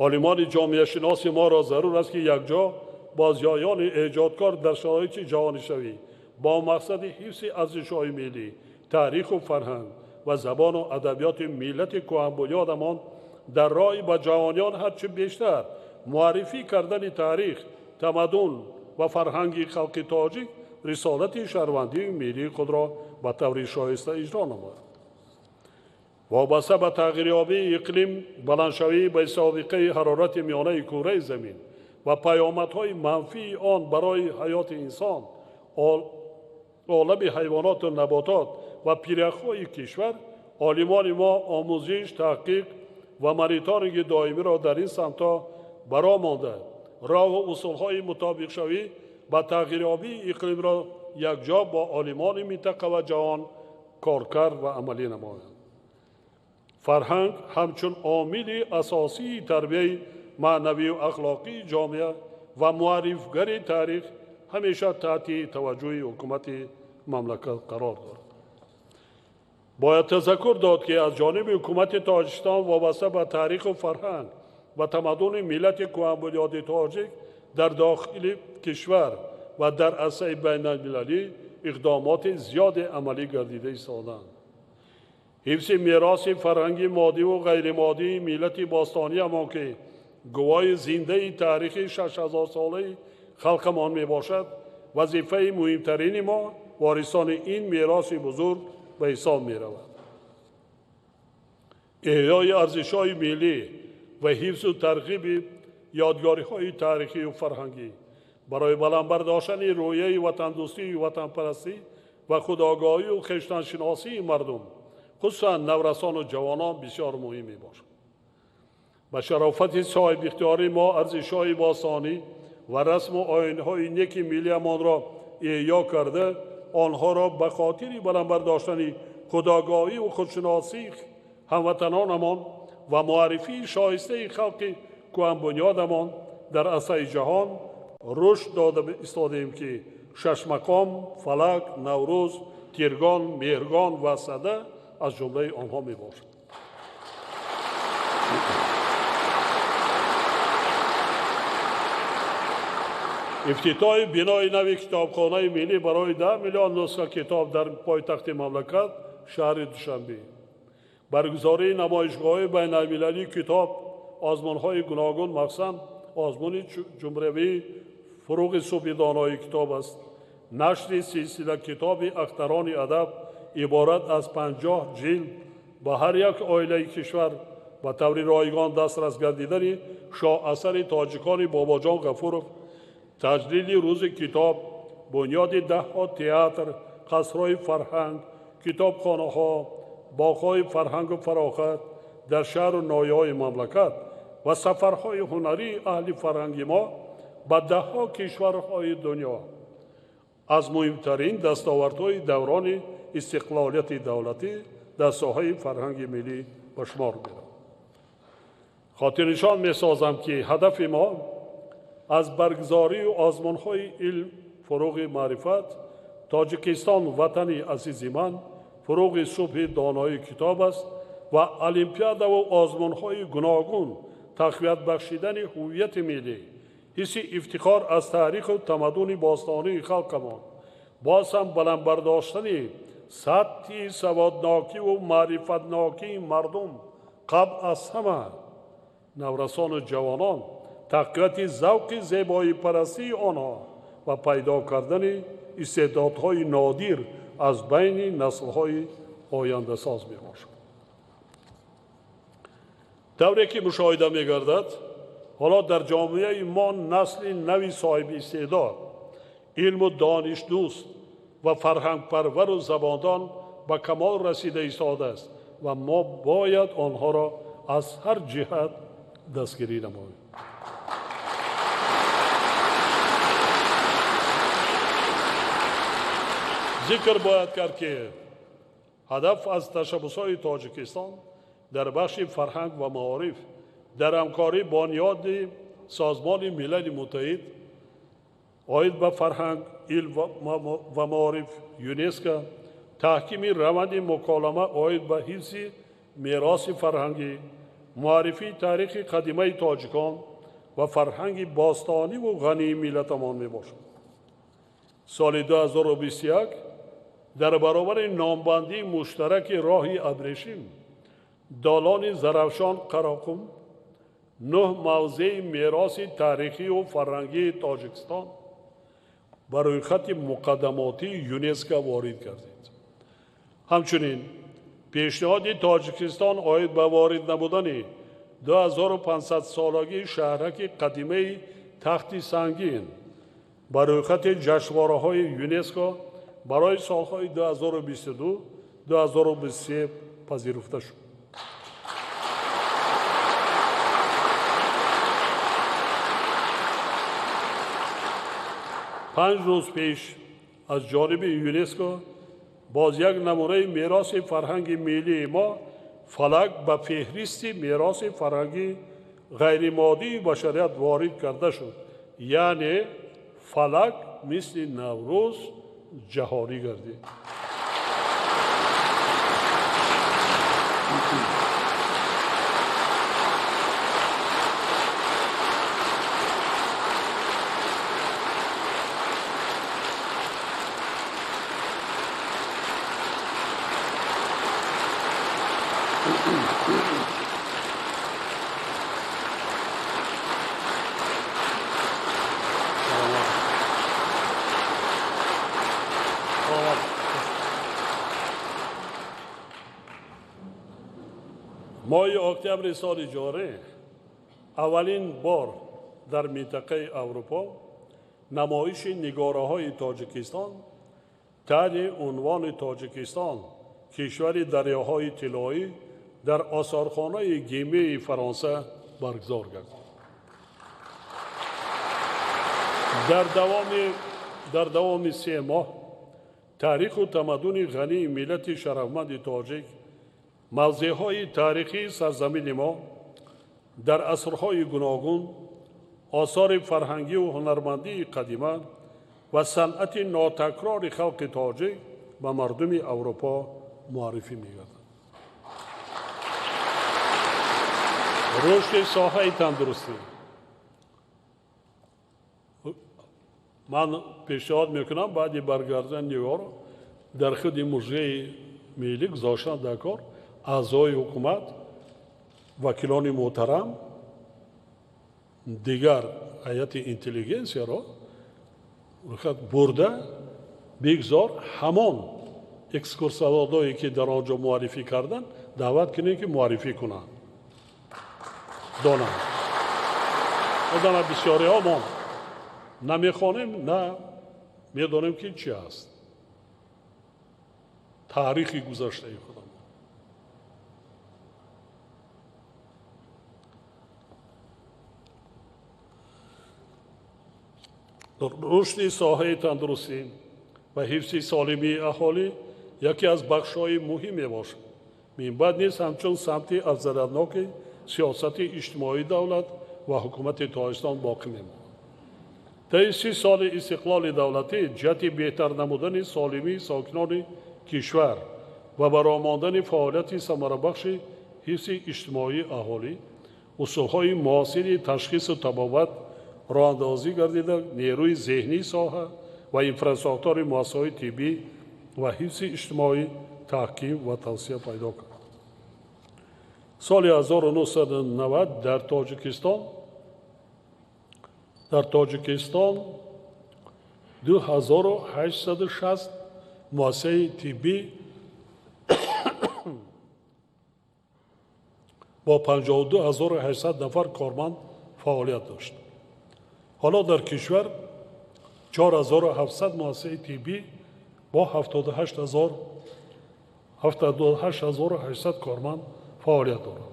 Олимони ҷомеашиноси моро зарур аст, ки якҷо бо зиёёни эҷодкор дар шароити ҷаҳонишавӣ бо мақсади ҳифзи арзишҳои миллӣ, таъриху фарҳанг ва забону адабиёти миллати кӯҳанбунёдамон дар роҳи ба ҷаҳониён ҳарчи бештар муаррифӣ кардани таърих, тамаддун ва фарҳанги халқи тоҷик рисолати шаҳрвандии миллии худро ба таври шоиста иҷро намояд. Вобаста ба тағйирёбии иқлим, баландшавии ба собиқаи ҳарорати миёнаи кураи замин ва паёмадҳои манфии он барои ҳаёти инсон, олами ҳайвоноту наботот ва пиряхҳои кишвар, олимони мо омӯзиш, таҳқиқ ва мониторинги доимиро дар ин самтҳо баро монда, роҳу усулҳои мутобиқшавӣ ба тағйирёбии иқлимро якҷо бо олимони минтақа ва ҷаҳон коркард ва амалӣ намоянд. Фарҳанг ҳамчун омили асосии тарбияи маънавию ахлоқии ҷомеа ва муаррифгари таърих ҳамеша таҳти таваҷҷӯҳи ҳукумати мамлакат қарор дорад. Бояд тазаккур дод, ки аз ҷониби ҳукумати Тоҷикистон вобаста ба таъриху фарҳанг ва тамаддуни миллати кӯҳанбунёди тоҷик дар дохили кишвар ва дар арсаи байналмилалӣ иқдомоти зиёде амалӣ гардида истодаанд. Ҳифзи мероси фарҳанги моддиву ғайримоддии миллати бостониамон, ки гувоҳи зиндаи таърихи 6000-солаи халқамон мебошад, вазифаи муҳимтарини мо ворисони ин мероси бузург ба ҳисоб меравад. Эҳёи арзишҳои миллӣ ва ҳифзу тарғиби ёдгориҳои таърихию фарҳангӣ барои баланд бардоштани рӯҳияи ватандӯстию ватанпарастӣ ва худогоҳию хештаншиносии мардум, хусусан наврасону ҷавонон, бисёр муҳим мебошад. Ба шарофати соҳибихтиёрӣ мо арзишҳои бостонӣ ва расму оинҳои неки миллиамонро эҳё карда, онҳоро ба хотири баланд бардоштани худогоҳию худшиносии ҳамватанонамон ва муаррифии шоистаи халқи кӯҳанбунёдамон дар арсаи ҷаҳон рушд дода истодаем, ки шашмақом, фалак, Наврӯз, Тиргон, Меҳргон ва Сада аз ҷумлаи онҳо мебошад. Ифтитоҳи бинои нави китобхонаи миллӣ барои 10 миллион нусха китоб дар пойтахти мамлакат, шаҳри Душанбе, баргузории намоишгоҳҳои байналмилалии китоб, озмунҳои гуногун, махсусан озмуни ҷумҳуриявии фуруғи субҳи донои китоб аст, нашри силсила китоби ахтарони адаб иборат аз 50 ҷилд ба ҳар як оилаи кишвар ба таври ройгон дастрас гардидани шоҳасари тоҷикони Бобоҷон Ғафуров, таҷлили рӯзи китоб, бунёди даҳҳо театр, қасрҳои фарҳанг, китобхонаҳо, боғҳои фарҳангу фароғат дар шаҳру ноҳияҳои мамлакат ва сафарҳои ҳунарии аҳли фарҳанги мо ба даҳҳо кишварҳои дунё аз муҳимтарин дастовардҳои даврони истиқлолияти давлатӣ дар соҳаи фарҳанги миллӣ ба шумор меравад. Хотирнишон месозам, ки ҳадафи мо аз баргузорию озмунҳои илм, фуруғи маърифат, Тоҷикистон ватани азизи ман, фуруғи субҳи донои китоб аст ва олимпиадаву озмунҳои гуногун тақвият бахшидани ҳуввияти миллӣ, ҳисси ифтихор аз таъриху тамаддуни бостонии халқамон, боз ҳам баланд бардоштани сатҳи саводнокиву маърифатнокии мардум қабл аз ҳама наврасону ҷавонон, тақвияти завқи зебоипарастии онҳо ва пайдо кардани истеъдодҳои нодир аз байни наслҳои ояндасоз мебошад. Тавре ки мушоҳида мегардад, ҳоло дар ҷомеаи мо насли нави соҳиби истеъдод, илму донишдӯст ва фарҳангпарвару забондон ба камол расида истодааст ва мо бояд онҳоро аз ҳар ҷиҳат дастгирӣ намоем. Зикр бояд кард, ки ҳадаф аз ташаббусҳои Тоҷикистон дар бахши фарҳанг ва маориф дар ҳамкорӣ бо ниҳоди Созмони Милали Муттаҳид оид ба фарҳанг, илм ва маориф ЮНЕСКО, таҳкими раванди муколама оид ба ҳифзи мероси фарҳангӣ, муаррифии таърихи қадимаи тоҷикон ва фарҳанги бостониву ғании миллатамон мебошад. Соли 2021 дар баробари номбандии муштараки роҳи абрешим, долони Зарафшон Қарақум, 9 мавзеи мероси таърихию фарҳангии Тоҷикистон ба рӯйхати муқаддамотии ЮНЕСКО ворид гардид. Ҳамчунин пешниҳоди Тоҷикистон оид ба ворид намудани 2500-солагии шаҳраки қадимаи Тахти Сангин ба рӯйхати ҷашнвораҳои ЮНЕСКО барои солҳои 2022-2023 пазируфта шуд. Панҷ рӯз пеш аз ҷониби ЮНЕСКО боз як намунаи мероси фарҳанги миллии мо фалак ба феҳристи мероси фарҳанги ғайримоддии башарият ворид карда шуд, яъне фалак мисли Наврӯз ҷаҳонӣ гардид. Моҳи октябри соли ҷорӣ аввалин бор дар минтақаи Аврупо намоиши нигораҳои Тоҷикистон таҳти унвони Тоҷикистон кишвари дарёҳои тиллоӣ дар осорхонаи Гимеи Фаронса баргузор гардид. Дар давоми 3 моҳ таъриху тамаддуни ғании миллати шарафманди тоҷик, мавзеъҳои таърихии сарзамини мо дар асрҳои гуногун, осори фарҳангию ҳунармандии қадима ва санъати нотакрори халқи тоҷик ба мардуми Аврупо муаррифӣ мегардад. Рушди соҳаи тандурустӣ. Ман пешниҳод мекунам баъди баргардани нигоро дар худи музеи миллӣ гузоштан дар кор аъзои ҳукумат, вакилони муҳтарам, дигар ҳайати интеллигенсияро бурда бигзор ҳамон экскурсоводое ки дар он ҷо муаррифӣ карданд, даъват кунем ки муаррифӣ кунанд, донанд. Одама бисёриҳо мо намехонем, на медонем ки чи аст таърихи гузаштаи худамон. Рушди соҳаи тандурустӣ ва ҳифзи солимии аҳолӣ яке аз бахшҳои муҳим мебошад. Минбаъд низ ҳамчун самти афзалиятноки сиёсати иҷтимоии давлат ва ҳукумати Тоҷикистон боқӣ мемонад. Таи 30 соли истиқлоли давлатӣ ҷиҳати беҳтар намудани солимии сокинони кишвар ва баромондани фаъолияти самарабахши ҳифзи иҷтимоии аҳолӣ, усулҳои муосири ташхису табобат роҳандозӣ гардида, нерӯи зеҳнии соҳа ва инфрасохтори муассисаҳои тиббӣ ва ҳифзи иҷтимоӣ таҳким ва тавсия пайдо кард. Соли 1990 дар Тоҷикистон 2860 муассисаи тиббӣ бо 52800 нафар корманд фаъолият дошт. Ҳоло дар кишвар 4700 муассисаи тиббӣ бо 78800 корманд фаъолият дорад.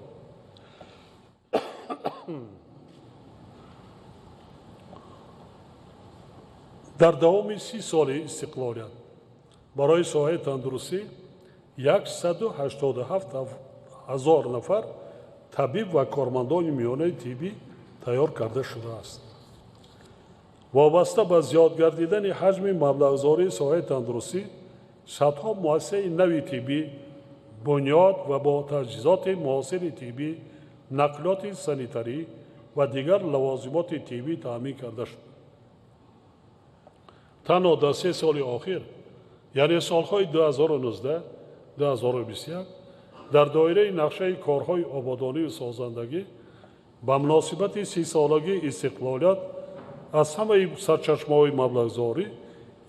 Дар давоми 30 соли истиқлолият барои соҳаи тандурустӣ 187 000 нафар табиб ва кормандони миёнаи тиббӣ тайёр карда шудааст. Вобаста ба зиёд гардидани ҳаҷми маблағгузории соҳаи тандурустӣ, садҳо муассисаи нави тиббӣ бунёд ва бо таҷҳизоти муосири тиббӣ, нақлиёти санитарӣ ва дигар лавозимоти тиббӣ таъмин карда шуд. Танҳо дар 3 соли охир, яъне солҳои 2019-2021, дар доираи нақшаи корҳои ободонию созандагӣ ба муносибати 30-солагии истиқлолият аз ҳамаи сарчашмаҳои маблағгузорӣ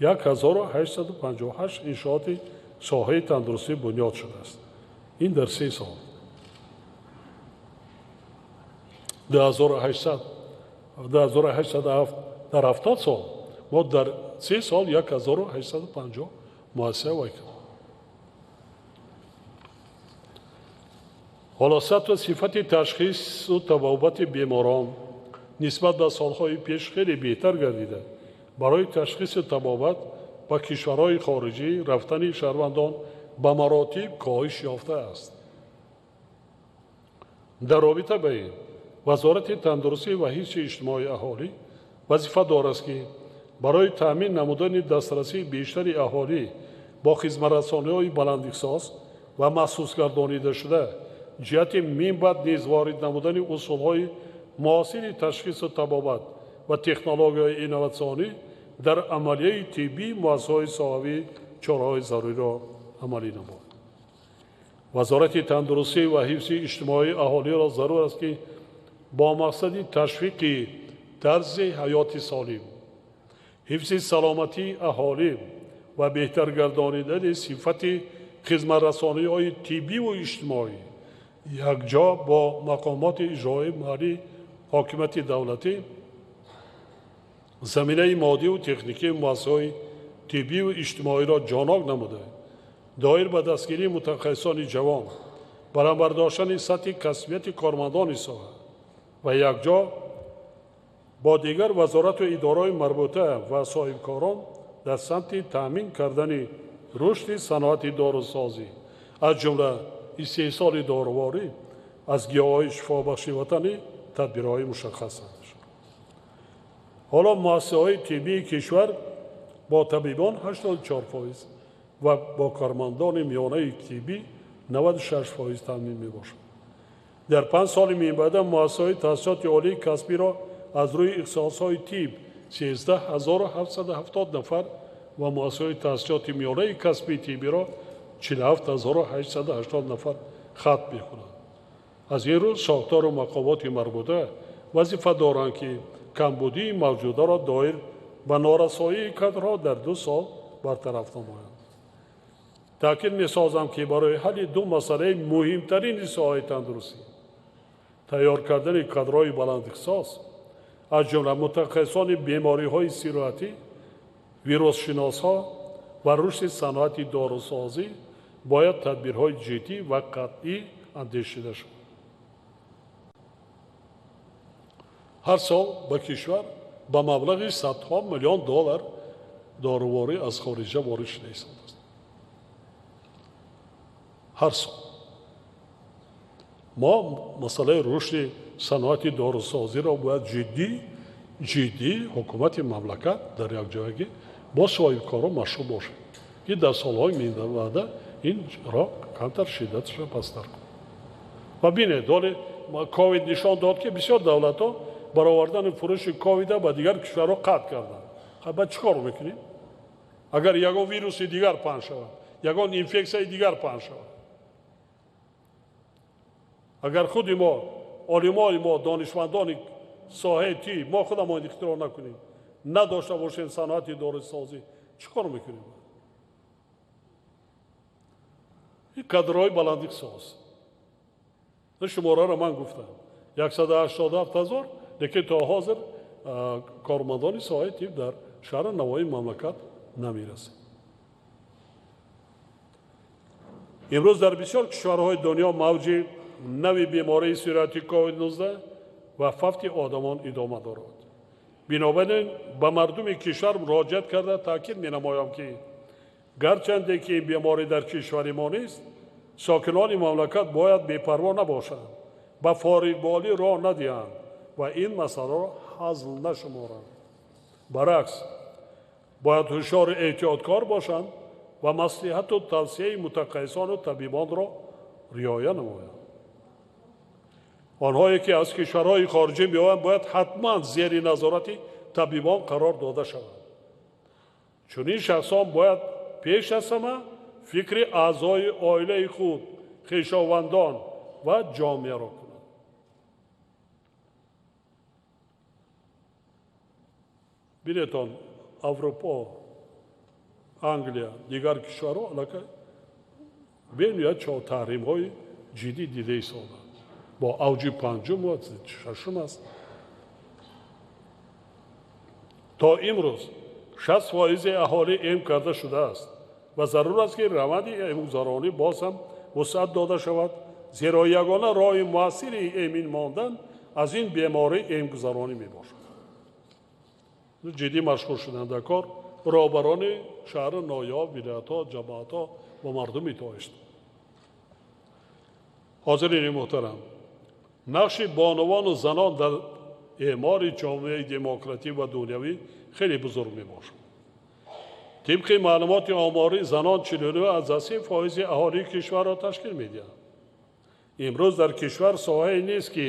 1858 иншооти соҳаи тандурустӣ бунёд шудааст. Ин дар 3 сол. 2807 дар 70 сол мо дар 3 сол 1850 муассиса вай кардем. Ҳоло сатҳу сифати ташхису табобати беморон нисбат ба солҳои пеш хеле беҳтар гардида, барои ташхису табобат ба кишварҳои хориҷӣ рафтани шаҳрвандон ба маротиб коҳиш ёфтааст. Дар робита ба ин, Вазорати тандурустӣ ва ҳифзи иҷтимоии аҳолӣ вазифа дорад, ки барои таъмин намудани дастрасии бештари аҳолӣ бо хизматрасониҳои баландихтисос ва махсусгардонидашуда ҷиҳати минбаъд низ ворид намудани усулҳои муосири ташхису табобат ва технологияҳои инноватсионӣ дар амалияи тиббии муассисаҳои соҳавӣ чораҳои заруриро амалӣ намояд. Вазорати тандурустӣ ва ҳифзи иҷтимоии аҳолиро зарур аст, ки бо мақсади ташвиқи тарзи ҳаёти солим, ҳифзи саломатии аҳолӣ ва беҳтар гардонидани сифати хизматрасониҳои тиббиву иҷтимоӣ якҷо бо мақомоти иҷроии маҳаллии ҳокимияти давлатӣ заминаи моддиву техникии муассисаҳои тиббиву иҷтимоиро ҷонок намуда, доир ба дастгирии мутахассисони ҷавон, баландбардоштани сатҳи касбияти кормандони соҳа ва якҷо бо дигар вазорату идораҳои марбута ва соҳибкорон дар самти таъмин кардани рушди саноати дорусозӣ, аз ҷумла истеҳсоли доруворӣ аз гиёҳҳои шифобахши ватанӣ тадбирҳои мушаххас андешад. Ҳоло муассисаҳои тиббии кишвар бо табибон 84% ва бо кормандони миёнаи тиббӣ 96% таъмин мебошад. Дар 5 соли минбаъда муассисаҳои таҳсилоти олии касбиро аз рӯи ихтисосҳои тиб 13770 нафар ва муассисаҳои таҳсилоти миёнаи касбии тиббиро 47880 нафар хатм мекунанд. Аз ин рӯ сохтору мақомоти марбута вазифа доранд, ки камбудии мавҷударо доир ба норасоии кадрҳо дар 2 сол бартараф намоянд. Таъкид месозам, ки барои ҳалли ду масъалаи муҳимтарини соҳаи тандурустӣ тайёр кардани кадрҳои баландихтисос, аз ҷумла мутахассисони бемориҳои сироятӣ, вирусшиносҳо ва рушди саноати дорусозӣ бояд тадбирҳои ҷиддӣ ва қатъӣ андешида шавад. Ҳар сол ба кишвар ба маблағи садҳо миллион доллар доруворӣ аз хориҷа ворид шуда истодааст ҳар сол. Мо масъалаи рушди саноати дорусозиро бояд ҷиддӣ ҷиддӣ ҳукумати мамлакат дар якҷоягӣ бо соҳибкорон машғул бошад, ки дар солҳои минбаъда ин роҳ камтар шиддаташро пасттар кунад. Ва бинед, ҳоле ковид нишон дод, ки бисёр давлатҳо баровардани фурӯши ковида ба дигар кишварҳо қатъ карданд. Баъд чӣ кор мекунем? Агар ягон вируси дигар паҳн шавад, ягон инфексияи дигар паҳн шавад, агар худи мо, олимони мо, донишмандони соҳаи тиб, мо худамон ихтироъ накунем, надошта бошем саноати дорусозӣ, чӣ кор мекунем? Ин кадрҳои баландихтисос. Шумораро ман гуфтам, 187 000, лекин то ҳозир кормандони соҳаи тиб дар шаҳри навоии мамлакат намерасанд. Имрӯз дар бисёр кишварҳои дунё мавҷи нави бемории сирояти COVID-19 ва фавти одамон идома дорад. Бинобар ин ба мардуми кишвар муроҷиат карда таъкид менамоям, ки гарчанде ки ин беморӣ дар кишвари мо нест, сокинони мамлакат бояд бепарво набошанд, ба фориғболӣ роҳ надиҳанд ва ин масъаларо ҳазл нашуморанд. Баръакс, бояд ҳушёру эҳтиёткор бошанд ва маслиҳату тавсияи мутахассисону табибонро риоя намоянд. Онҳое ки аз кишварҳои хориҷӣ меоянд, бояд ҳатман зери назорати табибон қарор дода шаванд. Чунин шахсон бояд пеш аз ҳама фикри аъзои оилаи худ, хешовандон ва ҷомеаро кунанд. Бинетон, Аврупо, Англия, дигар кишварҳо аллакай бениҳоят таҳримҳои ҷиддӣ дида истодаанд. Бо авҷи панҷум ва шашум аст. То имрӯз 60% аҳолӣ эм карда шудааст ва зарур аст, ки раванди эмгузаронӣ боз ҳам вусъат дода шавад, зеро ягона роҳи муассири эмин мондан аз ин беморӣ эмгузаронӣ мебошад. Ҷиддӣ машғул шуданд дар кор роҳбарони шаҳру ноҳияҳо, вилоятҳо, ҷамоатҳо ва мардуми тоҷикистон. Ҳозирини муҳтарам, нақши бонувану занон дар эъмори ҷомеаи демократӣ ва дунявӣ хеле бузург мебошад. Тибқи маълумоти оморӣ, занон 49,3% аҳолии кишварро ташкил медиҳанд. Имрӯз дар кишвар соҳае нест, ки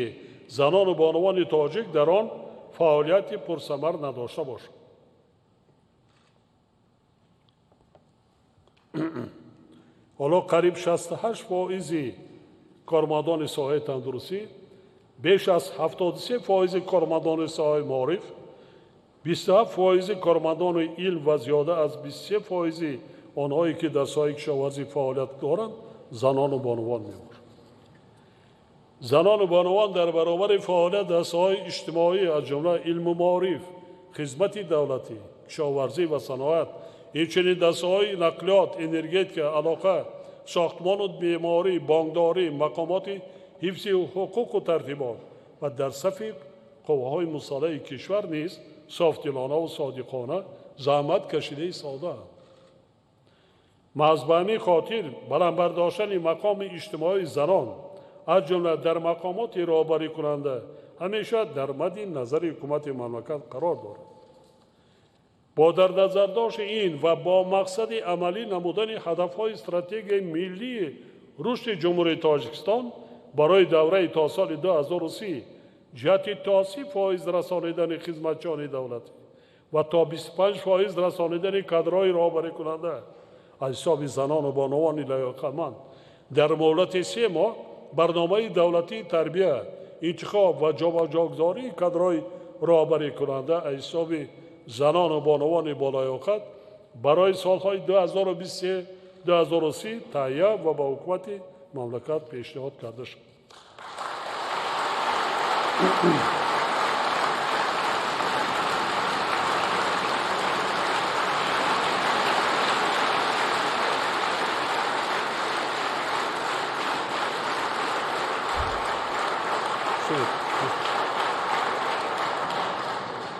занону бонувони тоҷик дар он фаъолияти пурсамар надошта бошанд. Ҳоло қариб 68% кормандони соҳаи тандурустӣ, беш аз 73% кормандони соҳаи маориф, 27% кормандони илм ва зиёда аз 23% онҳое ки дар соҳаи кишоварзӣ фаъолият доранд, занону бонувон мебошанд. Занону бонувон дар баробари фаъолият дар соҳаи иҷтимоӣ, аз ҷумла илму маориф, хизмати давлатӣ, кишоварзӣ ва саноат, инчунин дар соҳаи нақлиёт, энергетика, алоқа, сохтмону меъморӣ, бонкдорӣ, мақомоти ҳифзи ҳуқуқу тартибот ва дар сафи қувваҳои мусаллаҳи кишвар низ софдилонаву содиқона заҳмат кашида истодаанд. Маҳз ба ҳамин хотир баланд бардоштани мақоми иҷтимоии занон, аз ҷумла дар мақомоти роҳбарикунанда, ҳамеша дар мадди назари ҳукумати мамлакат қарор дорад. Бо дар назардошти ин ва бо мақсади амалӣ намудани ҳадафҳои стратегияи миллии рушди Ҷумҳурии Тоҷикистон барои давраи то соли 2030 ҷиҳати то 30% расонидани хизматчиёни давлатӣ ва то 25% расонидани кадрҳои роҳбарикунанда аз ҳисоби занону бонувони лаёқатманд дар муҳлати 3 моҳ барномаи давлатии тарбия, интихоб ва ҷобаҷогузории кадрҳои роҳбарикунанда аз ҳисоби занону бонувони болаёқат барои солҳои 2023-2030 таҳия ва ба ҳукумати мамлакат пешниҳод карда шуд.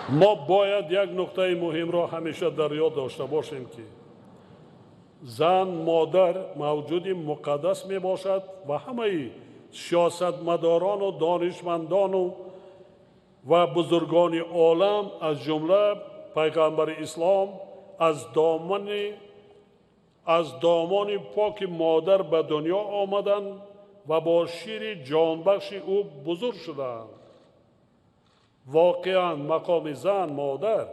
Мо бояд як нуқтаи муҳимро ҳамеша дар ёд дошта бошем, ки зан модар мавҷуди муқаддас мебошад ва ҳамаи сиёсатмадорону донишмандону ва бузургони олам, аз ҷумла пайғамбари ислом, аз домони поки модар ба дунё омаданд ва бо шири ҷонбахши ӯ бузург шуданд. Воқеан мақоми зан модар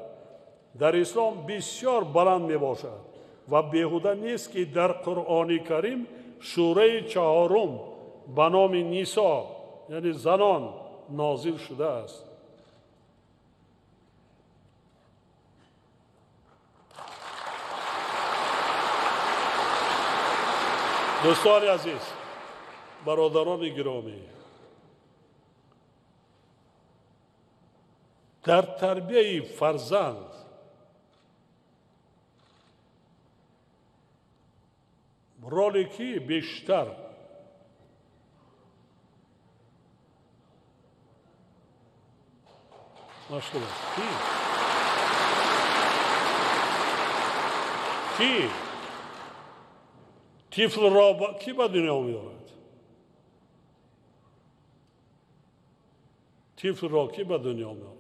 дар ислом бисёр баланд мебошад ва беҳуда нест, ки дар Қуръони Карим сураи 4 ба номи Нисо, яъне занон, нозил шудааст. Дӯстони азиз, бародарони гиромӣ, дар тарбияи фарзанд роли ки бештар машғул аст? Ки? Ки? Тифлро ки ба дунё меорад? Тифлро ки ба дунё меорад?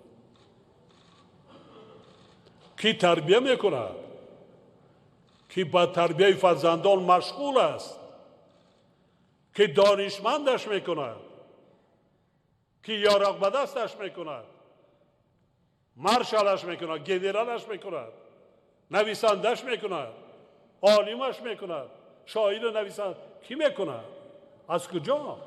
Ки тарбия мекунад? Ки ба тарбияи фарзандон машғул аст? Ки донишмандаш мекунад? Ки ёроқ ба дасташ мекунад? Маршалаш мекунад, генералаш мекунад, нависандаш мекунад, олимаш мекунад, шоиру нависанд ки мекунад? Аз куҷо?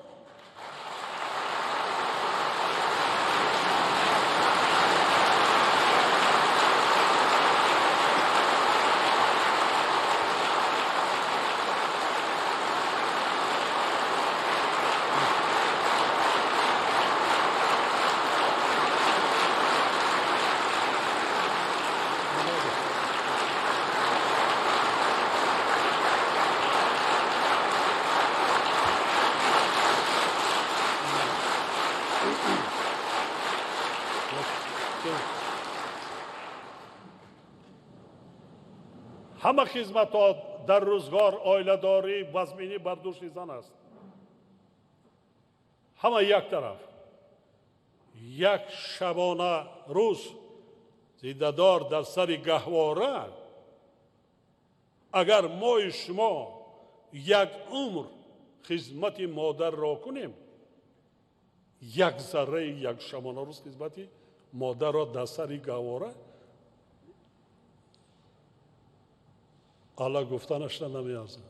Ҳама хизматҳо дар рӯзгор, оиладорӣ, вазминӣ бар дӯши зан аст. Ҳама як тараф. Як шабона рӯз зиндадор дар сари гаҳвора, агар мои шумо як умр хизмати модарро кунем, як зарраи як шабона рӯз хизмати модарро дар сари гаҳвора Алла гуфтанашро намеарзад.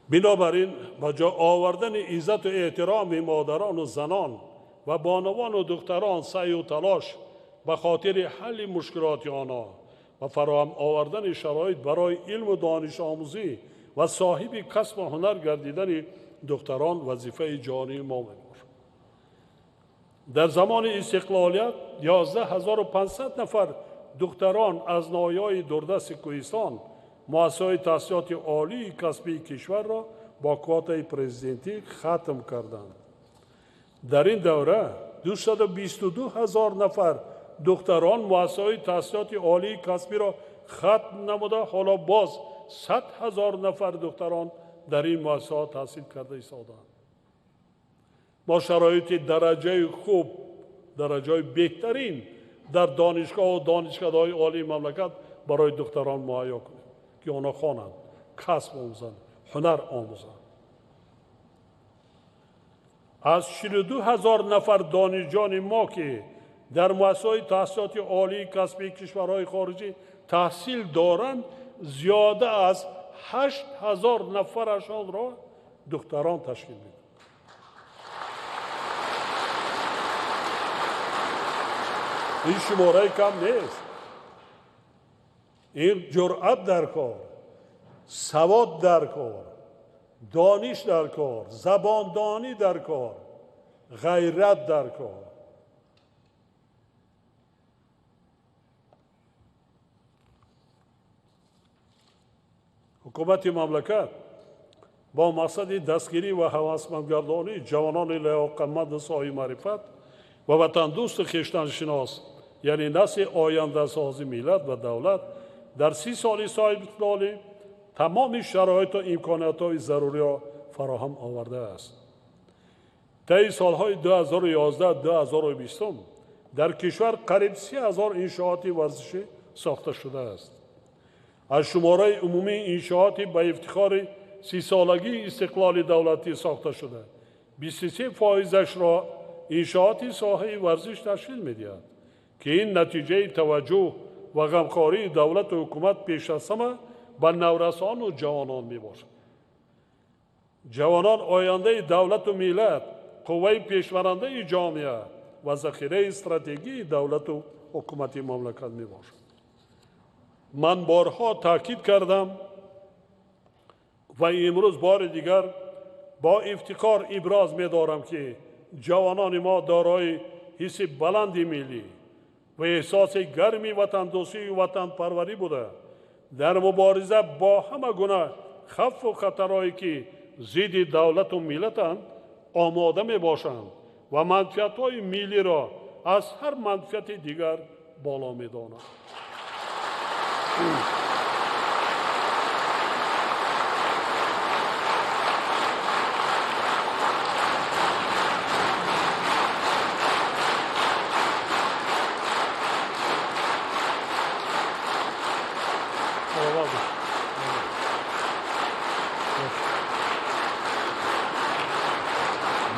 Бинобар ин ба ҷо овардани иззату эҳтироми модарону занон ва бонувону духтарон саъю талош ба хотири ҳалли мушкилоти онҳо ва фароҳам овардани шароит барои илму донишомӯзӣ ва соҳиби касбу ҳунар гардидани духтарон вазифаи ҷонии мо мебошад. Дар замони истиқлолият 11500 нафар духтарон аз ноҳияҳои дурдасти Кӯҳистон муассисаҳои таҳсилоти олии касбии кишварро бо квотаи президентӣ хатм карданд. Дар ин давра 222 000 нафар духтарон муассисаҳои таҳсилоти олии касбиро хатм намуда, ҳоло боз 100 000 нафар духтарон дар ин муассисаҳо таҳсил карда истодаанд. Мо шароити дараҷаи хуб, дараҷаи беҳтарин дар донишгоҳу донишкадаҳои олии мамлакат барои духтарон муҳайё кунем, ки онҳо хонанд, касб омӯзанд, ҳунар омӯзанд. Аз 42 000 нафар донишҷони мо, ки дар муассисаҳои таҳсилоти олии касбии кишварҳои хориҷӣ таҳсил доранд, зиёда аз 8 000 нафарашонро духтарон ташкил медиҳанд. Ин шумораи кам нест. Ин ҷуръат дар кор, савод дар кор, дониш дар кор, забондонӣ дар кор, ғайрат дар кор. Ҳукумати мамлакат бо мақсади дастгирӣ ва ҳавасмандгардонии ҷавонони лаёқатманду соҳиби маърифат ва ватандӯсту хештаншинос, яъне насли ояндасози миллат ва давлат, дар 30 соли соҳибистиқлолӣ тамоми шароиту имкониятҳои заруриро фароҳам овардааст. Таи солҳои 2011-2020 дар кишвар қариб 30 000 иншооти варзишӣ сохта шудааст. Аз шумораи умумии иншооти ба ифтихори 30-солагии истиқлоли давлатӣ сохта шуда, 23%-ашро иншооти соҳаи варзиш ташкил медиҳад, ки ин натиҷаи таваҷҷӯҳ ва ғамхории давлату ҳукумат пеш аз ҳама ба наврасону ҷавонон мебошад. Ҷавонон ояндаи давлату миллат, қувваи пешбарандаи ҷомеа ва захираи стратегии давлату ҳукумати мамлакат мебошад. Ман борҳо таъкид кардам ва имрӯз бори дигар бо ифтихор иброз медорам, ки ҷавонони мо дорои ҳисси баланди миллӣ ва эҳсоси гарми ватандӯстию ватанпарварӣ буда, дар мубориза бо ҳама гуна хавфу хатарҳое, ки зидди давлату миллатанд, омода мебошанд ва манфиатҳои миллиро аз ҳар манфиати дигар боло медонанд.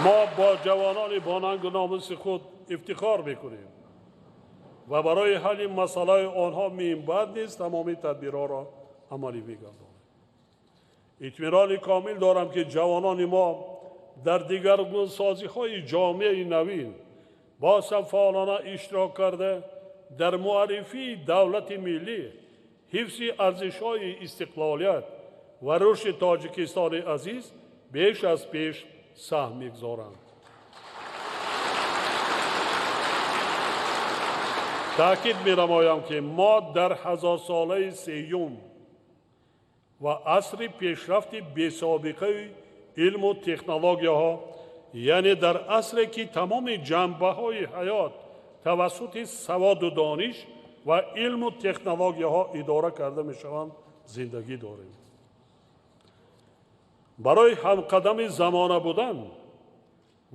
Мо бо ҷавонони бонангу номуси худ ифтихор мекунем ва барои ҳалли масъалаи онҳо минбаъд низ тамоми тадбирҳоро амалӣ мегардонем. Итминони комил дорам, ки ҷавонони мо дар дигаргунсозиҳои ҷомеаи навин боз ҳам фаъолона иштирок карда, дар муаррифии давлати миллӣ, ҳифзи арзишҳои истиқлолият ва рушди Тоҷикистони азиз беш аз пеш саҳм мегузоранд. Таъкид менамоям, ки мо дар ҳазорсолаи сеюм ва асри пешрафти бесобиқаи илму технологияҳо, яъне дар асре, ки тамоми ҷанбаҳои ҳаёт тавассути саводу дониш ва илму технологияҳо идора карда мешаванд, зиндагӣ дорем. Барои ҳамқадами замона будан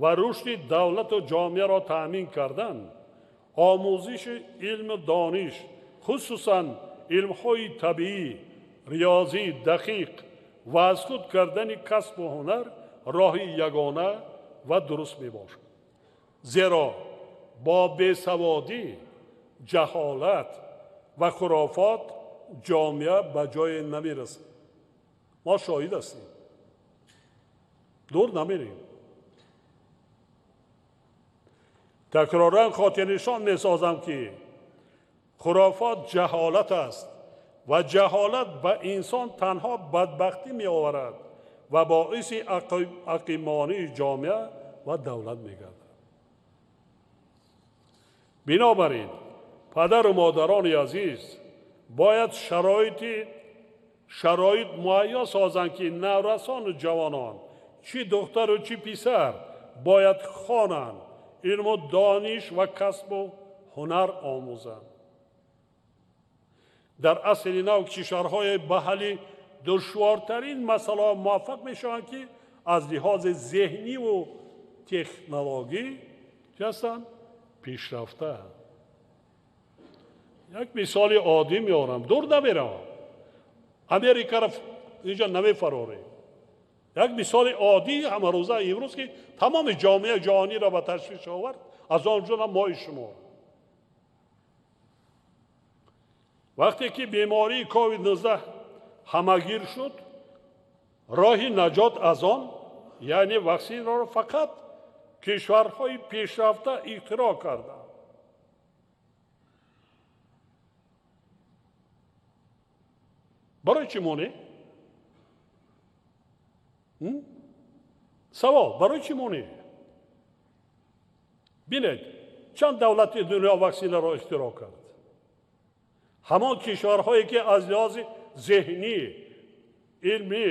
ва рушди давлату ҷомеаро таъмин кардан, омӯзиши илму дониш, хусусан илмҳои табиӣ, риёзӣ, дақиқ ва аз худ кардани касбу ҳунар роҳи ягона ва дуруст мебошад. Зеро бо бесаводӣ, ҷаҳолат ва хурофот ҷомеа ба ҷое намерасад. Мо шоҳид ҳастем, дур намерем. Такроран хотирнишон месозам, ки хурофот ҷаҳолат аст ва ҷаҳолат ба инсон танҳо бадбахтӣ меоварад ва боиси ақибмонии ҷомеа ва давлат мегардад. Бинобар ин, падару модарони азиз бояд шароит муҳайё созанд, ки наврасону ҷавонон, чӣ духтару чӣ писар, бояд хонанд, илму дониш ва касбу ҳунар омӯзанд. Дар асри нав кишварҳое ба ҳалли душвортарин масъалаҳо муваффақ мешаванд, ки аз лиҳози зеҳниву технологӣ чӣ ҳастанд? Пешрафтаанд. Як мисоли оддӣ меорам, дур намеравам, Америкаро инҷа намефарорем. Як мисоли оддии ҳамарӯза имрӯз, ки тамоми ҷомеаи ҷаҳониро ба ташвиш овард, аз он ҷумла мои шумо. Вақте ки бемории COVID-19 ҳамагир шуд, роҳи наҷот аз он, яъне ваксинро, фақат кишварҳои пешрафта ихтироъ карданд. Барои чӣ монеъ? Савол: барои чӣ монеъ? Бинед, чанд давлати дунё ваксинаро ихтироъ кард. Ҳамон кишварҳое, ки аз лиҳози зеҳнӣ, Илмӣ,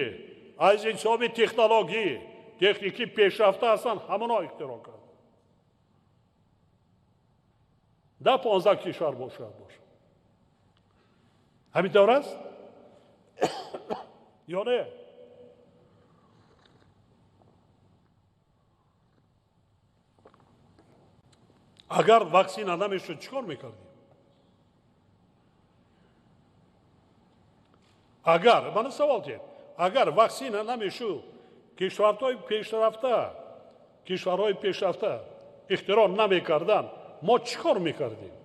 аз ҳисоби технологӣ, техникӣ пешрафта ҳастанд, ҳамонҳо ихтироъ карданд. 10-15 кишвар бошад. Ҳамин тавр аст? Ё не? Агар ваксина намешуд, чӣ кор мекардем? Агар, мана савол диҳем, агар ваксина намешуд, кишварҳои пешрафта ихтироъ намекарданд, мо чӣ кор мекардем?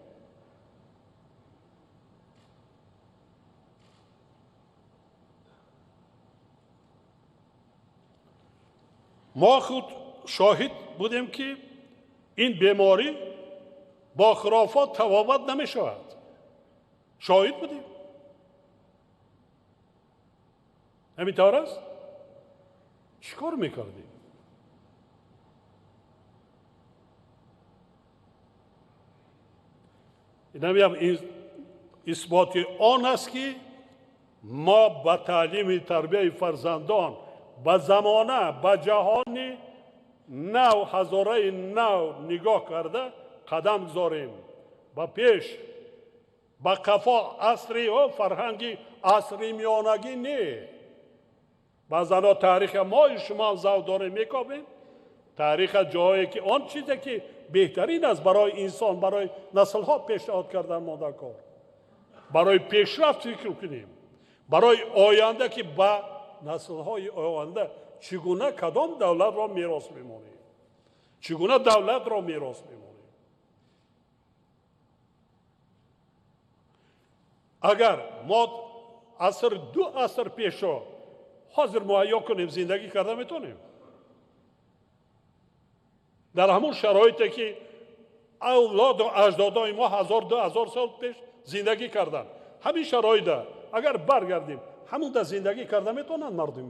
Мо худ шоҳид будем, ки ин беморӣ бо хурофот табобат намешавад. Шоҳид будем. Ҳамин тавр аст? Чӣ кор мекардем? Инам исботи он аст, ки мо ба таълими тарбияи фарзандон, ба замона, ба ҷаҳони нав, ҳазораи нав нигоҳ карда қадам гузорем. Ба пеш, ба қафо асри фарҳанги асри миёнагӣ не. Баъзано таъриха мои шумо завқ дорем мекобем, таъриха ҷое ки он чизе ки беҳтарин аст барои инсон, барои наслҳо пешниҳод кардан монда кор. Барои пешрафт фикр кунем, барои оянда ки ба наслҳои оянда чӣ гуна кадом давлатро мерос мемонем, чӣ гуна давлатро мерос мемонем. Агар мо аср ду аср пешо ҳозир муҳайё кунем, зиндагӣ карда метавонем. Дар ҳамон шароите ки авлоду аҷдодои мо 1000-2000 сол пеш зиндагӣ карданд, ҳамин шароита агар баргардем, ҳамонда зиндагӣ карда метавонанд мардум.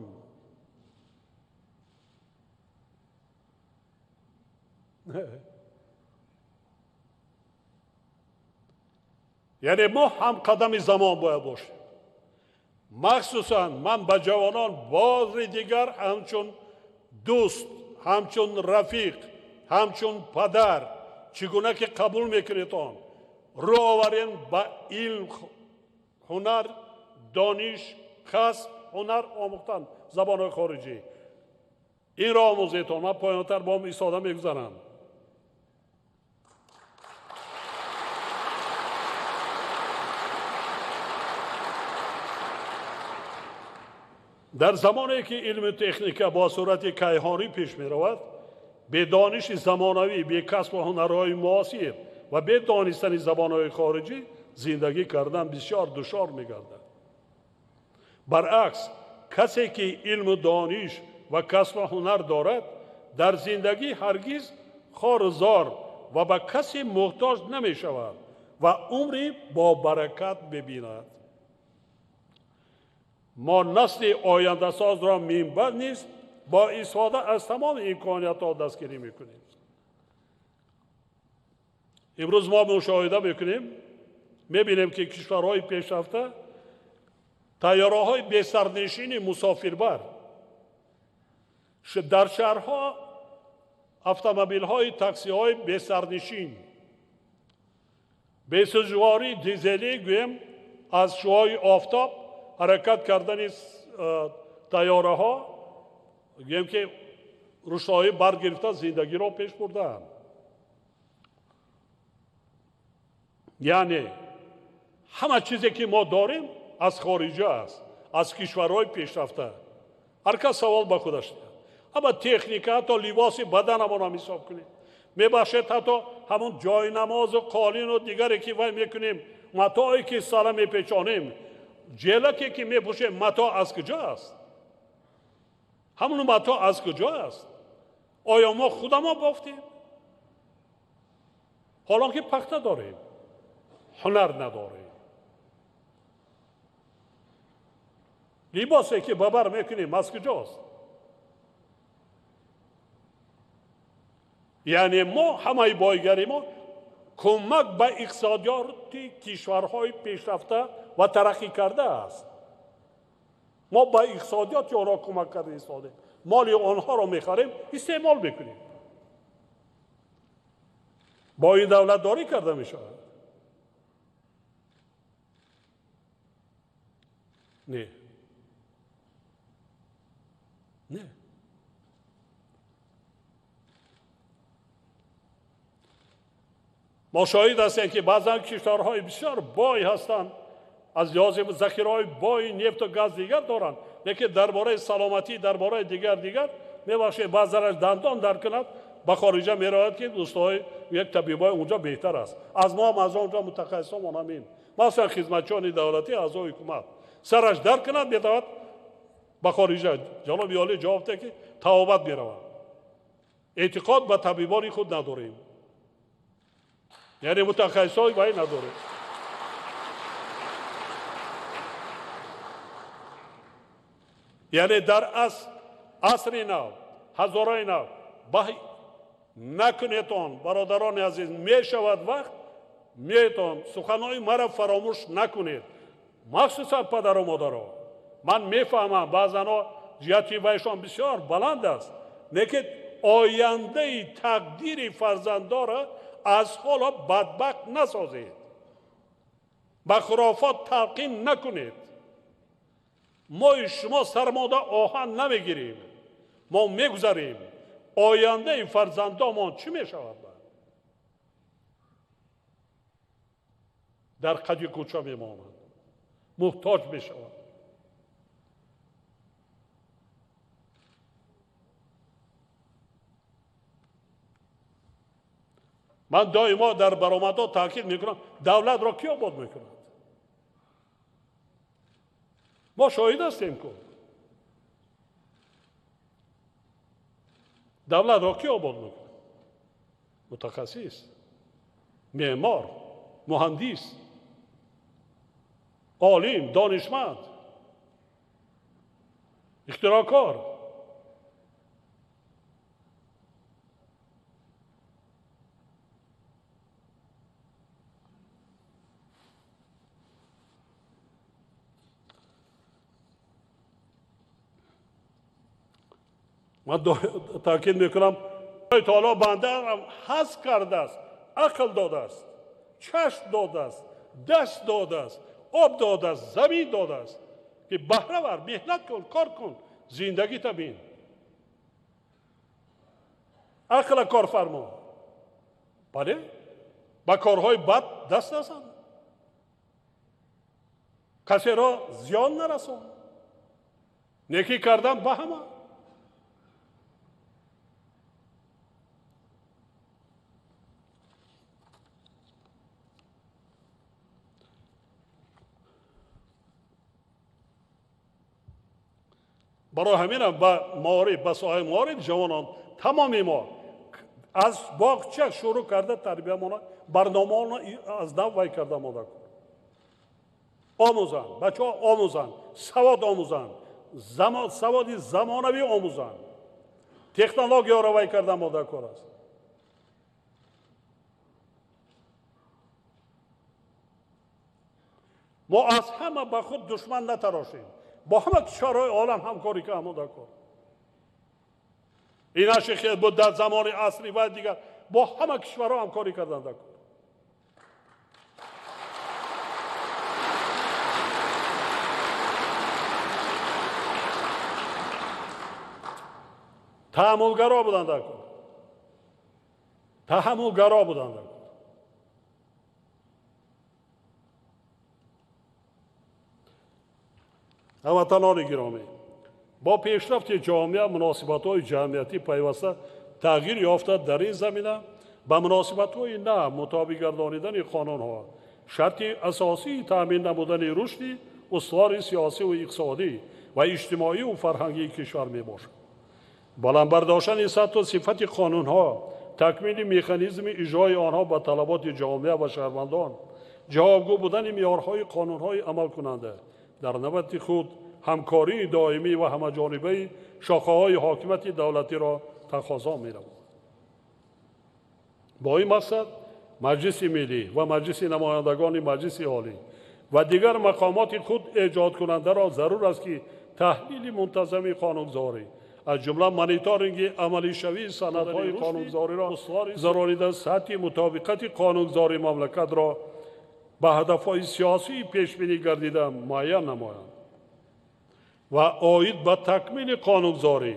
Яъне мо ҳамқадами замон бояд бошем. Махсусан ман ба ҷавонон бори дигар ҳамчун дӯст, ҳамчун рафиқ, ҳамчун падар, чӣ гуна ки қабул мекунед он, рӯ оварем ба илм, ҳунар, дониш, касб, ҳунар омӯхтан забонҳои хориҷӣ. Инро омӯзетон. Ман поёнтар бо ҳам истода мегузарам. Дар замоне ки илму техника бо суръати кайҳонӣ пеш меравад, бе дониши замонавӣ, бе касбу ҳунарҳои муосир ва бе донистани забонҳои хориҷӣ зиндагӣ кардан бисёр душвор мегардад. Баръакс, касе ки илму дониш ва касбу ҳунар дорад, дар зиндагӣ ҳаргиз хору зор ва ба касе муҳтоҷ намешавад ва умри бобаракат мебинад. Мо насли ояндасозро минбаъд низ бо истифода аз тамоми имкониятҳо дастгирӣ мекунем. Имрӯз мо мушоҳида мекунем, мебинем ки кишварҳои пешрафта тайёраҳои бесарнишини мусофирбар, дар шаҳрҳо автомобилҳои таксиҳои бесарнишин, бесӯзвории дизелӣ, гӯем аз шуои офтоб ҳаракат кардани тайёраҳо, гӯем ки рӯшноӣ баргирифта зиндагиро пеш бурдаанд. Яъне ҳама чизе ки мо дорем аз хориҷа аст, аз кишварҳои пешрафта. Ҳар кас савол ба худаш диҳад. Ҳама техника, ҳатто либоси баданамонам ҳисоб кунем. Мебахшед, ҳатто ҳамон ҷойнамозу қолину дигаре ки вай мекунем, матое ки сара мепечонем, ҷелаке ки мепӯшем, мато аз куҷо аст? Ҳамон мато аз куҷо аст? Оё мо худамо бофтем? Ҳолон ки пахта дорем, ҳунар надорем. Либосе ки ба бар мекунем аз куҷост? Яъне мо ҳамаи бойгари мо кӯмак ба иқтисодиёти кишварҳои пешрафта ва тараққӣ карда аст. Мо ба иқтисодиёти онҳо кӯмак карда истодем, моли онҳоро мехарем, истеъмол мекунем. Бо ин давлатдорӣ карда мешавад? Не, не. Мо шоҳид ҳастем, ки баъзан кишварҳои бисёр бой ҳастанд, аз лиҳози захираҳои бои нефту газ дигар доранд, лекин дар бораи саломатӣ, дар бораи дигар мебахшед, баъзанаш дандон дар кунад, ба хориҷа меравад, ки дӯстои як табибои онҷо беҳтар аст. Аз мо ҳам аз онҷо мутахассисон ҳамин, масалан хизматчиёни давлатӣ, аъзои ҳукумат сараш дар кунад, метавад ба хориҷа. Ҷаноби олӣ ҷавоб дод, ки тавобат меравад. Эътиқод ба табибони худ надорем, яъне мутахассисои вай надорем. Яъне дар асри нав, ҳазораи нав накунетон, бародарони азиз, мешавад вақт метон суханои маро фаромӯш накунед, махсусан падару модаро. Ман мефаҳмам, баъзанҳо ҷиҳати вайшон бисёр баланд аст, лекин ояндаи тақдири фарзандора аз ҳоло бадбахт насозед, ба хурофот талқин накунед. Мои шумо сармода оҳан намегирем, мо мегузарем. Ояндаи фарзандомон чӣ мешавад? Дар қади кӯча мемонанд, муҳтоҷ мешаванд. Ман доимо дар баромадҳо таъкид мекунам, давлатро кӣ обод мекунад? Мо шоҳид ҳастем ку. Давлатро кӣ обод мекунад? Мутахассис, меъмор, муҳандис, олим, донишманд, ихтироъкор. Ман таъкид мекунам, таоло бандаам ҳазф кардааст, ақл додааст, чашм додааст, даст додааст, об додааст, замин додааст, ки баҳра бар, меҳнат кун, кор кун, зиндагита бин. Ақла кор фармо. Бале, ба корҳои бад даст назан, касеро зиён нарасон, некӣ кардан ба ҳама. Барои ҳаминам ба маориф, ба соҳаи маориф ҷавонон тамоми мо аз боғча шурӯъ карда тарбиямона, барномаона аз нав вай карда мода кун. Омӯзанд, бачаҳо омӯзанд, савод омӯзанд, саводи замонавӣ омӯзанд, технологияро вай карда мода кор аст. Мо аз ҳама ба худ душман натарошем, бо ҳама кишварҳои олам ҳамкорӣ кардем дар кор. Инаше хел буд дар замони асри ва дигар, бо ҳама кишварҳо ҳамкорӣ кардан дар кор. Таҳаммулгаро буданд дар кор, таҳаммулгаро буданд дар кор. Ҳамватанони гиромӣ, бо пешрафти ҷомеа муносибатҳои ҷамъиятӣ пайваста тағйир ёфта. Дар ин замина ба муносибатҳои нав мутобиқ гардонидани қонунҳо шарти асосии таъмин намудани рушди устувори сиёсиву иқтисодӣ ва иҷтимоию фарҳангии кишвар мебошад. Баланд бардоштани сатҳу сифати қонунҳо, такмили механизми иҷрои онҳо ба талаботи ҷомеа ва шаҳрвандон, ҷавобгӯ будани меъёрҳои қонунҳои амалкунанда дар навбати худ ҳамкории доимӣ ва ҳамаҷонибаи шохаҳои ҳокимияти давлатиро тақозо менамояд. Бо ин мақсад Маҷлиси Миллӣ ва Маҷлиси намояндагони Маҷлиси Олӣ ва дигар мақомоти худ эҷодкунандаро зарур аст, ки Таҳлили мунтазами қонунгузорӣ, аз ҷумла мониторинги амалишавии санадҳои қонунгузориро гузаронида, сатҳи мутобиқати қонунгузории мамлакатро ба ҳадафҳои сиёсии пешбинӣ гардида муайян намоянд ва оид ба такмили қонунгузорӣ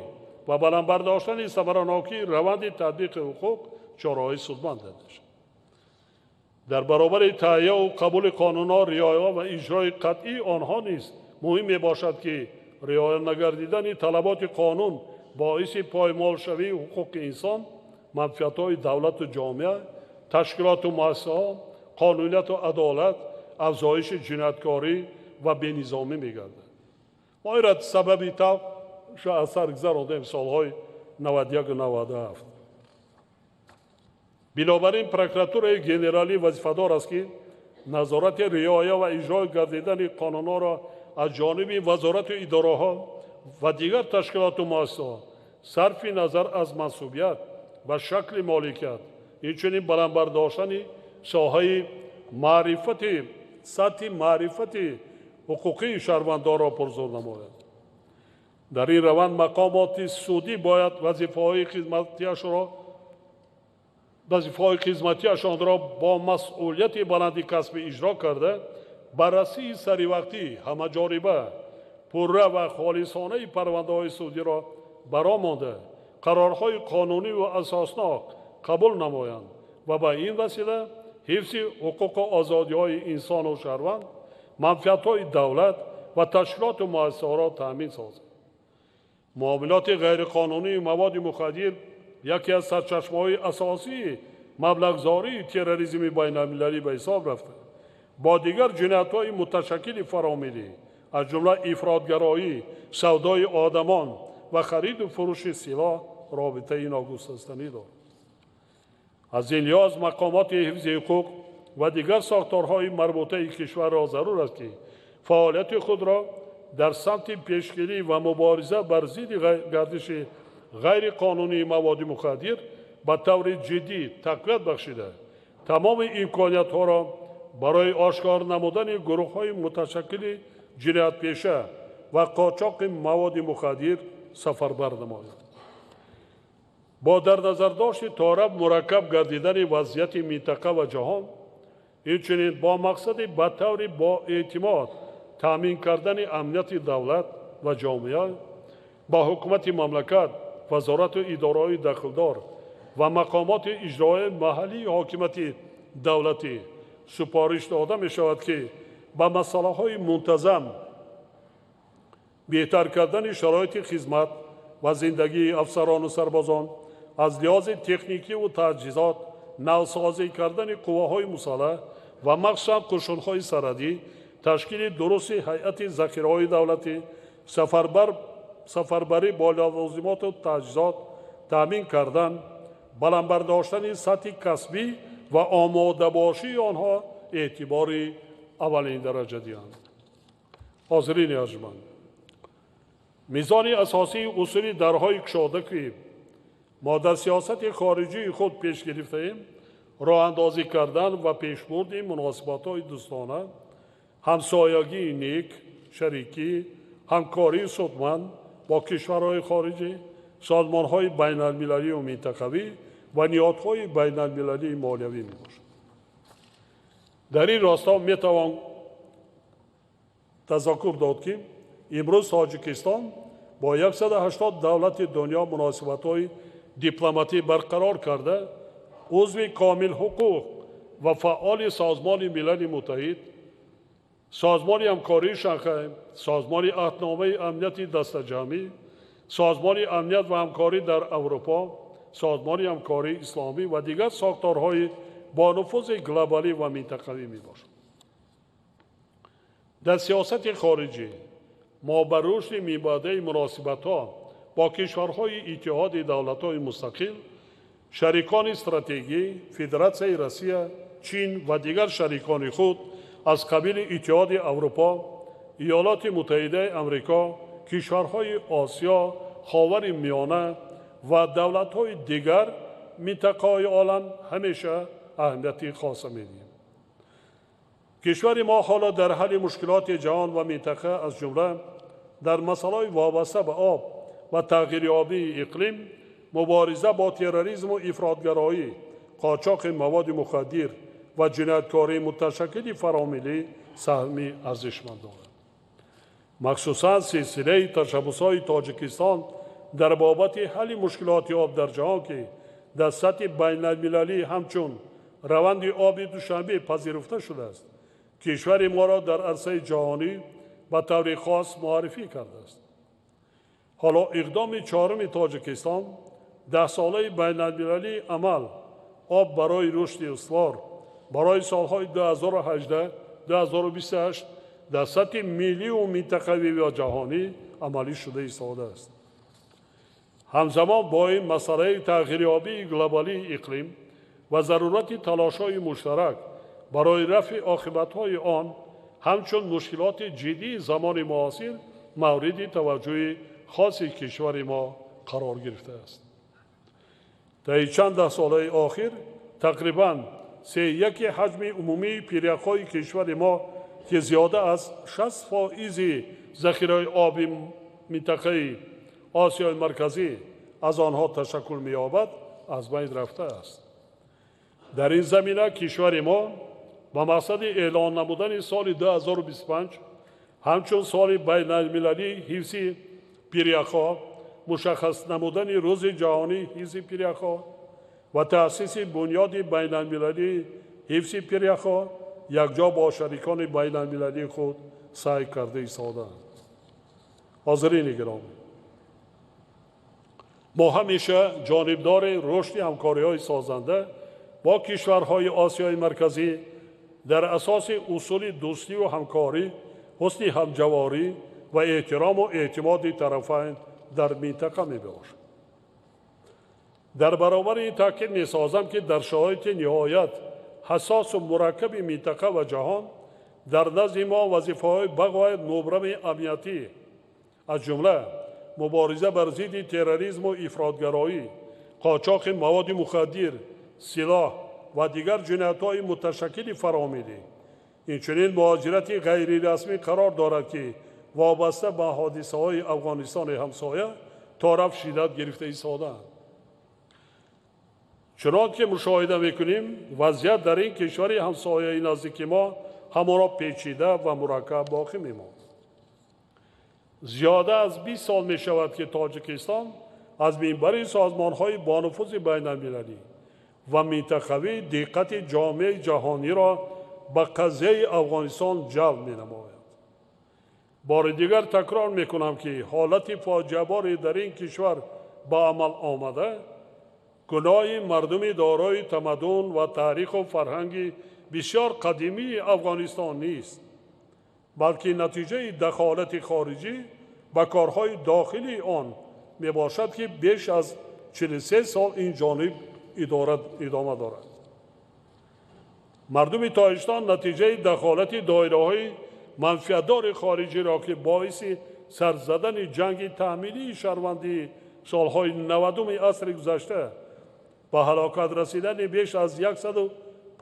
ва баланд бардоштани самаранокии раванди татбиқи ҳуқуқ чораҳои судманд андешанд. Дар баробари таҳияву қабули қонунҳо, риоя ва иҷрои қатъии онҳо низ муҳим мебошад, ки риоя нагардидани талаботи қонун боиси поймолшавии ҳуқуқи инсон, манфиатҳои давлату ҷомеа, ташкилоту муассисаҳо, қонунияту адолат, афзоиши ҷинояткорӣ ва бенизомӣ мегардад. Мо инро сабаби талх аз сар гузарондем солҳои 91 97. Бинобар ин прокуратураи генералӣ вазифадор аст, ки назорати риоя ва иҷрои гардидани қонунҳоро аз ҷониби вазорату идораҳо ва дигар ташкилоту муассисаҳо сарфи назар аз мансубият ва шакли моликият, инчунин баланд бардоштани соҳаи маърифати сатҳи маърифати ҳуқуқии шаҳрвандонро пурзур намояд. Дар ин раванд мақомоти судӣ бояд вазифаҳои хизматиашонро бо масъулияти баланди касбӣ иҷро карда, баррасии саривақтӣ, ҳамаҷониба, пурра ва холисонаи парвандаҳои судиро баро монда, қарорҳои қонунӣ ва асоснок қабул намоянд ва ба ин васила ҳифзи ҳуқуқу озодиҳои инсону шаҳрванд, манфиатҳои давлат ва ташкилоту муассисаҳоро таъмин созанд. Муомилоти ғайриқонунии маводи мухаддир яке аз сарчашмаҳои асосии маблағгузории терроризми байналмилалӣ ба ҳисоб рафта, бо дигар ҷиноятҳои муташаккили фаромиллӣ, аз ҷумла ифротгароӣ, савдои одамон ва хариду фурӯши силоҳ робитаи ногусастанӣ дорад. Аз ин лиҳоз мақомоти ҳифзи ҳуқуқ ва дигар сохторҳои марбутаи кишварро зарур аст, ки фаъолияти худро дар самти пешгирӣ ва мубориза бар зидди гардиши ғайриқонунии маводи мухаддир ба таври ҷиддӣ тақвият бахшида, тамоми имкониятҳоро барои ошкор намудани гурӯҳҳои муташаккили ҷиноятпеша ва қочоқи маводи мухаддир сафарбар намояд. Бо дар назардошти тораб мураккаб гардидани вазъияти минтақа ва ҷаҳон, инчунин бо мақсади ба таври боэътимод таъмин кардани амнияти давлат ва ҷомеа, ба ҳукумати мамлакат, вазорату идораҳои дахлдор ва мақомоти иҷроияи маҳаллии ҳокимияти давлатӣ супориш дода мешавад, ки ба масъалаҳои мунтазам беҳтар кардани шароити хизмат ва зиндагии афсарону сарбозон аз лиҳози техникиву таҷҳизот, навсозӣ кардани қувваҳои мусаллаҳ ва махсусан қӯшунҳои сарҳадӣ, ташкили дурусти ҳайати захираҳои давлатӣ, сафарбарӣ бо лавозимоту таҷҳизот таъмин кардан, баланд бардоштани сатҳи касбӣ ва омодабошии онҳо эътибори аввалин дараҷа диҳанд. Ҳозирини арҷманд, мизони асосии усули дарҳои кушода, ки мо дар сиёсати хориҷии худ пеш гирифтаем, роҳандозӣ кардан ва пешбурди муносибатҳои дӯстона, ҳамсоягии нек, шарикӣ, ҳамкории судманд бо кишварҳои хориҷӣ, созмонҳои байналмилалию минтақавӣ ва ниҳодҳои байналмилалии молиявӣ мебошад. Дар ин росто метавон тазаккур дод, ки имрӯз Тоҷикистон бо 180 давлати дунё муносибатҳои дипломатӣ барқарор карда, узви комилҳуқуқ ва фаъоли Созмони Милали Муттаҳид, Созмони ҳамкории Шанхай, Созмони аҳдномаи амнияти дастаҷамъӣ, Созмони амният ва ҳамкорӣ дар Аврупо, Созмони ҳамкории исломӣ ва дигар сохторҳои бо нуфузи глобалӣ ва минтақавӣ мебошад. Дар сиёсати хориҷӣ мо ба рушди минбаъдаи муносибатҳо бо кишварҳои Иттиҳоди давлатҳои мустақил, шарикони стратегӣ, Федератсияи Россия, Чин ва дигар шарикони худ аз қабили Иттиҳоди Аврупо, Иёлоти Муттаҳидаи Амрико, кишварҳои Осиё, Ховари Миёна ва давлатҳои дигар минтақаҳои олам ҳамеша аҳамияти хоса медиҳем. Кишвари мо ҳоло дар ҳалли мушкилоти ҷаҳон ва минтақа, аз ҷумла дар масъалаҳои вобаста ба об ва тағйирёбии иқлим, мубориза бо терроризму ифротгароӣ, қочоқи маводи мухаддир ва ҷинояткории муташаккили фаромиллӣ саҳми арзишманд дорад. Махсусан силсилаи ташаббусҳои Тоҷикистон дар бобати ҳалли мушкилоти об дар ҷаҳон, ки дар сатҳи байналмилалӣ ҳамчун раванди оби Душанбе пазируфта шудааст, кишвари моро дар арсаи ҷаҳонӣ ба таври хос муаррифӣ кардааст. Ҳоло иқдоми чоруми Тоҷикистон даҳсолаи байналмилалии амал об барои рушди устувор барои солҳои 2018-2028 дар сатҳи миллию минтақавӣ ва ҷаҳонӣ амалӣ шуда истодааст. Ҳамзамон бо ин масъалаи тағйирёбии глобалии иқлим ва зарурати талошҳои муштарак барои рафъи оқибатҳои он ҳамчун мушкилоти ҷиддии замони муосир мавриди таваҷҷӯҳи хоси кишвари мо қарор гирифтааст. Таи чанд даҳсолаи охир тақрибан 3/1 ҳаҷми умумии пиряхҳои кишвари мо, ки зиёда аз 60% захираи оби минтақаи Осиёи Марказӣ аз онҳо ташаккул меёбад, аз байн рафтааст. Дар ин замина кишвари мо ба мақсади эълон намудани соли 2025 ҳамчун соли байналмилалии ҳифзи пиряхҳо, мушаххас намудани Рӯзи ҷаҳонии ҳифзи пиряхҳо ва таъсиси бунёди байналмилалии ҳифзи пиряхҳо якҷо бо шарикони байналмилалии худ саъй карда истодаанд. Ҳозирини гиромӣ, мо ҳамеша ҷонибдори рушди ҳамкориҳои созанда бо кишварҳои Осиёи Марказӣ дар асоси усули дӯстиву ҳамкорӣ, ҳусни ҳамҷаворӣ ва эҳтирому эътимоди тарафайн дар минтақа мебошад. Дар баробари ин таъкид месозам, ки дар шароити ниҳоят ҳассосу мураккаби минтақа ва ҷаҳон дар назди мо вазифаҳои бағоят мубрами амниятӣ, аз ҷумла мубориза бар зидди терроризму ифротгароӣ, қочоқи маводи мухаддир, силоҳ ва дигар ҷиноятҳои муташаккили фаромиллӣ, инчунин муҳоҷирати ғайрирасмӣ қарор дорад, ки вобаста ба ҳодисаҳои Афғонистони ҳамсоя торафт шиддат гирифта истодаанд. Чунон ки мушоҳида мекунем, вазъият дар ин кишвари ҳамсояи наздики мо ҳамоно печида ва мураккаб боқӣ мемонад. Зиёда аз 20 сол мешавад, ки Тоҷикистон аз минбари созмонҳои бонуфузи байналмилалӣ ва минтақавӣ диққати ҷомеаи ҷаҳониро ба қазияи Афғонистон ҷалб менамояд. Бори дигар такрор мекунам, ки ҳолати фоҷиабори дар ин кишвар ба амал омада гуноҳи мардуми дорои тамаддун ва таъриху фарҳанги бисёр қадимии Афғонистон нест, балки натиҷаи дахолати хориҷӣ ба корҳои дохилии он мебошад, ки беш аз 43 сол ин ҷониб идома дорад. Мардуми Тоҷикистон натиҷаи дахолати доираҳои манфиатдори хориҷиро, ки боиси сарзадани ҷанги таъминии шаҳрвандии солҳои 90-уми асри гузашта ба ҳалокат расидани беш аз 150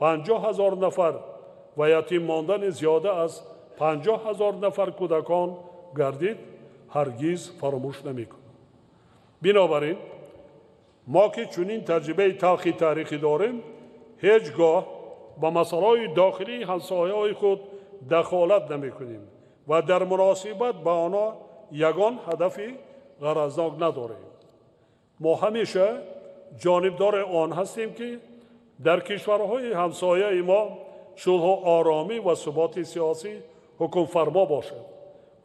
000 нафар ва ятим мондани зиёда аз 50 000 нафар кӯдакон гардид, ҳаргиз фаромӯш намекунад. Бинобар ин мо ки чунин таҷрибаи талхи таърихӣ дорем, ҳеҷ гоҳ ба масъалаҳои дохилии ҳамсояҳои худ дахолат намекунем ва дар муносибат ба онҳо ягон ҳадафи ғаразнок надорем. Мо ҳамеша ҷонибдори он ҳастем, ки дар кишварҳои ҳамсояи мо сулҳу оромӣ ва суботи сиёсӣ ҳукмфармо бошад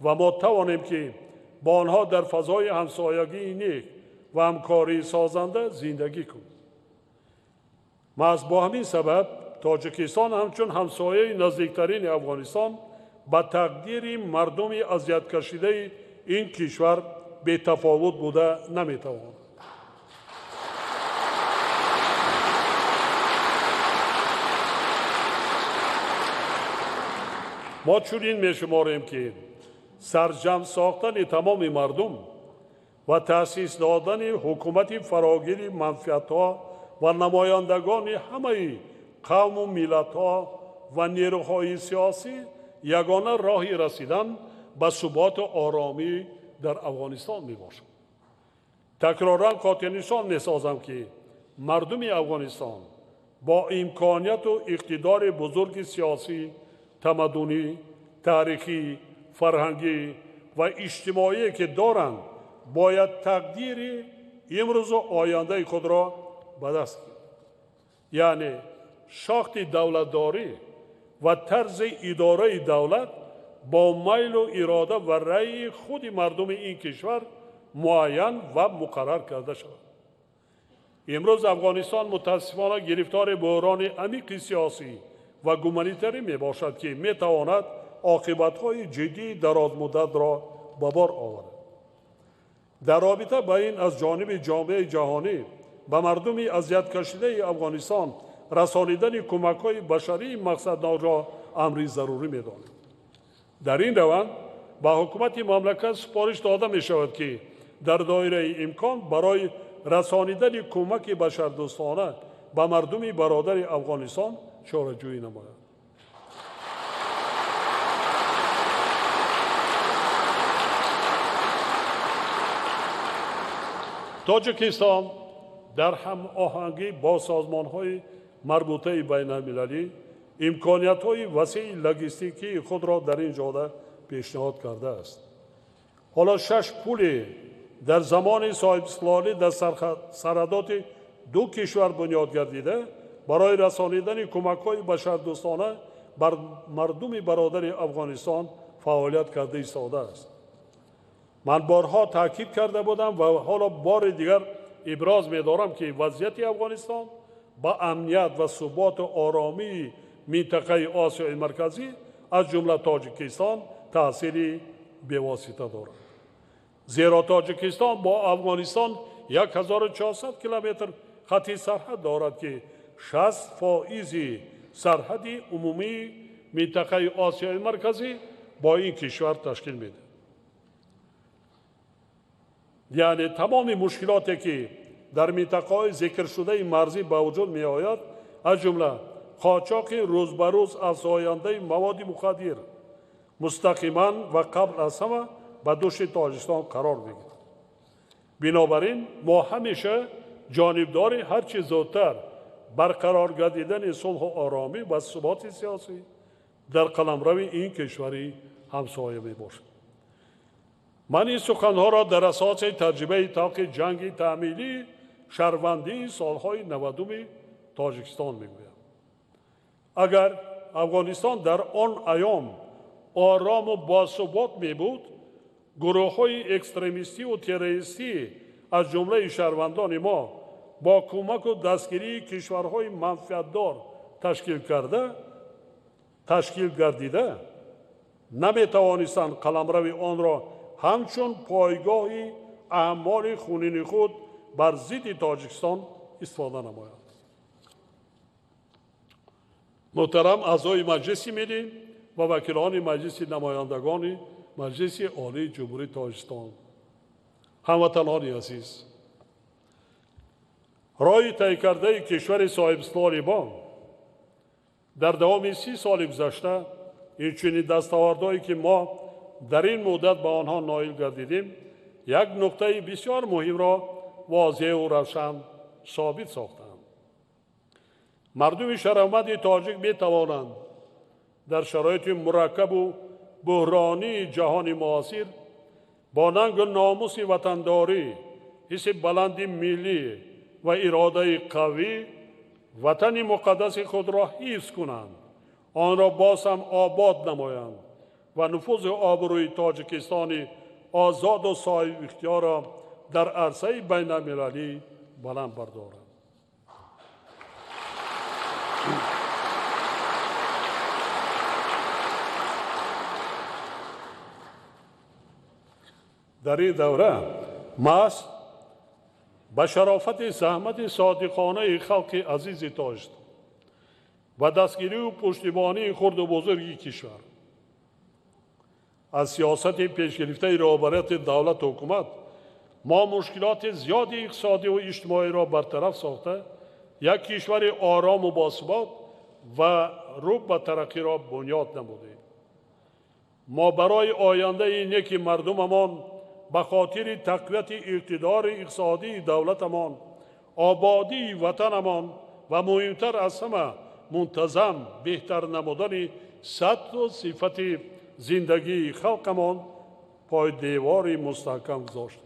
ва мо тавонем, ки бо онҳо дар фазои ҳамсоягии нек ва ҳамкории созанда зиндагӣ кунем. Маҳз бо ҳамин сабаб Тоҷикистон ҳамчун ҳамсояи наздиктарини Афғонистон ба тақдири мардуми азияткашидаи ин кишвар бетафовут буда наметавонад. Мо чунин мешуморем, ки сарҷамъ сохтани тамоми мардум ва таъсис додани ҳукумати фарогири манфиатҳо ва намояндагони ҳамаи қавму миллатҳо ва нерӯҳои сиёсӣ ягона роҳи расидан ба суботу оромӣ дар Афғонистон мебошад. Такроран хотирнишон месозам, ки мардуми Афғонистон бо имконияту иқтидори бузурги сиёсӣ, тамаддунӣ, таърихӣ, фарҳангӣ ва иҷтимоие ки доранд, бояд тақдири имрӯзу ояндаи худро ба даст гиранд. Яъне шохти давлатдорӣ ва тарзи идораи давлат бо майлу ирода ва раъйи худи мардуми ин кишвар муайян ва муқаррар карда шавад. Имрӯз Афғонистон мутаассифона гирифтори буҳрони амиқи сиёсӣ ва гуманитарӣ мебошад, ки метавонад оқибатҳои ҷиддии дарозмуддатро ба бор оварад. Дар робита ба ин аз ҷониби ҷомеаи ҷаҳонӣ ба мардуми азияткашидаи Афғонистон расонидани кӯмакҳои башарии мақсаднокро амри зарурӣ медонем. Дар ин раванд ба ҳукумати мамлакат супориш дода мешавад, ки дар доираи имкон барои расонидани кӯмаки башардӯстона ба мардуми бародари Афғонистон чораҷӯӣ намояд. Тоҷикистон дар ҳамоҳангӣ бо созмонҳои марбутаи байналмилалӣ имкониятҳои васеи логистикии худро дар ин ҷода пешниҳод кардааст. Ҳоло 6 пуле дар замони соҳибистиқлолӣ дар сарҳадоти ду кишвар бунёд гардида барои расонидани кӯмакҳои башардӯстона бар мардуми бародари Афғонистон фаъолият карда истодааст. Ман борҳо таъкид карда будам ва ҳоло бори дигар иброз медорам, ки вазъияти Афғонистон ба амният ва суботу оромии минтақаи Осиёи Марказӣ аз ҷумла Тоҷикистон таъсири бевосита дорад. Зеро Тоҷикистон бо Афғонистон 1400 километр хати сарҳад дорад, ки 60% сарҳади умумии минтақаи Осиёи Марказӣ бо ин кишвар ташкил медиҳад. Яъне тамоми мушкилоте ки дар минтақаҳои зикршудаи марзӣ ба вуҷуд меояд, аз ҷумла қочоқи рӯз ба рӯз афзояндаи маводи мухаддир, мустақиман ва қабл аз ҳама ба души Тоҷикистон қарор мегирад. Бинобар ин мо ҳамеша ҷонибдори ҳарчи зудтар барқарор гардидани сулҳу оромӣ ва суботи сиёсӣ дар қаламрави ин кишвари ҳамсоя мебошем. Ман ин суханҳоро дар асоси таҷрибаи талхи ҷанги таъмилии шаҳрвандии солҳои 90-уми Тоҷикистон мегӯям. Агар Афғонистон дар он айём орому босубот мебуд, гурӯҳҳои экстремистиву террористӣ аз ҷумлаи шаҳрвандони мо бо кӯмаку дастгирии кишварҳои манфиатдор ташкил гардида наметавонистанд қаламрави онро ҳамчун пойгоҳи аъмоли хунини худ бар зидди Тоҷикистон истифода намоянд. Муҳтарам аъзои Маҷлиси Миллӣ ва вакилони Маҷлиси намояндагони Маҷлиси Олии Ҷумҳурии Тоҷикистон, ҳамватанони азиз, роҳи тай кардаи кишвари соҳибистиқлоли мо дар давоми 30 соли гузашта, инчунин дастовардҳое ки мо дар ин муддат ба онҳо ноил гардидем, як нуқтаи бисёр муҳимро возеҳу равшан собит сохтанд. Мардуми шарафманди тоҷик метавонанд дар шароити мураккабу буҳронии ҷаҳони муосир бо нангу номуси ватандорӣ, ҳисси баланди миллӣ ва иродаи қавӣ ватани муқаддаси худро ҳифз кунанд, онро боз ҳам обод намоянд ва нуфузи обрӯи Тоҷикистони озоду соҳибихтиёрро дар арсаи байналмилалӣ баланд бардоранд. Дар ин давра маҳз ба шарофати заҳмати содиқонаи халқи азизи Тоҷикистон ва дастгирию пуштибонии хурду бузурги кишвар аз сиёсати пешгирифтаи роҳбарияти давлату ҳукумат мо мушкилоти зиёди иқтисодиву иҷтимоиро бартараф сохта, як кишвари орому босубот ва рӯ ба тараққиро бунёд намудем. Мо барои ояндаи неки мардумамон ба хотири тақвияти иқтидори иқтисодии давлатамон, ободии ватанамон ва муҳимтар аз ҳама мунтазам беҳтар намудани сатҳу сифати зиндагии халқамон пойдевори мустаҳкам гузошт.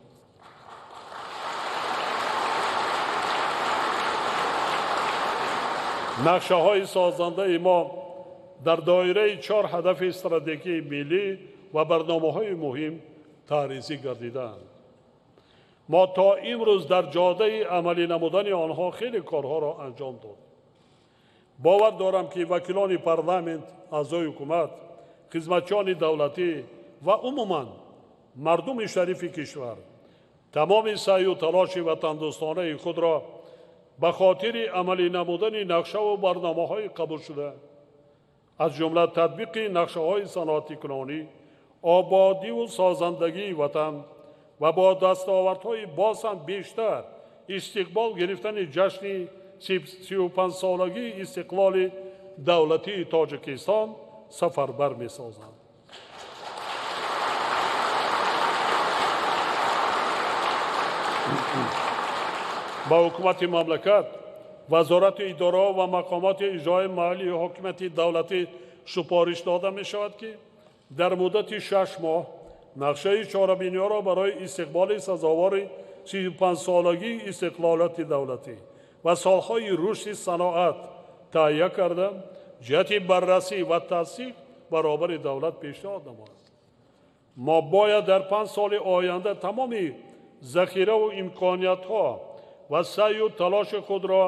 Нақшаҳои созандаи мо дар доираи 4 ҳадафи стратегии миллӣ ва барномаҳои муҳим таъризӣ гардидаанд. Мо то имрӯз дар ҷодаи амалӣ намудани онҳо хеле корҳоро анҷом додем. Бовар дорам, ки вакилони парламент, аъзои ҳукумат, хизматчиёни давлатӣ ва умуман мардуми шарифи кишвар тамоми саъю талоши ватандӯстонаи худро ба хотири амалӣ намудани нақшаву барномаҳои қабулшуда, аз ҷумла татбиқи нақшаҳои саноатикунонӣ, ободиву созандагии ватан ва бо дастовардҳои боз ҳам бештар истиқбол гирифтани ҷашни 35-солагии истиқлоли давлатии Тоҷикистон сафарбар месозанд. Ба ҳукумати мамлакат, вазорати идораҳо ва мақомоти иҷроии маҳаллии ҳокимияти давлатӣ супориш дода мешавад, ки дар муддати 6 моҳ нақшаи чорабиниҳоро барои истиқболи сазовори 35-солагии истиқлолияти давлатӣ ва солҳои рушди саноат таҳия карда, ҷиҳати баррасӣ ва тасдиқ баробари давлат пешниҳод намояд. Мо бояд дар 5 соли оянда тамоми захираву имкониятҳо ва саъю талоши худро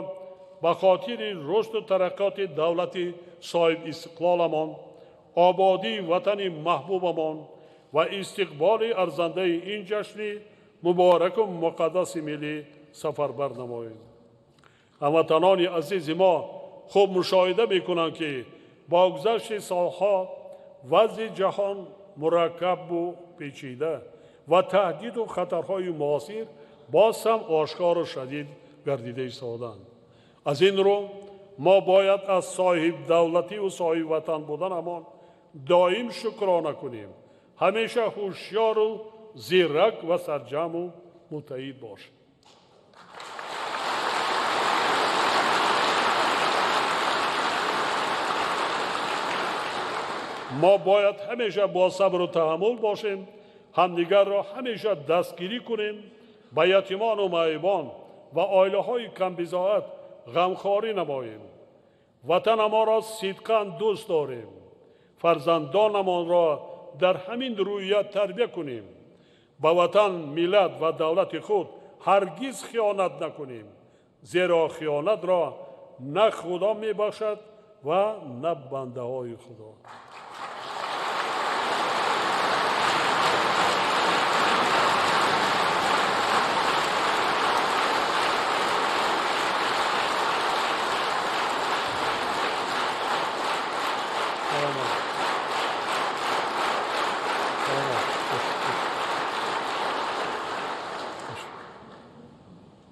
ба хотири рушду тараққиёти давлати соҳибистиқлоламон, ободии ватани маҳбубамон ва истиқболи арзандаи ин ҷашни мубораку муқаддаси миллӣ сафарбар намоем. Ҳамватанони азизи мо хуб мушоҳида мекунанд, ки бо гузашти солҳо вазъи ҷаҳон мураккабу печида ва таҳдиду хатарҳои муосир боз ҳам ошкору шадид гардида истодаанд. Аз ин рӯ мо бояд аз соҳибдавлативу соҳибватан буданамон доим шукрона кунем, ҳамеша ҳушёру зирак ва сарҷамъу муттаҳид бошем. Мо бояд ҳамеша бо сабру таҳаммул бошем, ҳамдигарро ҳамеша дастгирӣ кунем, ба ятимону маъюбон ва оилаҳои камбизоат ғамхорӣ намоем. Ватанамонро сидқан дӯст дорем, фарзандонамонро дар ҳамин рӯҳия тарбия кунем, ба ватан, миллат ва давлати худ ҳаргиз хиёнат накунем, зеро хиёнатро на Худо мебахшад ва на бандаҳои Худо.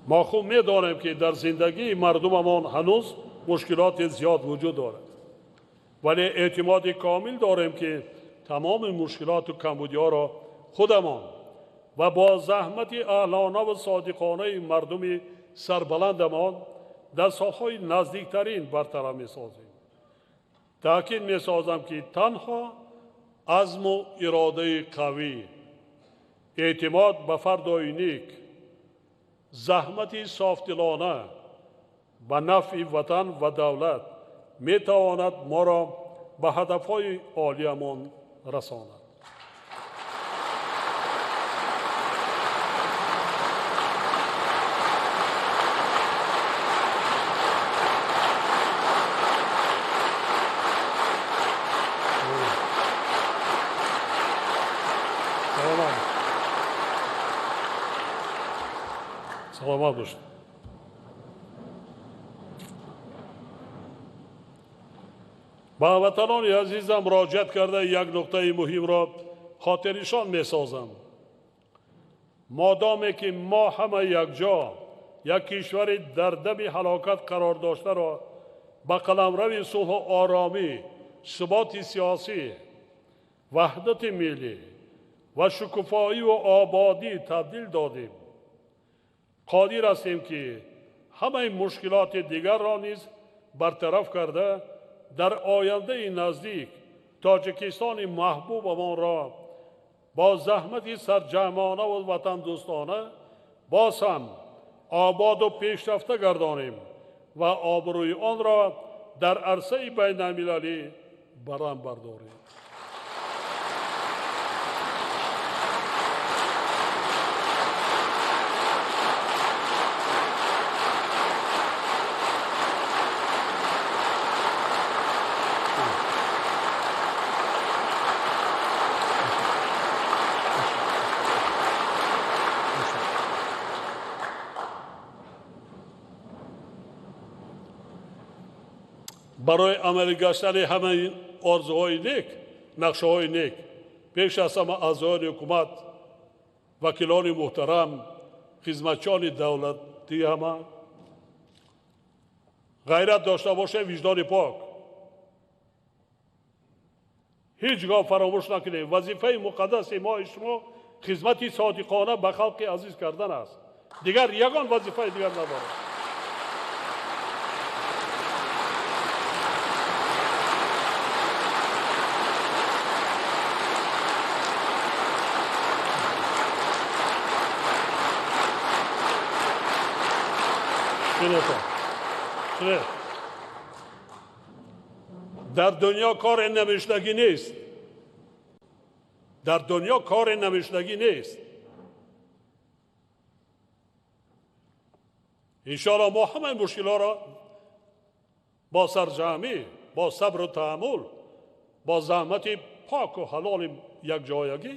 Мо хуб медонем, ки дар зиндагии мардумамон ҳанӯз мушкилоти зиёд вуҷуд дорад, вале эътимоди комил дорем, ки тамоми мушкилоту камбудиҳоро худамон ва бо заҳмати аҳлонаву содиқонаи мардуми сарбаландамон дар солҳои наздиктарин бартараф месозем. Таъкид месозам, ки танҳо азму иродаи қавӣ, эътимод ба фардои нек, заҳмати софдилона ба нафъи ватан ва давлат метавонад моро ба ҳадафҳои олиямон расонад. Саломат бошед. Ба ҳамватанони азизам муроҷиат карда як нуқтаи муҳимро хотирнишон месозам. Модоме ки мо ҳама якҷо як кишвари дар дами ҳалокат қарор доштаро ба қаламрави сулҳу оромӣ, суботи сиёсӣ Ваҳдати миллӣ ва шукуфоиву ободӣ табдил додем, қодир ҳастем, ки ҳамаи мушкилоти дигарро низ бартараф карда, дар ояндаи наздик Тоҷикистони маҳбубамонро бо заҳмати сарҷамъонаву ватандӯстона боз ҳам ободу пешрафта гардонем ва обрӯи онро дар арсаи байналмилалӣ баланд бардорем. Барои амалӣ гаштани ҳамаи орзуҳои нек, нақшаҳои нек, пеш аз ҳама аъзоёни ҳукумат, вакилони муҳтарам, хизматчиёни давлатӣ ҳама ғайрат дошта бошем, виҷдони пок. Ҳеҷ гоҳ фаромӯш накунем, вазифаи муқаддаси мои шумо хизмати содиқона ба халқи азиз кардан аст. Дигар ягон вазифаи дигар надорад. Дар дунё кори намешудагӣ нест. Дар дунё кори намешудагӣ нест. Иншоалло мо ҳамаи мушкилҳоро бо сарҷамъӣ, бо сабру таҳаммул, бо заҳмати поку ҳалоли якҷоягӣ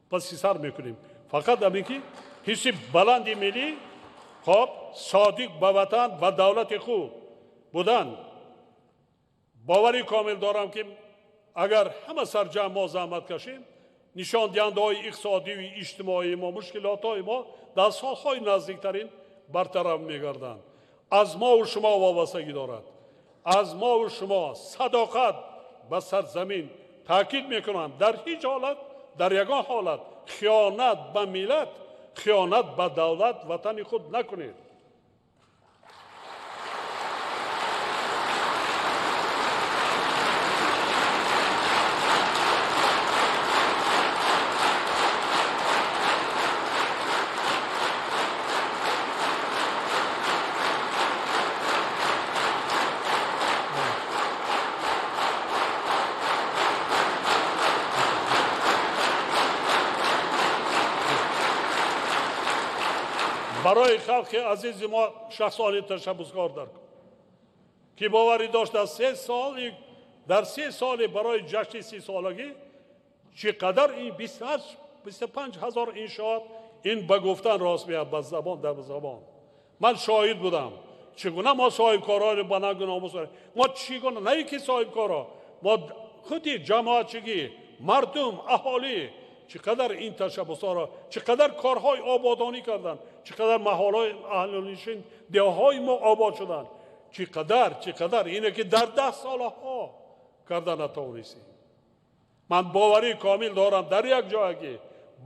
паси сар мекунем. Фақат ҳамин ки ҳисси баланди миллӣ, хоб, содиқ ба ватан ва давлати худ будан. Боварӣ комил дорам, ки агар ҳама сарҷамъ мо заҳмат кашем, нишондиҳандаҳои иқтисодию иҷтимоии мо, мушкилотҳои мо дар солҳои наздиктарин бартараф мегарданд. Аз мову шумо вобастагӣ дорад. Аз мову шумо садоқат ба сарзамин. Таъкид мекунам, дар ҳеҷ ҳолат, дар ягон ҳолат хиёнат ба миллат, хиёнат ба давлат, ватани худ накунед. Барои халқи азизи мо шахсони ташаббускор дар кор, ки боварӣ дошт дар 3 соли барои ҷашни 30-солагӣ чӣ қадар ин 25 000 иншоот, ин ба гуфтан рост меяд, ба забон, дар забон. Ман шоҳид будам, чӣ гуна мо соҳибкорони ба нангу номус, мо чӣ гуна, на ин ки соҳибкоро, мо худи ҷамоатчигӣ, мардум, аҳолӣ чӣ қадар ин ташаббусҳоро, чӣ қадар корҳои ободонӣ карданд, чӣ қадар маҳаллаҳои аҳлинишин, деҳаҳои мо обод шуданд, чӣ қадар ине ки дар 10 солаҳо карда натавонистем. Ман боварии комил дорам, дар як ҷоягӣ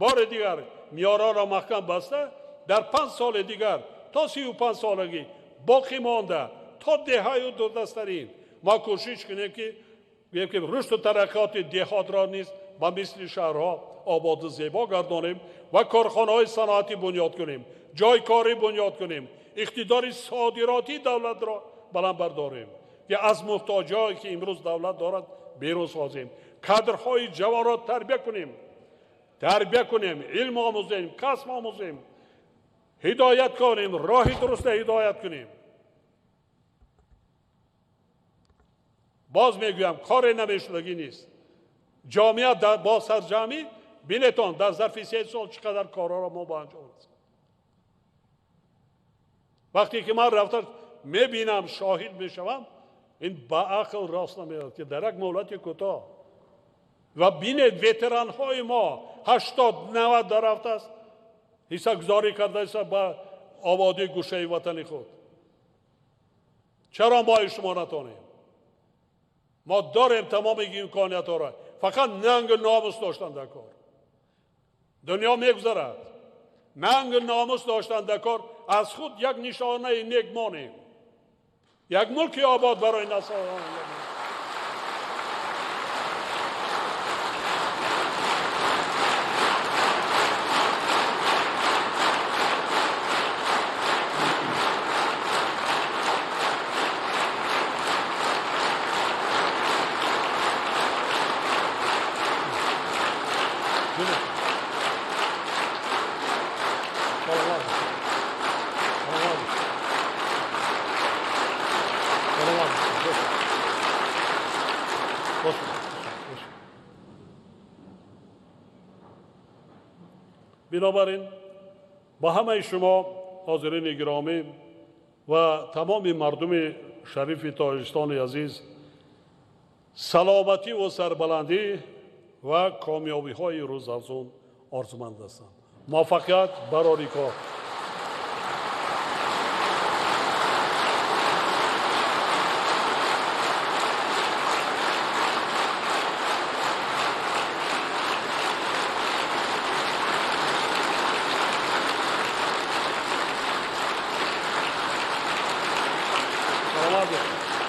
бори дигар миёраро маҳкам баста, дар 5 соли дигар то 35 солагӣ боқӣ монда, то деҳаю дурдастарин мо кӯшиш кунем, ки рушду тараққиёти деҳотро низ ба мисли шаҳрҳо ободу зебо гардонем ва корхонаҳои саноатӣ бунёд кунем, ҷойи корӣ бунёд кунем, иқтидори содиротии давлатро баланд бардорем, ки аз муҳтоҷиҳое ки имрӯз давлат дорад берун созем, кадрҳои ҷавонро тарбия кунем, илм омӯзем, касб омӯзем, ҳидоят кунем, роҳи дуруста ҳидоят кунем. Боз мегӯям, коре намешудагӣ нест. Ҷомеа бо сарҷамъӣ, бинетон, дар зарфи 3 сол чӣ қадар корҳоро мо ба анҷом расонем. Вақте ки ман рафта мебинам, шоҳид мешавам, ин ба ақл рост намеояд, ки дар як муҳлати кӯтоҳ. Ва бинед, ветеранҳои мо 80-90 дар рафтааст, ҳиссагузорӣ кардааст ба ободии гӯшаи ватани худ. Чаро мои шумо натонем? Мо дорем тамоми имкониятҳоро. Фақат нангу номус доштан дар кор. Дунё мегузарад. Нангу номус доштан дар кор, аз худ як нишонаи нек монем. Як мулки обод барои наслҳо. Бинобар ин ба ҳамаи шумо ҳозирини гиромӣ ва тамоми мардуми шарифи Тоҷикистони азиз саломатӣ ва сарбаландӣ ва комёбиҳои рӯзафзун орзуманд ҳастам. Муваффақият барори кор. Саломат бошед.